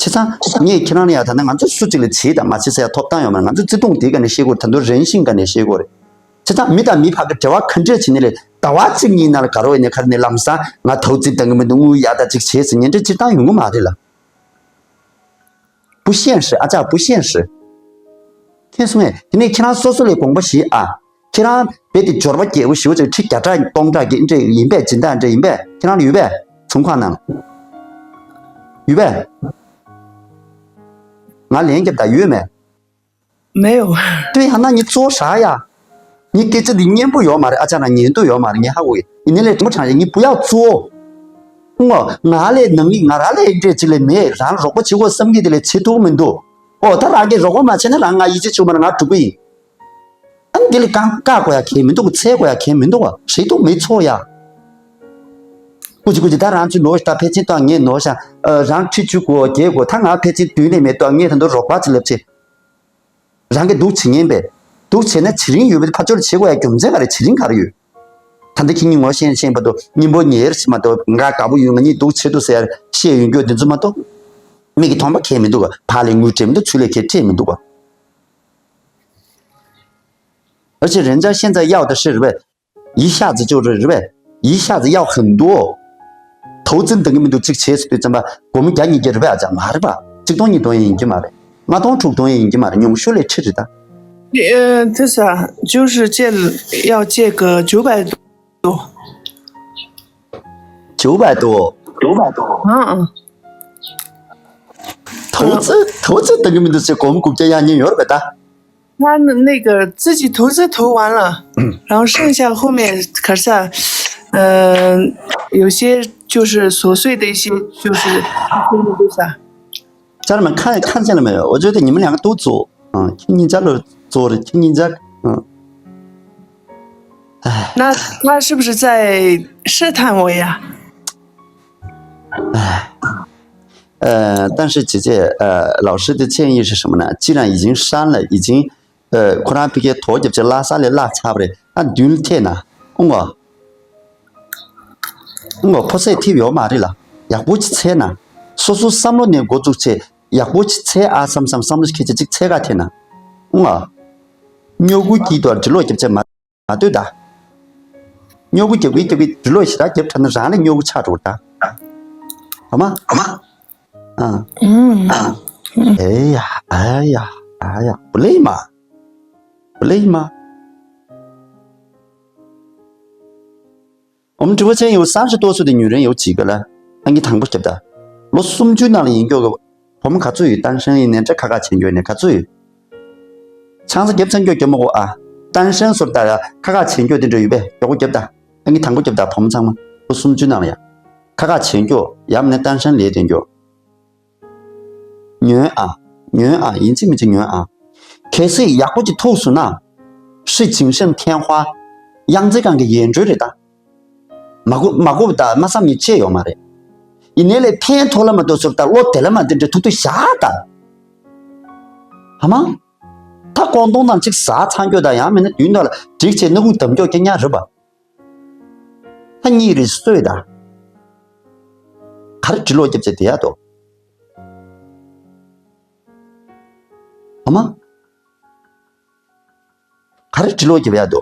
བྱས་ ད་ངས་ཁྱེད་རང་ལ་ཡ་ད་ནི་ང་ཚོ་སུ་གཅིག་ལ་བྱེད་དང་མ་བྱེད་ཟེར་ཡ་ཐོབ་ཐང་ཡོད་མ་རེད། ང་ཚོ་བརྩེ་དུང་དེའི་སྒང་ནས་བཤད་དགོས་རེད། ད་དུང་རང་བཞིན་སྒང་ནས་བཤད་དགོས་རེད། བྱས་ཙང་མི་དང་མི་བར་གྱི་འབྲེལ་བ་ག་འདྲས་བྱེད་ནི་ལས་ཟླ་བ་གཅིག་གཉིས་ནང་ལ་དགའ་རོགས་ཡིན་ནས་ཁ་རེ་ནས་ལམ་སང་ང་ཐོག་བརྩེགས་བཏང་གི་མི་འདུག་དངུལ་ཡག་ད་ཅིག་བྱེད་ཟེར་ཉན་འདྲ་སྤྱིར་བཏང་ཡོང་གི་མ་རེད་ལ། 不现实 ཨ་ཅག 不现实། མཁྱེན་སོང་ངས། དེ་ནས་ཁྱེད་རང་སོ་སོ་ལས་དགོངས་པ་བཞེས་ཨ། ཁྱེད་རང་རྦད་དེ་འབྱོར་པ་རྒྱས་པོ་ཞེ་པོ་ཅིག་ཁྲི་བརྒྱ་ཕྲག་སྟོང་ཕྲག་གི་འདྲ་ཡིན་པས་སྦྱིན་བདག་འདྲ་ཡིན་པས་ཁྱེད་རང་ལ་ཡོད་པས། ཚོང་ཁང་ནང་ཡོད་པས། ང་ལན་རྒྱབ་ད་ཡོད་མེད། 没有。 对呀，那你 做啥呀？你给自己面子有吗？啊，家长年度有吗？你还会，你那来怎么产业？你不要做。我，我来能力，我来来这这类没，然后如果结果生意的来吃都没多。哦，他那个如果嘛，现在让我一直出门，我不会。俺这里刚干过呀，开门都个菜过呀，开门都啊，谁都没错呀。估计估计他让去挪，他拍钱到年挪下，呃，让去去过，结果他俺拍钱对那没到，年他都入瓜子了去。 རང་གིས་སྡུག་བྱེད་ཉན་པས། སྡུག་བྱས་ན་བྱེད་རིན་ཡོད་པའི་ཕར་ཕྱོགས་ལ་བྱེད་དགོས་ཡ་རྒྱུ་མཚན་ག་རེ་བྱེད་རིན་ག་རེ་ཡོད། ད་ལྟ་ཁྱེད་གཉིས་ངོ་ཤེས་ཤེས་བར་དུ་སྙིང་པོ་ཉེ་རེ་བྱེད་མ་གཏོགས་ང་དགའ་པོ་ཡོད་ང་གཉིས་སྡུག་བྱེད་འདུག་ཟེར་ཡ་བཤད་ཡོང་རྒྱུ་དེ་ཚོ་མ་གཏོགས། མིག་གིས་མཐོང་པ་ཁེལ་མི་འདུག་ག་ཕར་ལས་དངུལ་སྤྲད་མི་འདུག་ཚུར་ལས་ཁེལ་སྤྲད་མི་འདུག་ག而且人家现在要的是 一下子就是 རེད་པས། 一下子要很多。投资 འདང་གི་མི་འདུག་གཅིག་བྱས་སུ་དུས་ཙམ་པ་སྒོར་མོ་བརྒྱ་ཉིས་བརྒྱ་རེད་པས། ཨ་ཅག་མ་རེད་པ། གཅིག་སྟོང་ཉིས་སྟོང་ཡིན་གྱི་མ་རེད། ལྔ་སྟོང་དྲུག་སྟོང་ཡིན་གྱི་མ་རེད། ཉུང་ཤོས་ལས་ཁྲི་རེད་ད། 呃，这是啊，就是借要借个九百多。 九百多。 嗯嗯。 投资 投资 འདང་གི་མི་འདུག་ཟེར་སྒོར་མོ་དགུ་བརྒྱ་གཡར་མཁན་ཡོད་རེད་པས་ད། 他那个自己投资投完了，然后剩下后面可是，呃，有些就是琐碎的一些，就是那个啥。 家人们看看见了没有？我觉得你们两个都作，嗯，听你家的作的，听你家，嗯，哎，那他是不是在试探我呀？哎，呃，但是姐姐，呃，老师的建议是什么呢？既然已经删了，已经 ཁོ་རང་ཕ་གིའི་དོ་རྒྱབ་ཆེ་བརླག་ས་ལས་བརླག་ཚར་བ་རེད། ཨ་མདུན་ལ་ཐེབས་ན་ཨོང་ཨ། ཨོང་ཨ་ཕོ་སད་ཐེབས་ཡོད་མ་རེད་ལ། ཡག་པོ་ཅིག་འཚལ་ན། སོ་སོ་བསམ་བློ་ནས་འགོ་བཙུགས་ཆེ་ཡག་པོ་ཅིག་འཚལ་ཨ་བསམ་བསམ་བསམ་བློ་ཁེ་ཆེ་ཅིག་འཚལ་ག་ཐེབས་ན། ཨོང་ཨ། སྨྱོ་རྒུ་སྐྱིད་དོ་འབྲི་ལོག་རྒྱབ་ཆེ་མ་མ་ལྟོས་ད། སྨྱོ་རྒུ་རྒྱབ་གི་རྒྱབ་གི་འབྲི་ལོག་ཞེ་དྲག་རྒྱབ་ཚར་ན་རང་ལ་སྨྱོ་རྒུ་ཆགས་འགྲོ་ད། ཨ་མ། ཨ་མ། ཨ། 嗯。 哎呀，哎呀，哎呀，不累吗？不累吗？我们直播间有三十多岁的女人有几个了？ཨ་ནི་དང་པོ་རྒྱབ་ད། ལོ་སུམ་ཅུ་ནང་ལ་ཡིན་རྒྱུ་གི་བུ་མོ་ག་ཚོད་ཡོད། 单身 ཡིན་ནའི་འདྲ་ཁ་ཁ་བྱེད་རྒྱུ་ནས་ག་ཚོད་ཡོད། ཆང་ས་རྒྱབ་ཚར་རྒྱུ་རྒྱབ་མ་གོ་ཨ། 单身 ཟེར་ད་ཡ་ཁ་ཁ་བྱེད་རྒྱུ་དེ་འདྲ་ཡོད་པས། མགྱོགས་པོ་རྒྱབ་ད། ཨ་ནི་དང་པོ་རྒྱབ་ད་བུ་མོ་ཚང་མ་ལོ་སུམ་ཅུ་ནང་ལ་ཡ། ཁ་ཁ་བྱེད་རྒྱུ་ཡང་མིན་ན་单身 ལས་དེ་རྒྱུ། ཉོན་ཨ། ཉོན་ཨ། ཡིན་གཅིག་མིན་གཅིག་ཉོན་ཨ། གལ་སྲིད་ཡག་པོ་ཅིག་ཐུག་སོང་ན། 是锦上添花། གཡང་རྫས་སྒང་གི་ཡིད་འགྲོ་རེད་ད། མ་གོ་མ་གོ་ད་མ་བསམ་ནས་བྱས་ཡོད་མ་རེད། ཡིན་ནའི་ལས་ཕན་ཐོགས་ལ་མ་ཐོགས་ཟུར་ད་བློ་དེ་ལ་མ་དེ་འདྲ་ཐུག་ཐུག་བཞག་ད། ཧ་མ། ད་ཀོང་སྟོང་དང་གཅིག་ཟ་ཚང་རྒྱུ་ད་ཡང་མིན་ན་དུས་འདོད་ལ་སྒྲིག་བྱས་སྣ་ཁུང་འདམ་རྒྱུ་རྐྱང་རྐྱང་རེད་པ། ད་གཉིད་རེ་སོས་ད། ག་རེ་འབྲི་ལོག་རྒྱབ་བྱས་བསྡད་ཡ་དོ། ཨ་མ། ག་རེ་འབྲི་ལོག་རྒྱབ་ཡ་དོ།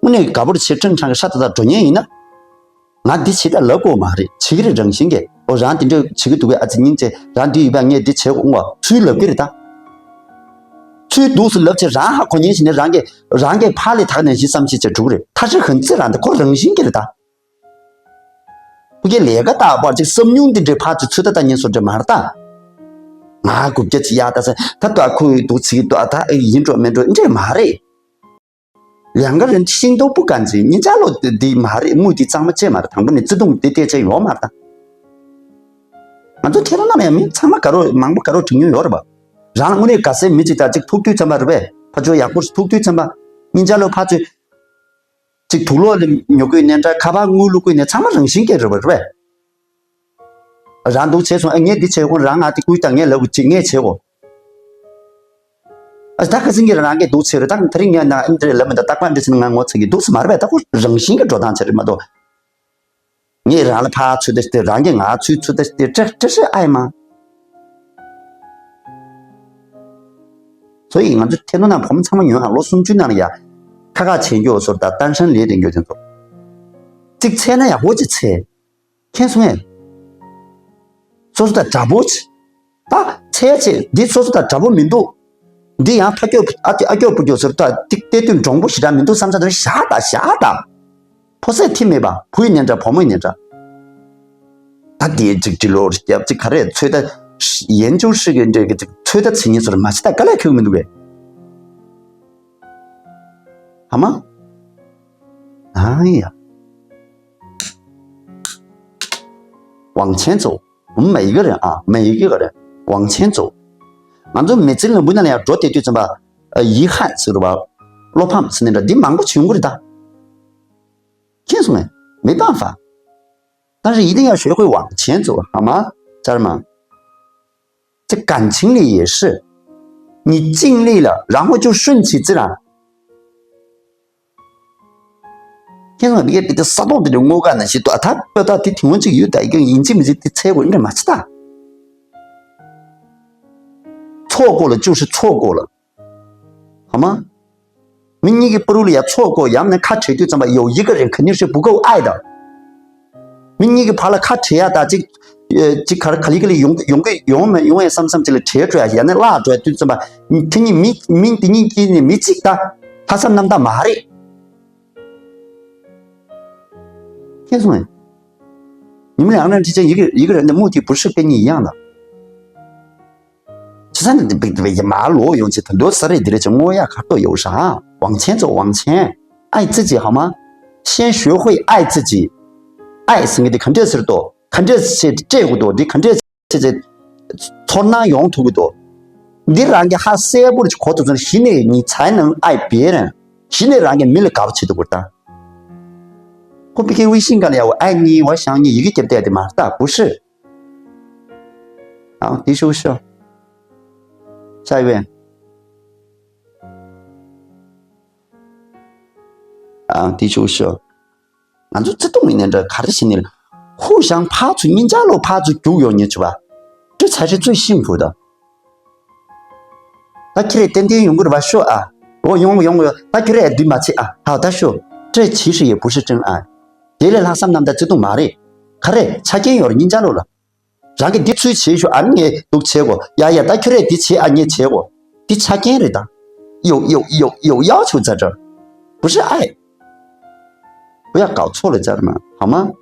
དངོས་གནས་དགའ་པོར་བྱེད་ཁྲིམས་ཁྲང་གི་ཧྲ་ད་ད་འགྲོ་ཉན་ཡིན་ན། ང་འདི་བྱེད་ད་ལབ་དགོས་མ་རེད། བྱེད་ཀྱི་རེད་རང་བཞིན་གྱིས། ཨོ་རང་དེ་འདྲ་བྱེད་ཀྱི་འདུག་གས། ཨ་ཙི་སྙིང་རྗེ། རང་འདི་ཡོད་པ་ངས་འདི་བྱེད་དགོས་འོང་བ་ཚུལ་ལབ་ཀྱི་རེད་ད། ཚུལ་འདུག་སེ་ལབ་བྱས་རང་ཧ་གོ་ཉན་ཞིག་ནས་རང་གིས་རང་གིས་ཕར་ལས་ད་ག་ནང་བཞིན་བསམ་ཤེས་བྱས་འགྲོ་གི་རེད། ཐ་ཧྲི་ཧན་ཙི་རང་འདི་ཁོ་རང་བཞིན་གྱིས་རེད་ད། ཁོ་གི་ལས་ཀ་ད་པར་ཅིག་བསམ་མྱོང་འདི་འདྲའི་ཕར་ཚུར་ཚུར་ད་ལྟ་ཉན་སོ་འདྲ་མ་རེད་ད། ང་དགུ་བརྒྱ་ཅིག་གཡར་ད་ཟེར་ད་ལྟ་ཁོ་ཡི་འདུག་ཚིག་ད་ད་ཡིན་འགྲོ་མིན་འགྲོ་འདྲ་མ་རེད། 两个人心都不干净། གཉིས་ཆ་ལོ་འདི་མ་རེད། དངུལ་འདི་གཙང་མ་བྱས་མ་རེད། དང་པོ་ནས་བརྩེ་དུང་འདི་བལྟས་བྱས་ཡོད་མ་རེད་ད། ང་ཚོ་ཁྱེད་རང་ནང་ལ་ཡང་མི་ཚང་མ་དགའ་རོགས་མང་པོ་དགའ་རོགས་བྱེད་མྱོང་ཡོད་རེད་པ། རང་ལ་དངོས་གནས་དགའ་སའི་མི་ཅིག་དང་ཅིག་ཐུག་དུས་ཙམ་པ་རེད་པས། ཕར་ཚུར་ཡག་པོ་ཐུག་དུས་ཙམ་པ། གཉིས་ཆ་ལོ་ཕར་ཚུར་ཅིག་དུག་ལོག་ལ་ཉོ་དགོས་ནས་འདྲ། ཁ་པར་དངུལ་བླུག་དགོས་ནས་ཚང་མ་རང་བཞིན་གྱིས་རེད་པ་རེད་པས། རང་འདུག་བྱས་སོང་། ཨ་ངས་འདི་བྱས་དགོས། རང་ང་འདི་བསྐུར་དང་། ངས་ལབ་དགོས་ཅིག་ངས་བྱས་དགོས། ཨ་ད་ཁ་སང་གི་རང་གིས་འདུག་བྱས་རེད། ད་དེ་རིང་ངས་ན་ཨ་འདི་རེད་ལབ་མི་འདུག་རྟག་པར་འདི་བྱས་ན་ང་ངོ་ཚ་གི་འདུག་སེ་མ་རེད་པས། ད་ཁོ་རང་བཞིན་གྱིས་འགྲོ་སྟངས་བྱས་རེད་མ་གཏོགས། ངས་རང་ལ་ཕར་ཚུར་ལྟ་སྟེ་རང་གིས་ང་ཚུར་ཚུར་ལྟ་སྟེ་བཀྲ་བཀྲ་ཤིས་ཨེ་མ། 所以 ང་ཚོ་ཐད་གཏོང་ནང་བུ་མོ་ཚང་མ་ཉོན་ཧ་ལོ་སུམ་ཅུ་ནང་ལ་ཡ་ཁ་ཁ་བྱེད་མགྱོགས་ཚོར་དང་ཏན་ཧྲན་ལས་དེ་མགྱོགས་ཅན་ཚོ། གཅིག་འཚལ་ན་ཡག་པོ་ཅིག་འཚལ། མཁྱེན་སོང་ངས། སོ་སོ་དང་འདྲ་པོ་ཅིག་ད་འཚལ་ཅིག་འདི་སོ་སོ་དང་འདྲ་པོ་མི་འདུག་འདི་ཡང་ཕ་སྐྱོ་ཨ་ཨ་སྐྱོ་བུ་སྐྱོ་ཟེར་ད་ཏིག་བལྟས་དུས་འདྲོང་པོ་ཞེ་དྲག་མི་འདུག་བསམ་ས་དེར་བཞག་ད་བཞག་ད། ཕོ་སད་ཐི་མེད་པ་བུ་ཡི་ནན་འདྲ་བུ་མོ་ཡི་ནན་འདྲ། ད་དེའི་ཅིག་འདྲི་ལོར་རྒྱབ་ཅིག་ག་རེ་ཚོད་ད་ཡན་ཅུང་ཧྲི་གི་འདྲེ་གི་ཅིག་ཚོད་ད་ཚི་ཉིན་ཟེར་མ་ཅི་ད་དཀའ་ལས་ཁེལ་མི་འདུག་གས། ཧ་མ། ཨ་ཡ། 往前走。 我们每一个人啊，每一个人往前走。 ང་ཚོ་མི་ཚེ་ལམ་བུ་ནང་ལ་ཡང་འགྲོ་བསྡད་དུས་ཙམ་པ་ཨ་ཡི་ཧན་ཟེར་བ་བློ་ཕམ་ཟེར་ནས་འདྲ་འདི་མང་པོ་བྱུང་གི་རེད་ད། མཁྱེན་སོང་ངས། 没办法。 但是一定要学会往前走，好吗？家人们，在感情里也是，你尽力了，然后就顺其自然。 ཁྱེད་རང་ལ་དེ་ས་ཐོག་དེ་འདྲ་དངོས་ཁ་ན་ཞིག་ཏུ་ཨ་ཐ་པ་ད་དེ་དེ་འོན་ཅིག་ཡོད་ད་ཡིན་ཅིག་མི་ཅིག་དེ་འཚལ་དགོས་འདྲ་མ་ཅི་ད། ཚོགས་གོ་ལ་ཅུ་ཧྲི་ཚོགས་གོ་ལ། ཧ་མ། མི་གཉིས་ཀྱི་པུ་རུ་ལ་ཡ་ཚོགས་གོ་ཡམ་ནས་ཁ་བྲལ་དུས་ཙམ་པ་ཡོ་ཡི་ག་རེ་ཁ་ནི་ཧྲི་བུ་གོ་ཨའི་ད། མི་གཉིས་ཀྱི་བར་ལ་ཁ་བྲལ་ཡ་ད་ཅིག་ཨེ་ཅིག་ག་རེ་ག་ལི་ག་ལི་ཡོང་ཡོང་གི་ཡོང་མ་ཡོང་ཡ་བསམ་བསམ་ཅིག་ལ་བྲལ་འགྲོ་ཡ་ཡ་ནས་བརླག་འགྲོ་ཡ་དུས་ཙམ་པ་དེ་གཉིས་མི་མི་དེ་གཉིས་ཀྱིས་ནི་མི་གཅིག་ད་ལྷག་བསམ་རྣམ་དག་མ་རེད། མཁྱེན་སོང་ངས། 你们两个人之间一个一个人的目的不是跟你一样的。 བྱས་ཙང་འདི་འདི་འདི་ཡི་མ་ལོ་ཡོང་ཆེད་ད་འདོད་ས་རེད་འདི་རེད་ཅེས་དངོས་ཡ་ཁ་ཐོག་ཡོད་ཤག 往前走，往前，爱自己好吗？先学会爱自己，爱ཟེར་མཁན་འདི་ག་འདྲས་ཟེར་དོ། ག་འདྲས་ཞེས་སྤྲད་དགོས་དོ། འདི་ག་འདྲས་ཞེས་ཚོར་སྣང་ཡོང་ཐུབ་ཀྱི་འདུག་འདི་རང་གི་ཧ་གསལ་པོར་གོ་ཐུབ་ཚུལ་གཞི་ནས་你才能爱别人། གཞི་ནས་རང་གི་མི་ལ་དགའ་པོ་བྱེད་ཐུབ་དགོས་ད། ཁོ་པི་ཁེ་微信ག་ལ་ཡ་བ་爱你，我想你 ཡི་གེ་རྒྱབ་བསྡད་དེ་མ་རེད་ད། 不是。 ཨང་དེ་ཤོག་ཤོག 下一位。 ཨང་དེ་ཤོག་ཤོག་ང་ཚོ་བརྩེ་དུང་ཡིན་ནའི་འདྲ་ག་རེ་བྱེད་ནའི་ཧུ་ཞང་ཕར་ཚུར་གཉིས་ཆ་ལོ་ཕར་ཚུར་རྒྱུག་ཡོང་ཉེ་ཆུ་བ། 这才是最幸福的。 ད་ཁྱེད་རེ་ཏན་ཏན་ཡོང་གི་རེད་བ་ཤོག་ཨ། འོ་ཡོང་གི་ཡོང་གི་ཡོད། ད་ཁྱེད་རེ་འདི་མ་བྱེད་ཨ། ཧའོ་ད་ཤོག 这其实也不是真爱。 དེ་ལས་ལྷག་བསམ་རྣམ་དག་བརྩེ་དུང་མ་རེད། ག་རེ་ཆ་རྐྱེན་ཡོད་རེད་གཉིས་ཆ་ལོ་ལ། རང་གིས་འདི་ཚུལ་བྱེད་ཤོག་ཨ་ནི་ངས་འདུག་བྱེད་གོ་ཡ་ཡ་ད་ཁྱོད་རས་འདི་བྱེད་ཨ་ངས་བྱེད་གོ་འདི་ཆ་རྐྱེན་རེད་ད། 有有有有要求在这儿，不是爱。 不要搞错了，家人们，好吗？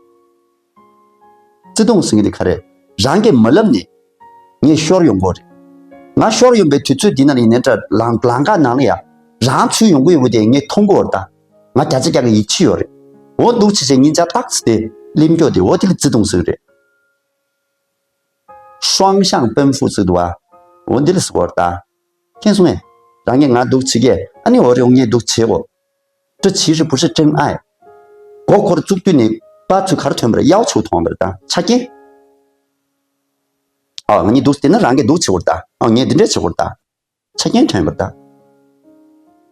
བརྩེ་དུང་ཟེར་མཁན་དེ་ག་རེ། རང་གིས་མ་ལབ་ནས་ངས་ཤོར་ཡོང་གོ་རེད། ང་ཤོར་ཡོང་པའི་དུས་ཚོད་འདི་ན་ཡིན་ནའི་འདྲ་ལང་ལང་ཀ་ནང་ལ་ཡ་རང་ཚུར་ཡོང་གི་ཡོད་པ་དེ་ངས་མཐོང་གོ་རེད་ད། ང་བརྒྱ་ཆ་བརྒྱ་གི་ཡིད་ཆེས་ཡོད་རེད། འོ་འདུག་བྱས་བྱས་གཉིས་ཆ་ཏག་ཙི་དེ་ལེམ་སྐྱོ་དེ་འོ་དེ་ལ་བརྩེ་དུང་ཟེར་གི་རེད། 双向奔赴་ཟེར་འདུག་བ། འོ་འདི་ལ་ཟེར་གོ་རེད་ད། མཁྱེན་སོང་ངས། རང་གིས་ང་འདུག་བྱེད་ཀྱི་ཨ་ནི་འོ་རེ་འོ་ངས་འདུག་བྱེད་གོ 这其实不是真爱。 མགོ་འཁོར་བཙུགས་དུས་ནས་པ་ཚུར་ག་རེ་ཐོན་པ་རེད། 要求 ཐོན་པ་རེད་ད། ཆ་རྐྱེན། ཨ་ང་གཉིས་འདུག་དེ་ན་རང་གིས་འདུག་བྱེད་དགོས་རེད་ད། ཨ་ངས་འདི་འདྲས་བྱེད་དགོས་རེད་ད། ཆ་རྐྱེན་ཐོན་པ་རེད་ད།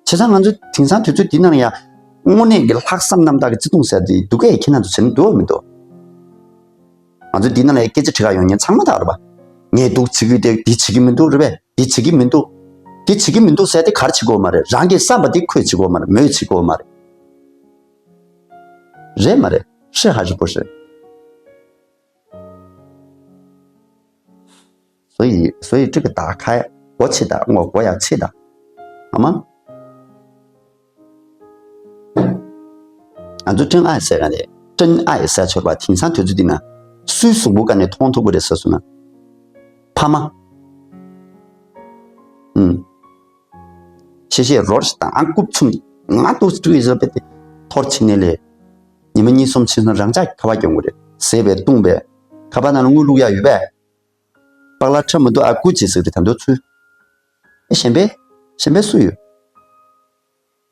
བྱས་ཙང་ང་ཚོ་དེང་སང་དུས་ཚོད་འདི་ནང་ཡ་དངོས་གནས་ཀྱི་ལྷག་བསམ་རྣམ་དག་གི་བརྩེ་དུང་ཟེར་དེ་འདུག་གས། ཁྱེད་རང་ཚོ་བྱེད་ན་འདུག་མི་འདུག་ང་ཚོ་འདི་ནང་ལ་སྐད་ཆ་དྲི་ག་ཡོང་མཁན་ཚང་མ་ད་རེད་པ། ངས་འདུག་བྱེད་ཀྱི་དེ་འདི་བྱེད་ཀྱི་མི་འདུག་རེད་པས། འདི་བྱེད་ཀྱི་མི་འདུག་འདི་བྱེད་ཀྱི་མི་འདུག་ཟེར་དེ་ག་རེ་བྱེད་དགོས་མ་རེད། རང་གིས་བསམ་པ་དེ་ཁོས་བྱེད་དགོས་མ་རེད། མོས་བྱེད་དགོས་མ་རེད། རེད་མ་རེད། 是还是不是？ 所以，所以这个打开，国企的，我国要气的，好吗？ ང་ཚོ་真爱ཟེར་ག་ནས་真爱ཟེར་ཆོག་པ་དེང་སང་དུས་ཚོད་འདི་ན་སུའི་གཟུགས་པོ་ག་ནས་མཐོང་ཐུབ་ཀྱི་རེད་ཟེར་སོང་ན། ཕ་མ། ཨུམ། ཤེས་ཤེས་རོར་ཞིག་དང་ཨང་རྐུབ་ཚུམ་ང་ཏོག་ཙི་ཡོད་ཟེར་པས་ཏེ་ཐོར་ཕྱིན་ནས་ལས། ཉི་མ་གཉིས་གསུམ་ཕྱིན་སོང་རང་ཅག་ཁ་བ་གྱོན་དགོས་རེད། ཟས་པས་བཏུང་པས། ཁ་པར་ནང་ལ་དངུལ་བླུག་ཡག་ཡོད་པས། པགས་ལ་ཁྲ་མི་འདུག་ཨ་ཀུ་ཅི་ཟེར་ཏེ་ད་འདོད་ཚུལ། ཨེ་གཞན་པས། གཞན་པས་སུ་ཡོད།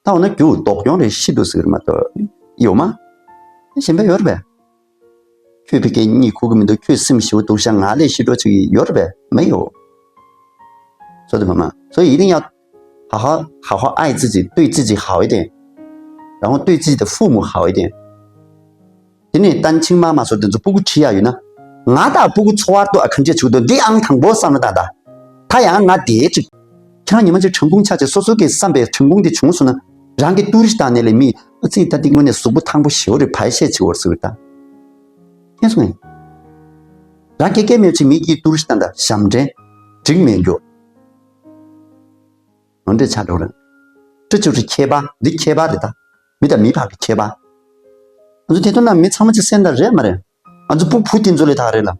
ད་འོ་ན་རྒྱུ་ལྡོག་གྱོང་རེ་ཤི་འདུག་ཟེར་གི་མ་གཏོགས། ཡོད་མ། ཨེ་གཞན་པས་ཡོད་རེད་པས། ཁྱོད་ཕ་གིར་གཉིད་ཁུག་གི་མི་འདུག་ཁྱོད་སེམས་ཞེ་པོ་སྡུག་ཤག་ང་ལས་ཤི་འགྲོ་ཆོག་གི་ཡོད་རེད་པས། མི་ཡོད། ཚོ་དེ་མ་མ་ཚོ་ཡིན་ན་ཡང་། 好好好好爱自己，对自己好一点，然后对自己的父母好一点。དེ་ནས་ད་ཆིང་མ་མ་སོར་དེ་ཚོ་སྤུ་གུ་ཁྲིད་ཡ་ཡོད་ན། ང་དང་སྤུ་གུ་འཚོ་བ་ཏོ་ཨ་ག་འདྲས་བྱུག་འདུག་འདི་ཨང་དང་པོ་བསམ་བློ་བཏང་ད། ད་ཡང་ང་དེའི་ཅིག་ཁྱེད་རང་ཉི་མ་ཅིག་ཁྲང་ཁུང་ཆ་ཆེ་སོ་སོ་གི་བསམ་པའི་ཁྲང་ཁུང་དེ་བྱུང་སོང་ན། རང་གི་ཏུ་རི་ཤི་བཏང་ནས་ལས་མི་ཨ་ཙི་ད་འདི་དངོས་གནས་གཟུགས་པོ་ཐང་པོ་ཞེ་བོ་རེད་བའི་ཤས་ཆེ་བོར་ཟེར་ད། མཁྱེན་སོང་ངས། རང་སྐད་སྐད་མེད་ཅིག་མི་གིས་ཏུ་རི་ཤི་བཏང་ད་ཞབས་འདྲེན། འགྲིག་མེད་རྒྱུ། ནོར་འདྲེ་ཆགས་འགྲོ་རེད། ཀྲི་ཅུ་ཀྲི་ཁྱད་པར་འདི་ཁྱད་པར་རེད་ད། མི་དང་མི་བར་གྱི་ཁྱད་པར། ང་ཚོ་དེ་དོན་ན་མི་ཚང་མ་ཅིག་སེམས་དང་རེད་མ་རེད། ང་ཚོ་སྤུ་བུ་དེ་ཚོ་ལས་ཐག་རེད་ལ།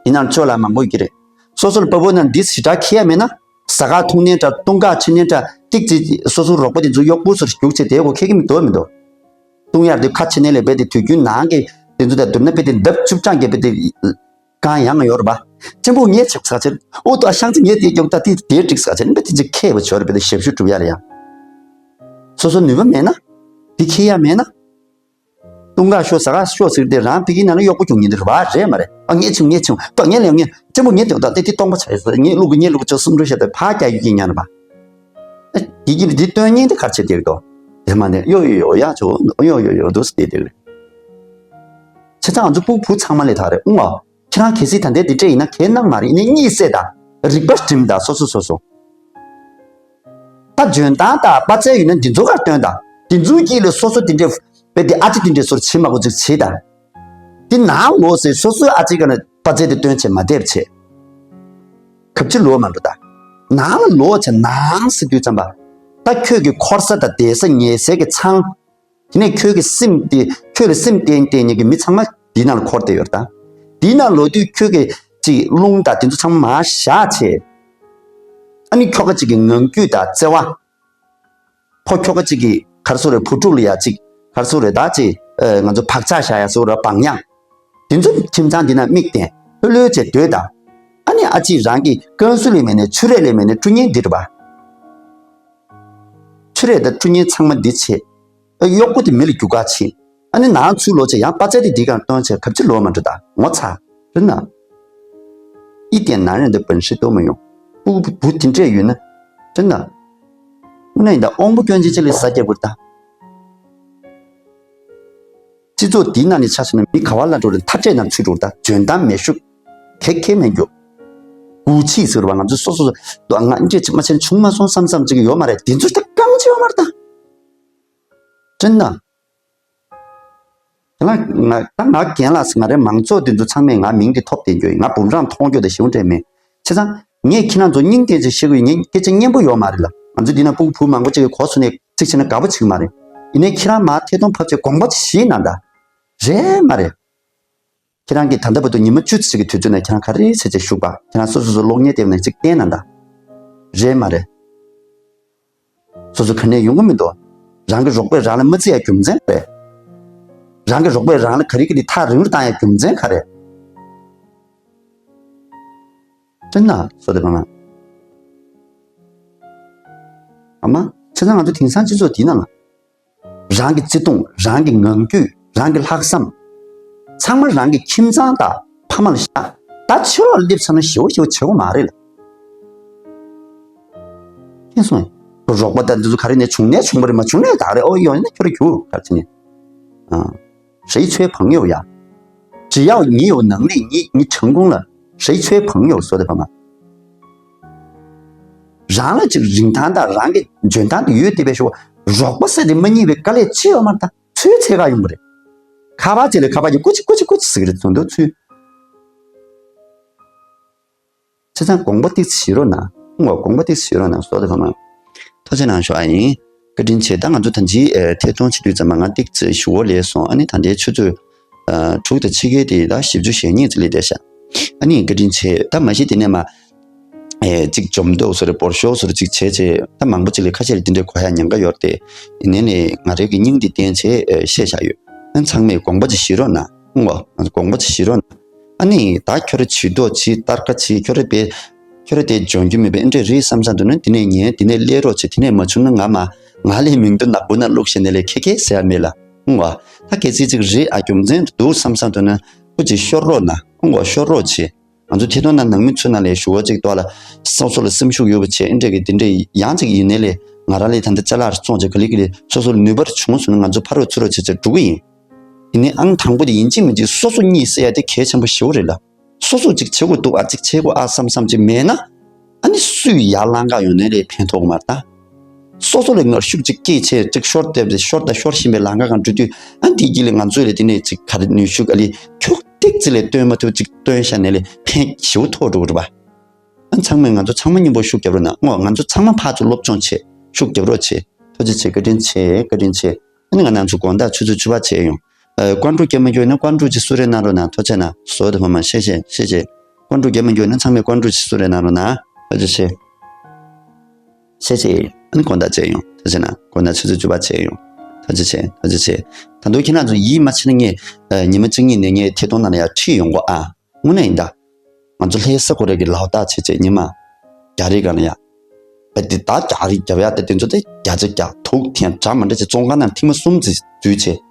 དེ་ནང་ཆོས་ལ་མང་པོ་ཡོད་ཀྱི་རེད། སོ་སོ་ལ་དཔའ་བོ་ན་འདི་ཞེ་དྲག་ཁྱད་ཡ་མེད་ན། ཟ་ཁ་འཐུང་ནས་འདྲ་བཏུང་ཁ་ཕྱི་ནས་འདྲ་ཏིག་ཙི་སོ་སོ་རོགས་པ་དེ་ཚོ་གཡོག་པོ་ཚོར་རྒྱུག་བྱས་དེ་གོ་ཁེ་གི་མི་འདུག་མི་འདུག་བཏུང་ཡར་དེ་ཁ་ཕྱི་ནས་ལས་བེད་དེ་དུས་རྒྱུན་ནང་གི་དེ་ཚོ་དང་བསྡུར་ན་བེད་དེ་འདབ་བཅུ་གྲངས་ཀྱི་བེད་དེ། གང་ཡང་ཡོད་རེད་པ། གཅེན་པོ་ངས་བྱེད་ས་ཆེ། ཨོ་ད་ཤང་ཚི་ངས་དེ་སྐྱོང་ད་དེ་དེ་འགྲིག་ས་ཆེ་ནི་བེད་དེ་ཅིག་ཁེ་བ་ཆོར་བེད་དེ་ཞབས་ཞུ་སྒྲུབ་ཡ་ལ་ཡང་། སོ་སོ་ནུས་པ་མེད་ན། དེ་ཁེ་ཡ་མེད་ན། བཏུང་ཁ་ཤོ་ཟ་ཁ་ཤོ་ཟེར་དེ་རང་ཕ་གིའི་ནང་ལ་གཡོག་པོ་བྱུང་ཉིན་དེ་རེད་པ་རེད་མ་རེད། ཨ་ངས་བྱུང་ངས་བྱུང་ད་ངས་ལས་ངས་གཅེན་པོ་ངས་དེ་ད་དེ་དེ་སྟོང་པ་ཆ་ཡོད་ས་ངས་ལུག་གི་ངས་ལུག་ཆོ་སུམ་འགྲོ་བཤད་དེ་ཕ་རྒྱ་ཡུལ་གྱི་ཉན་རེད་པ། དེ་གི་འདི་སྟོན་ཉིན་དེ་གར་ཆེ་དེ་རེད་དོ། དེ་མ་ནས་ཡོ་ཡོ་ཡོ་ཡ་ཆོ་ཡོ་ཡོ་ཡོ་འདུག་སེ་དེ་དེ་རེད། བྱས་ཙང་ང་ཚོ་སྤུ་བུ་ཚང་མ་ལས་ཐག་རེད་ཨུང་ཨ། ཁྱེད་རང་གལ་སྲིད་ད་ལྟའི་འདི་སྤྲད་ཡིན་ན་གལ་གནང་མ་རེད་ཡིན་ནའི་གཉིད་སད་དང་རིག་པ་སྒྲིམ་དང་སོ་སོ་སོ་སོ། ད་འཇོན་ཐང་དང་དཔའ་རྩལ་ཡོད་ན་འདི་ཚོ་གར་སྟོན་དང་འདི་ཚོའི་དཀྱིལ་ལ་སོ་སོ་འདི་འདྲས་དཔེ་འདི་ཨ་ཅེ་འདི་འདྲས་སོར་བྱེད་མ་དགོས་ཅིག་བྱེད་དང་། འདི་ནང་ལོགས་སེ་སོ་སོའི་ཨ་ཅེ་ག་ན་དཔའ་རྩལ་འདི་སྟོན་བྱེད་མ་བསྡད་བྱེད། གབ་ཅི་ལོ་མ་འགྲོ་ད། ནང་ལ་ལོག་བྱས་ནང་སེ་དུས་ཙམ་པ། ད་ཁྱོད་ཀྱི་འཁོར་ས་དང་བསྡད་ས་ཉལ་སའི་གི་ཚང་། དེ་ནས་ཁྱོད་ཀྱི་སེམས་དེ་ཁྱོད་ལ་སེམས་གཏད་གཏད་ཉན་གྱི་མི་ཚང་མ་འདི་ནང་ལ་འཁོར་བསྡད་ཡོད་རེད་ད། འདི་ནང་ལོག་དུས་ཁྱོད་ཀྱི་ཅིག་རླུང་དང་དེ་ཚོ་ཚང་མ་མར་བཞག་བྱས། ཨ་ནི་ཁྱོ་ག་ཅིག་གི་ངང་རྒྱུད་དང་བརྩེ་བ། ཕོ་ཁྱོ་ག་ཅིག་གི་ག་རེ་ཟེར་རེད་བུ་ཕྲུག་ལ་ཡ་ཅིག་ག་རེ་ཟེར་རེད་ད་ཅིག་ཨ་ང་ཚོ་བག་ཆགས་བཞག་ཡ་ཟེར་རེད་བང་ཡང་། དེ་ཚོ་ཁྱིམ་ཚང་འདི་ན་མིག་བསྟན་ལྷོད་ལྷོད་བྱས་སྡོད་དང་། ཨ་ནི་ཨ་ཅེ་རང་གི་ཀན་སུ་ལས་མེད་ནས་ཆུ་རས་ལས་མེད་ནས་བཀྲུ་ཉན་འདི་རེད་པ། ཆུ་རས་དང་བཀྲུ་ཉན་ཚང་མ་འདི་བྱེད། ཨ་གཡོག་པོ་དེ་མི་ལ་རྒྱུག་ཁ་ཕྱིན། ཨ་ནི་ནང་ཚུར་ལོག་བྱས་ཡང་དཔའ་རྩལ་དེ་འདི་གང་སྟོན་བྱས་གབ་ཅི་ལོ་མ་འགྲོ་ད་ངོ་ཚ། རེད་ན།一点男人的本事都没有། སྤུ་གུ་བུ་དེ་འདྲས་ཡོད་ན། རེད་ན། དངོས་གནས་ཡིན་ད་དབང་པོ་སྐྱོན་ཅན་ཅིག་ལས་ས་རྒྱབ་དགོས་ད། སྤྱི་ཚོགས་འདིའི་ནང་ནས་ཆ་མཚོན་ན་མི་ག་བ་ལ་འགྲོ་རེད་མཐའ་བྲལ་ནང་ཚུད་འགྲོ་ད་འཇོན་ཐང་མེད་ཤུགས། གེགས་ཁེལ་མེད་རྒྱུ། འགུལ་ཕྱིས་ཟེར་བ་ང་ཚོ་སོ་སོ་སོ་ང་འདྲས་ཅིག་མ་བྱས་ན་བྱུང་མ་སོང་བསམ་བསམ་ཅིག་ཡོད་མ་རེད་དེ་ཚོ་ད་གང་ཅི་ཡོད་མ་རེད་ད། དྲན་ན། དེ་ལ་ང་ད་ང་རྒན་ལགས་སུ་ང་རའི་མང་ཚོགས་དེ་ཚོ་ཚང་མས་ང་མིང་དེ་ཐོབ་བསྡད་རྒྱུ་ཡིན་ང་འབུམ་རམས་མཐོང་རྒྱུ་དང་ཞེ་པོ་འདྲ་མེད། བྱས་ཙང་ངས་ཁྱེད་རང་ཚོ་སྙིང་གཏིང་ཅིག་བཤད་དགོས་ཡིན་ངས་སྐད་ཆ་སྙན་པོ་ཡོད་མ་རེད་ལ་ང་ཚོ་འདི་ན་སྤུ་གུ་བུ་མང་པོ་ཅིག་གིས་གོ་སོང་ནས་ཚིག་བྱས་ན་དགའ་པོ་བྱེད་ཀྱི་མ་རེད། ཡིན་ནའི་ཁྱེད་རང་མར་ཐད་གཏོང་ཕབ་བྱས་དགོངས་པ་ཅིག་བཞེས་གནང་ད། རེད་མ་རེད། ཁྱེད་རང་གིས་ད་ལྟ་བར་དུ་ཉི་མ་བཅུ་ཙམ་གྱི་དུས་ཚོད་ནང་ཁྱེད་རང་ག་རེ་བྱས་བྱས་བཞུགས་པ་ཁྱེད་རང་སོ་སོ་སོ་གློག་བརྙན་བལྟས་ནས་ཅིག་བསྟན་གནང་ད། རེད་མ་རེད། སོ་སོ་ག་ནས་ཡོང་གི་མི་འདུག་རང་གི་རོགས་པས་རང་ལ་མ་བརྩི་ཡ་རྒྱུ་མཚན་རེད། རང་གི་རོགས་པས་རང་ལ་ག་རེ་ག་རེ་ཐག་རིང་རུ་བཏང་ཡ་རྒྱུ་མཚན་ག་རེ། དྲན་ན་སོ་དེ་བ་མ། ཨ་མ། བྱས་ཙང་ང་ཚོ་དེང་སང་སྤྱི་ཚོགས་འདི་ནང་ལ། རང་གི་བརྩེ་དུང་རང་གི་ངང་རྒྱུད་རང་གི་ལྷག་བསམ། ཚང་མ་རང་གི་ཁྱིམ་ཚང་དང་ཕ་མ་ལ་བཞག་ད་ཕྱི་ལོགས་ལ་སླེབས་ཚར་ན་ཞེ་པོ་ཞེ་པོ་བྱེད་དགོས་མ་རེད་ལ། མཁྱེན་སོང་། རོགས་པ་དང་འདི་ཚོ་ག་རེ་ནས་བྱུང་ནས་བྱུང་བ་རེད་མ་བྱུང་ནས་ད་རེད་ཨོ་ཡོད་ན་ཁྱོད་ར་རྒྱུགས་ག་རེ་བྱས་ནས། ཨ། 谁缺朋友呀？只要你有能力，你你成功了，谁缺朋友说的吧嘛？རང་ལ་ཅིག་རིན་ཐང་དང་རང་གི་འཇོན་ཐང་དེ་ཡོད་དེ་བས་ཤོག་རོགས་པ་ཟེར་དེ་མ་རྙེད་པའི་དཀའ་ལས་ཅི་ཡོད་མ་རེད་ད་ཚོའི་ཚད་ག་ཡོང་གི་རེད། ཁ་པར་ཅིག་ལས་ཁ་པར་གྱི་ཀུ་ཅི་ཀུ་ཅི་ཀུ་ཅི་ཟེར་གི་རེད་ཚོ་འདུག་ཚུལ། བྱས་ཙང་དགོངས་པ་ཏིག་ཙི་བཞེས་རོགས་གནང་། ཨོ་དགོངས་པ་ཏིག་ཙི་བཞེས་རོགས་གནང་། བསོད་བདེ་ཕ་མ། ཐུགས་རྗེ་གནང་ཞུ་ཨ་ཡིན། བཀའ་དྲིན་ཆེ། ད་ང་ཚོ་ད་ཅི་ཨེ་ཐད་གཏོང་བྱེད་དུས་ཙམ་པ་ང་ཏིག་ཙི་ཞུ་བོ་ལས་སོང་ཨ་ནི་ད་ལྟའི་ཆུ་ཚོད་ཨ་དྲུག་དང་ཕྱེད་ཀའི་དེ་ད་བཞི་བཅུ་ཞེ་གཉིས་ཙམ་སླེབས་བསྡད་ཤག་ཨ་ནི་བཀའ་དྲིན་ཆེ། ད་མ་གཞི་དེ་ནས་མ་ཨེ་གཅིག་འཇོམས་ཏོག་སོ་རེ་བོར་ཤོག་སོ་རེ་གཅིག་བྱས་བྱས་ད་མང་པོ་ཅིག་ལས་ཁ་ཤས་ལ་དེ་འདྲའི་གོ་ཡ་ཉེན་ཁ་ཡོད་རེད་དེ། ཡིན་ནའི་ལས་ང་རའི་གི་སྙིང་འདི་བསྟན་བྱས་ཨེ་བཤད་བཞག་ཡོད། ཨ་ཚང་མས་དགོངས་པ་ཅིག་བཞེས་རོགས་གནང་། ཨོ། དགོངས་པ་ཅིག་བཞེས་རོགས་གནང་། ཨ་ནི་ད་ཁྱོད་ར་བྱིས་ཏོག་བྱིས་ཏར་ཁ་བྱིས་ཁྱོད་ར་པས། ཁྱོད་ར་དེ་འཇོན་རྒྱུ་མེད་པའི་ཨེ་འདྲས་རེད་བསམ་བསམ་འདུག་ན་དེ་ནས་ཉན་དེ་ནས་སླེབས་རོགས་བྱེད་དེ་ནས་མ་བྱུང་ན་ང་མ་ང་ལས་མིང་དོན་ནག་པོ་ན་བླུགས་བྱས་ནས་ལས་ཁེ་ཁེ་ཟེར་ཡ་མེད་ལ། ཨོ། ད་གལ་སྲིད་ཅིག་རེད་ཨ་རྒྱུ་མཚན་འདུག་བསམ་བསམ་འདུག་ན་ཁོ་ཅིག་ཤོར་རོགས་གནང་། ཨོ་ཤོར་རོགས་བྱེད། ང་ཚོ་ཐད་གཏོང་ནང་ནང་མི་ཚོ་ནང་ལས་ཞུ་བ་ཅིག་ཏོག་ལ་སོ་སོ་ལ་སེམས་ཤུགས་ཡོད་པ་བྱས་ཨེ་འདྲས་ཀྱི་དེ་འདྲས་ཡང་ཅིག་ཡིན་ནའི་ལས་ང་རང་ལས་ད་ལྟ་ཅ་ལག་བཙོང་བྱས་ག་ལེ་ག་ལེ་སོ་སོ་ལ་ནུས་པ་བྱུང་སོང་ན་ང་ཚོ་ཕར་རོགས་ཚུར་རོགས་བྱས་བྱས་འགྲོ་གི་ཡིན། ཡིན་ནའི་ཨང་དང་པོ་དེ་ཡིན་གཅིག་མིན་གཅིག་སོ་སོ་གཉིད་སད་ཡ་དེ་གལ་ཆེན་པོ་ཞེ་པོ་རེད་ལ། སོ་སོ་ཅིག་བྱེད་དགོས་འདུག་ཨ། ཅིག་བྱེད་དགོས་ཨ་བསམ་བསམ་ཅིག་མེད་ན། ཨ་ནི་སུས་ཡར་ལངས་ཀ་ཡོང་ནའི་ལས་ཕན་ཐོགས་ཀྱི་མ་རེད་ད། སོ་སོ་ལ་ངར་ཤུགས་ཅིག་སྐྱེད་བྱས་ཅིག་ཤོར་བསྡད་པ་ཤོར་དང་ཤོར་བཞིན་པའི་ལམ་ཁ་སྒང་འགྲོ་དུས། ཨ་འདིའི་དཀྱིལ་ལ་ང་ཚོས་ལས་དེ་ནས་ཅིག་ག་རེ་ནུས་ཤུགས་ཨ་ལི་ཁྱུག་ཏིག་ཙི་ལས་སྟོན་མ་ཐུབ་ཅིག་སྟོན་ཤ་ནས་ལས་ཕན་ཞེ་པོ་ཐོགས་འགྲོ་གི་རེད་པ། ཨ་ཚང་མས་ང་ཚོ་ཚང་མ་མཉམ་པོ་ཤུགས་རྒྱབ་རོགས་གནང་། ཨོ་ང་ཚོ་ཚང་མ་ཕར་ཚུར་སློབ་སྦྱོང་བྱེད། ཤུགས་རྒྱབ་རོགས་བྱེད། ཐུགས་རྗེ་ཆེ། བཀའ་དྲིན་ཆེ། བཀའ་དྲིན་ཆེ། ཨ་ནི་ང་རང་ཚོ་དགོང་དག་ཆུ་ཚོད་བཅུ་པ་བྱས་ཡོང་། ཨ་ཀོན་ཀྲུ་རྒྱབ་མ་འགྱོ་ན་ཀོན་ཀྲུ་ཅིག་གསོལ་རས་གནང་རོགས་གནང་། ཐུགས་རྗེ་ཆེ་གནང་། བཟོ་དེ་ཕ་མ་ཤེས་ཤེས་ཤེས་ཤེས། ཀོན་ཀྲུ་རྒྱབ་མ་འགྱོ་ན་ཚང་མས་ཀོན་ཀྲུ་ཅིག་གསོལ་རས་གནང་རོགས་གནང་། ཐུགས་རྗེ་ཆེ། ཤེས་ཤེས། ཨ་ནི་དགོང་དག་བྱས་ཡོང་། ཐུགས་རྗེ་ཆེ་གནང་། དགོང་དག་ཆུ་ཚོད་བཅུ་པ་བྱས་ཡོང་། ཐུགས་རྗེ་ཆེ། ཐུགས་རྗེ་ཆེ། ད་དུང་ཁྱེད་རང་ཚོ་ཡིད་མ་ཆེས་ན་ངས་ཨ་ཉི་མ་གཅིག་གཉིས་ནས་ངའི་ཐད་གཏོང་ནང་ལ་ཡར་ཁྲིད་ཡོང་གོ་ཨ། དངོས་གནས་ཡིན་ད། ང་ཚོ་ལྷ་ས་ཁོ་རེ་གི་ལག་རྟགས་བྱས་བྱས་ཉི་མ་རྒྱ་རིགས་སྒང་ལ་ཡ། བས་དེ་ད་རྒྱ་རིགས་རྒྱབ་ཡ་དེ་དེ་ཚོ་དེ་རྒྱ་ཆ་རྒྱ་དུག་འཐེན་འདྲ་མ་འདྲ་བྱས་བཙོན་ཁང་ནང་ཐེངས་མ་གསུམ་ཙམ་འཛུལ་བྱས།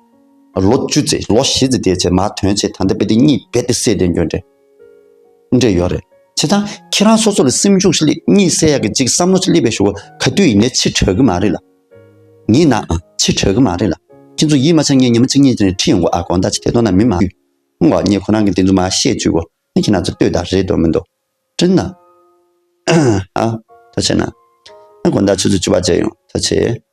ལོ་བཅུ་ཙམ་ལོ་བཞི་ཙམ་བསྡད་བྱས་མར་ཐོན་བྱས་ད་ལྟ་བས་དེ་གཉིད་རྦད་དེ་སད་བསྡད་འགྱོ་འདྲ། འདྲ་ཡོད་རེད། བྱས་ཙང་ཁྱེད་རང་སོ་སོ་ལ་སེམས་ཤུགས་ཤིག་སླེབས་གཉིད་སད་ཡ་གི་ཅིག་བསམ་བློ་ཅིག་སླེབས་པའི་ཞོར་ག་དུས་ཡིན་ནའི་ཕྱི་དྲག་གི་མ་རེད་ལ། ངས་ན་ཨ་ཕྱི་དྲག་གི་མ་རེད་ལ། ཁྱེད་ཚོ་ཡིད་མ་ཆེས་ན་ངས་ཉི་མ་གཅིག་གཉིས་ཙམ་ཁྲིད་ཡོང་གོ་ཨ། དགོང་དག་ཅིག་ཐད་གཏོང་ནང་མི་མང་། ངོ་ངས་ཁོ་རང་གི་དེ་ཚོ་མར་བཤད་བཅུག་གོ། ཨ་ཁྱེད་རང་ཚོ་ལྟོས་དང་། རེད་འདུག་མི་འདུག་དྲན་ན། ཨ། ཐུགས་རྗེ་ཆེ་གནང་། ཨ་དགོང་དག་ཆུ་ཚོད་བཅུ་པ་བྱས་ཡོང་། ཐུགས་རྗེ་ཆེ།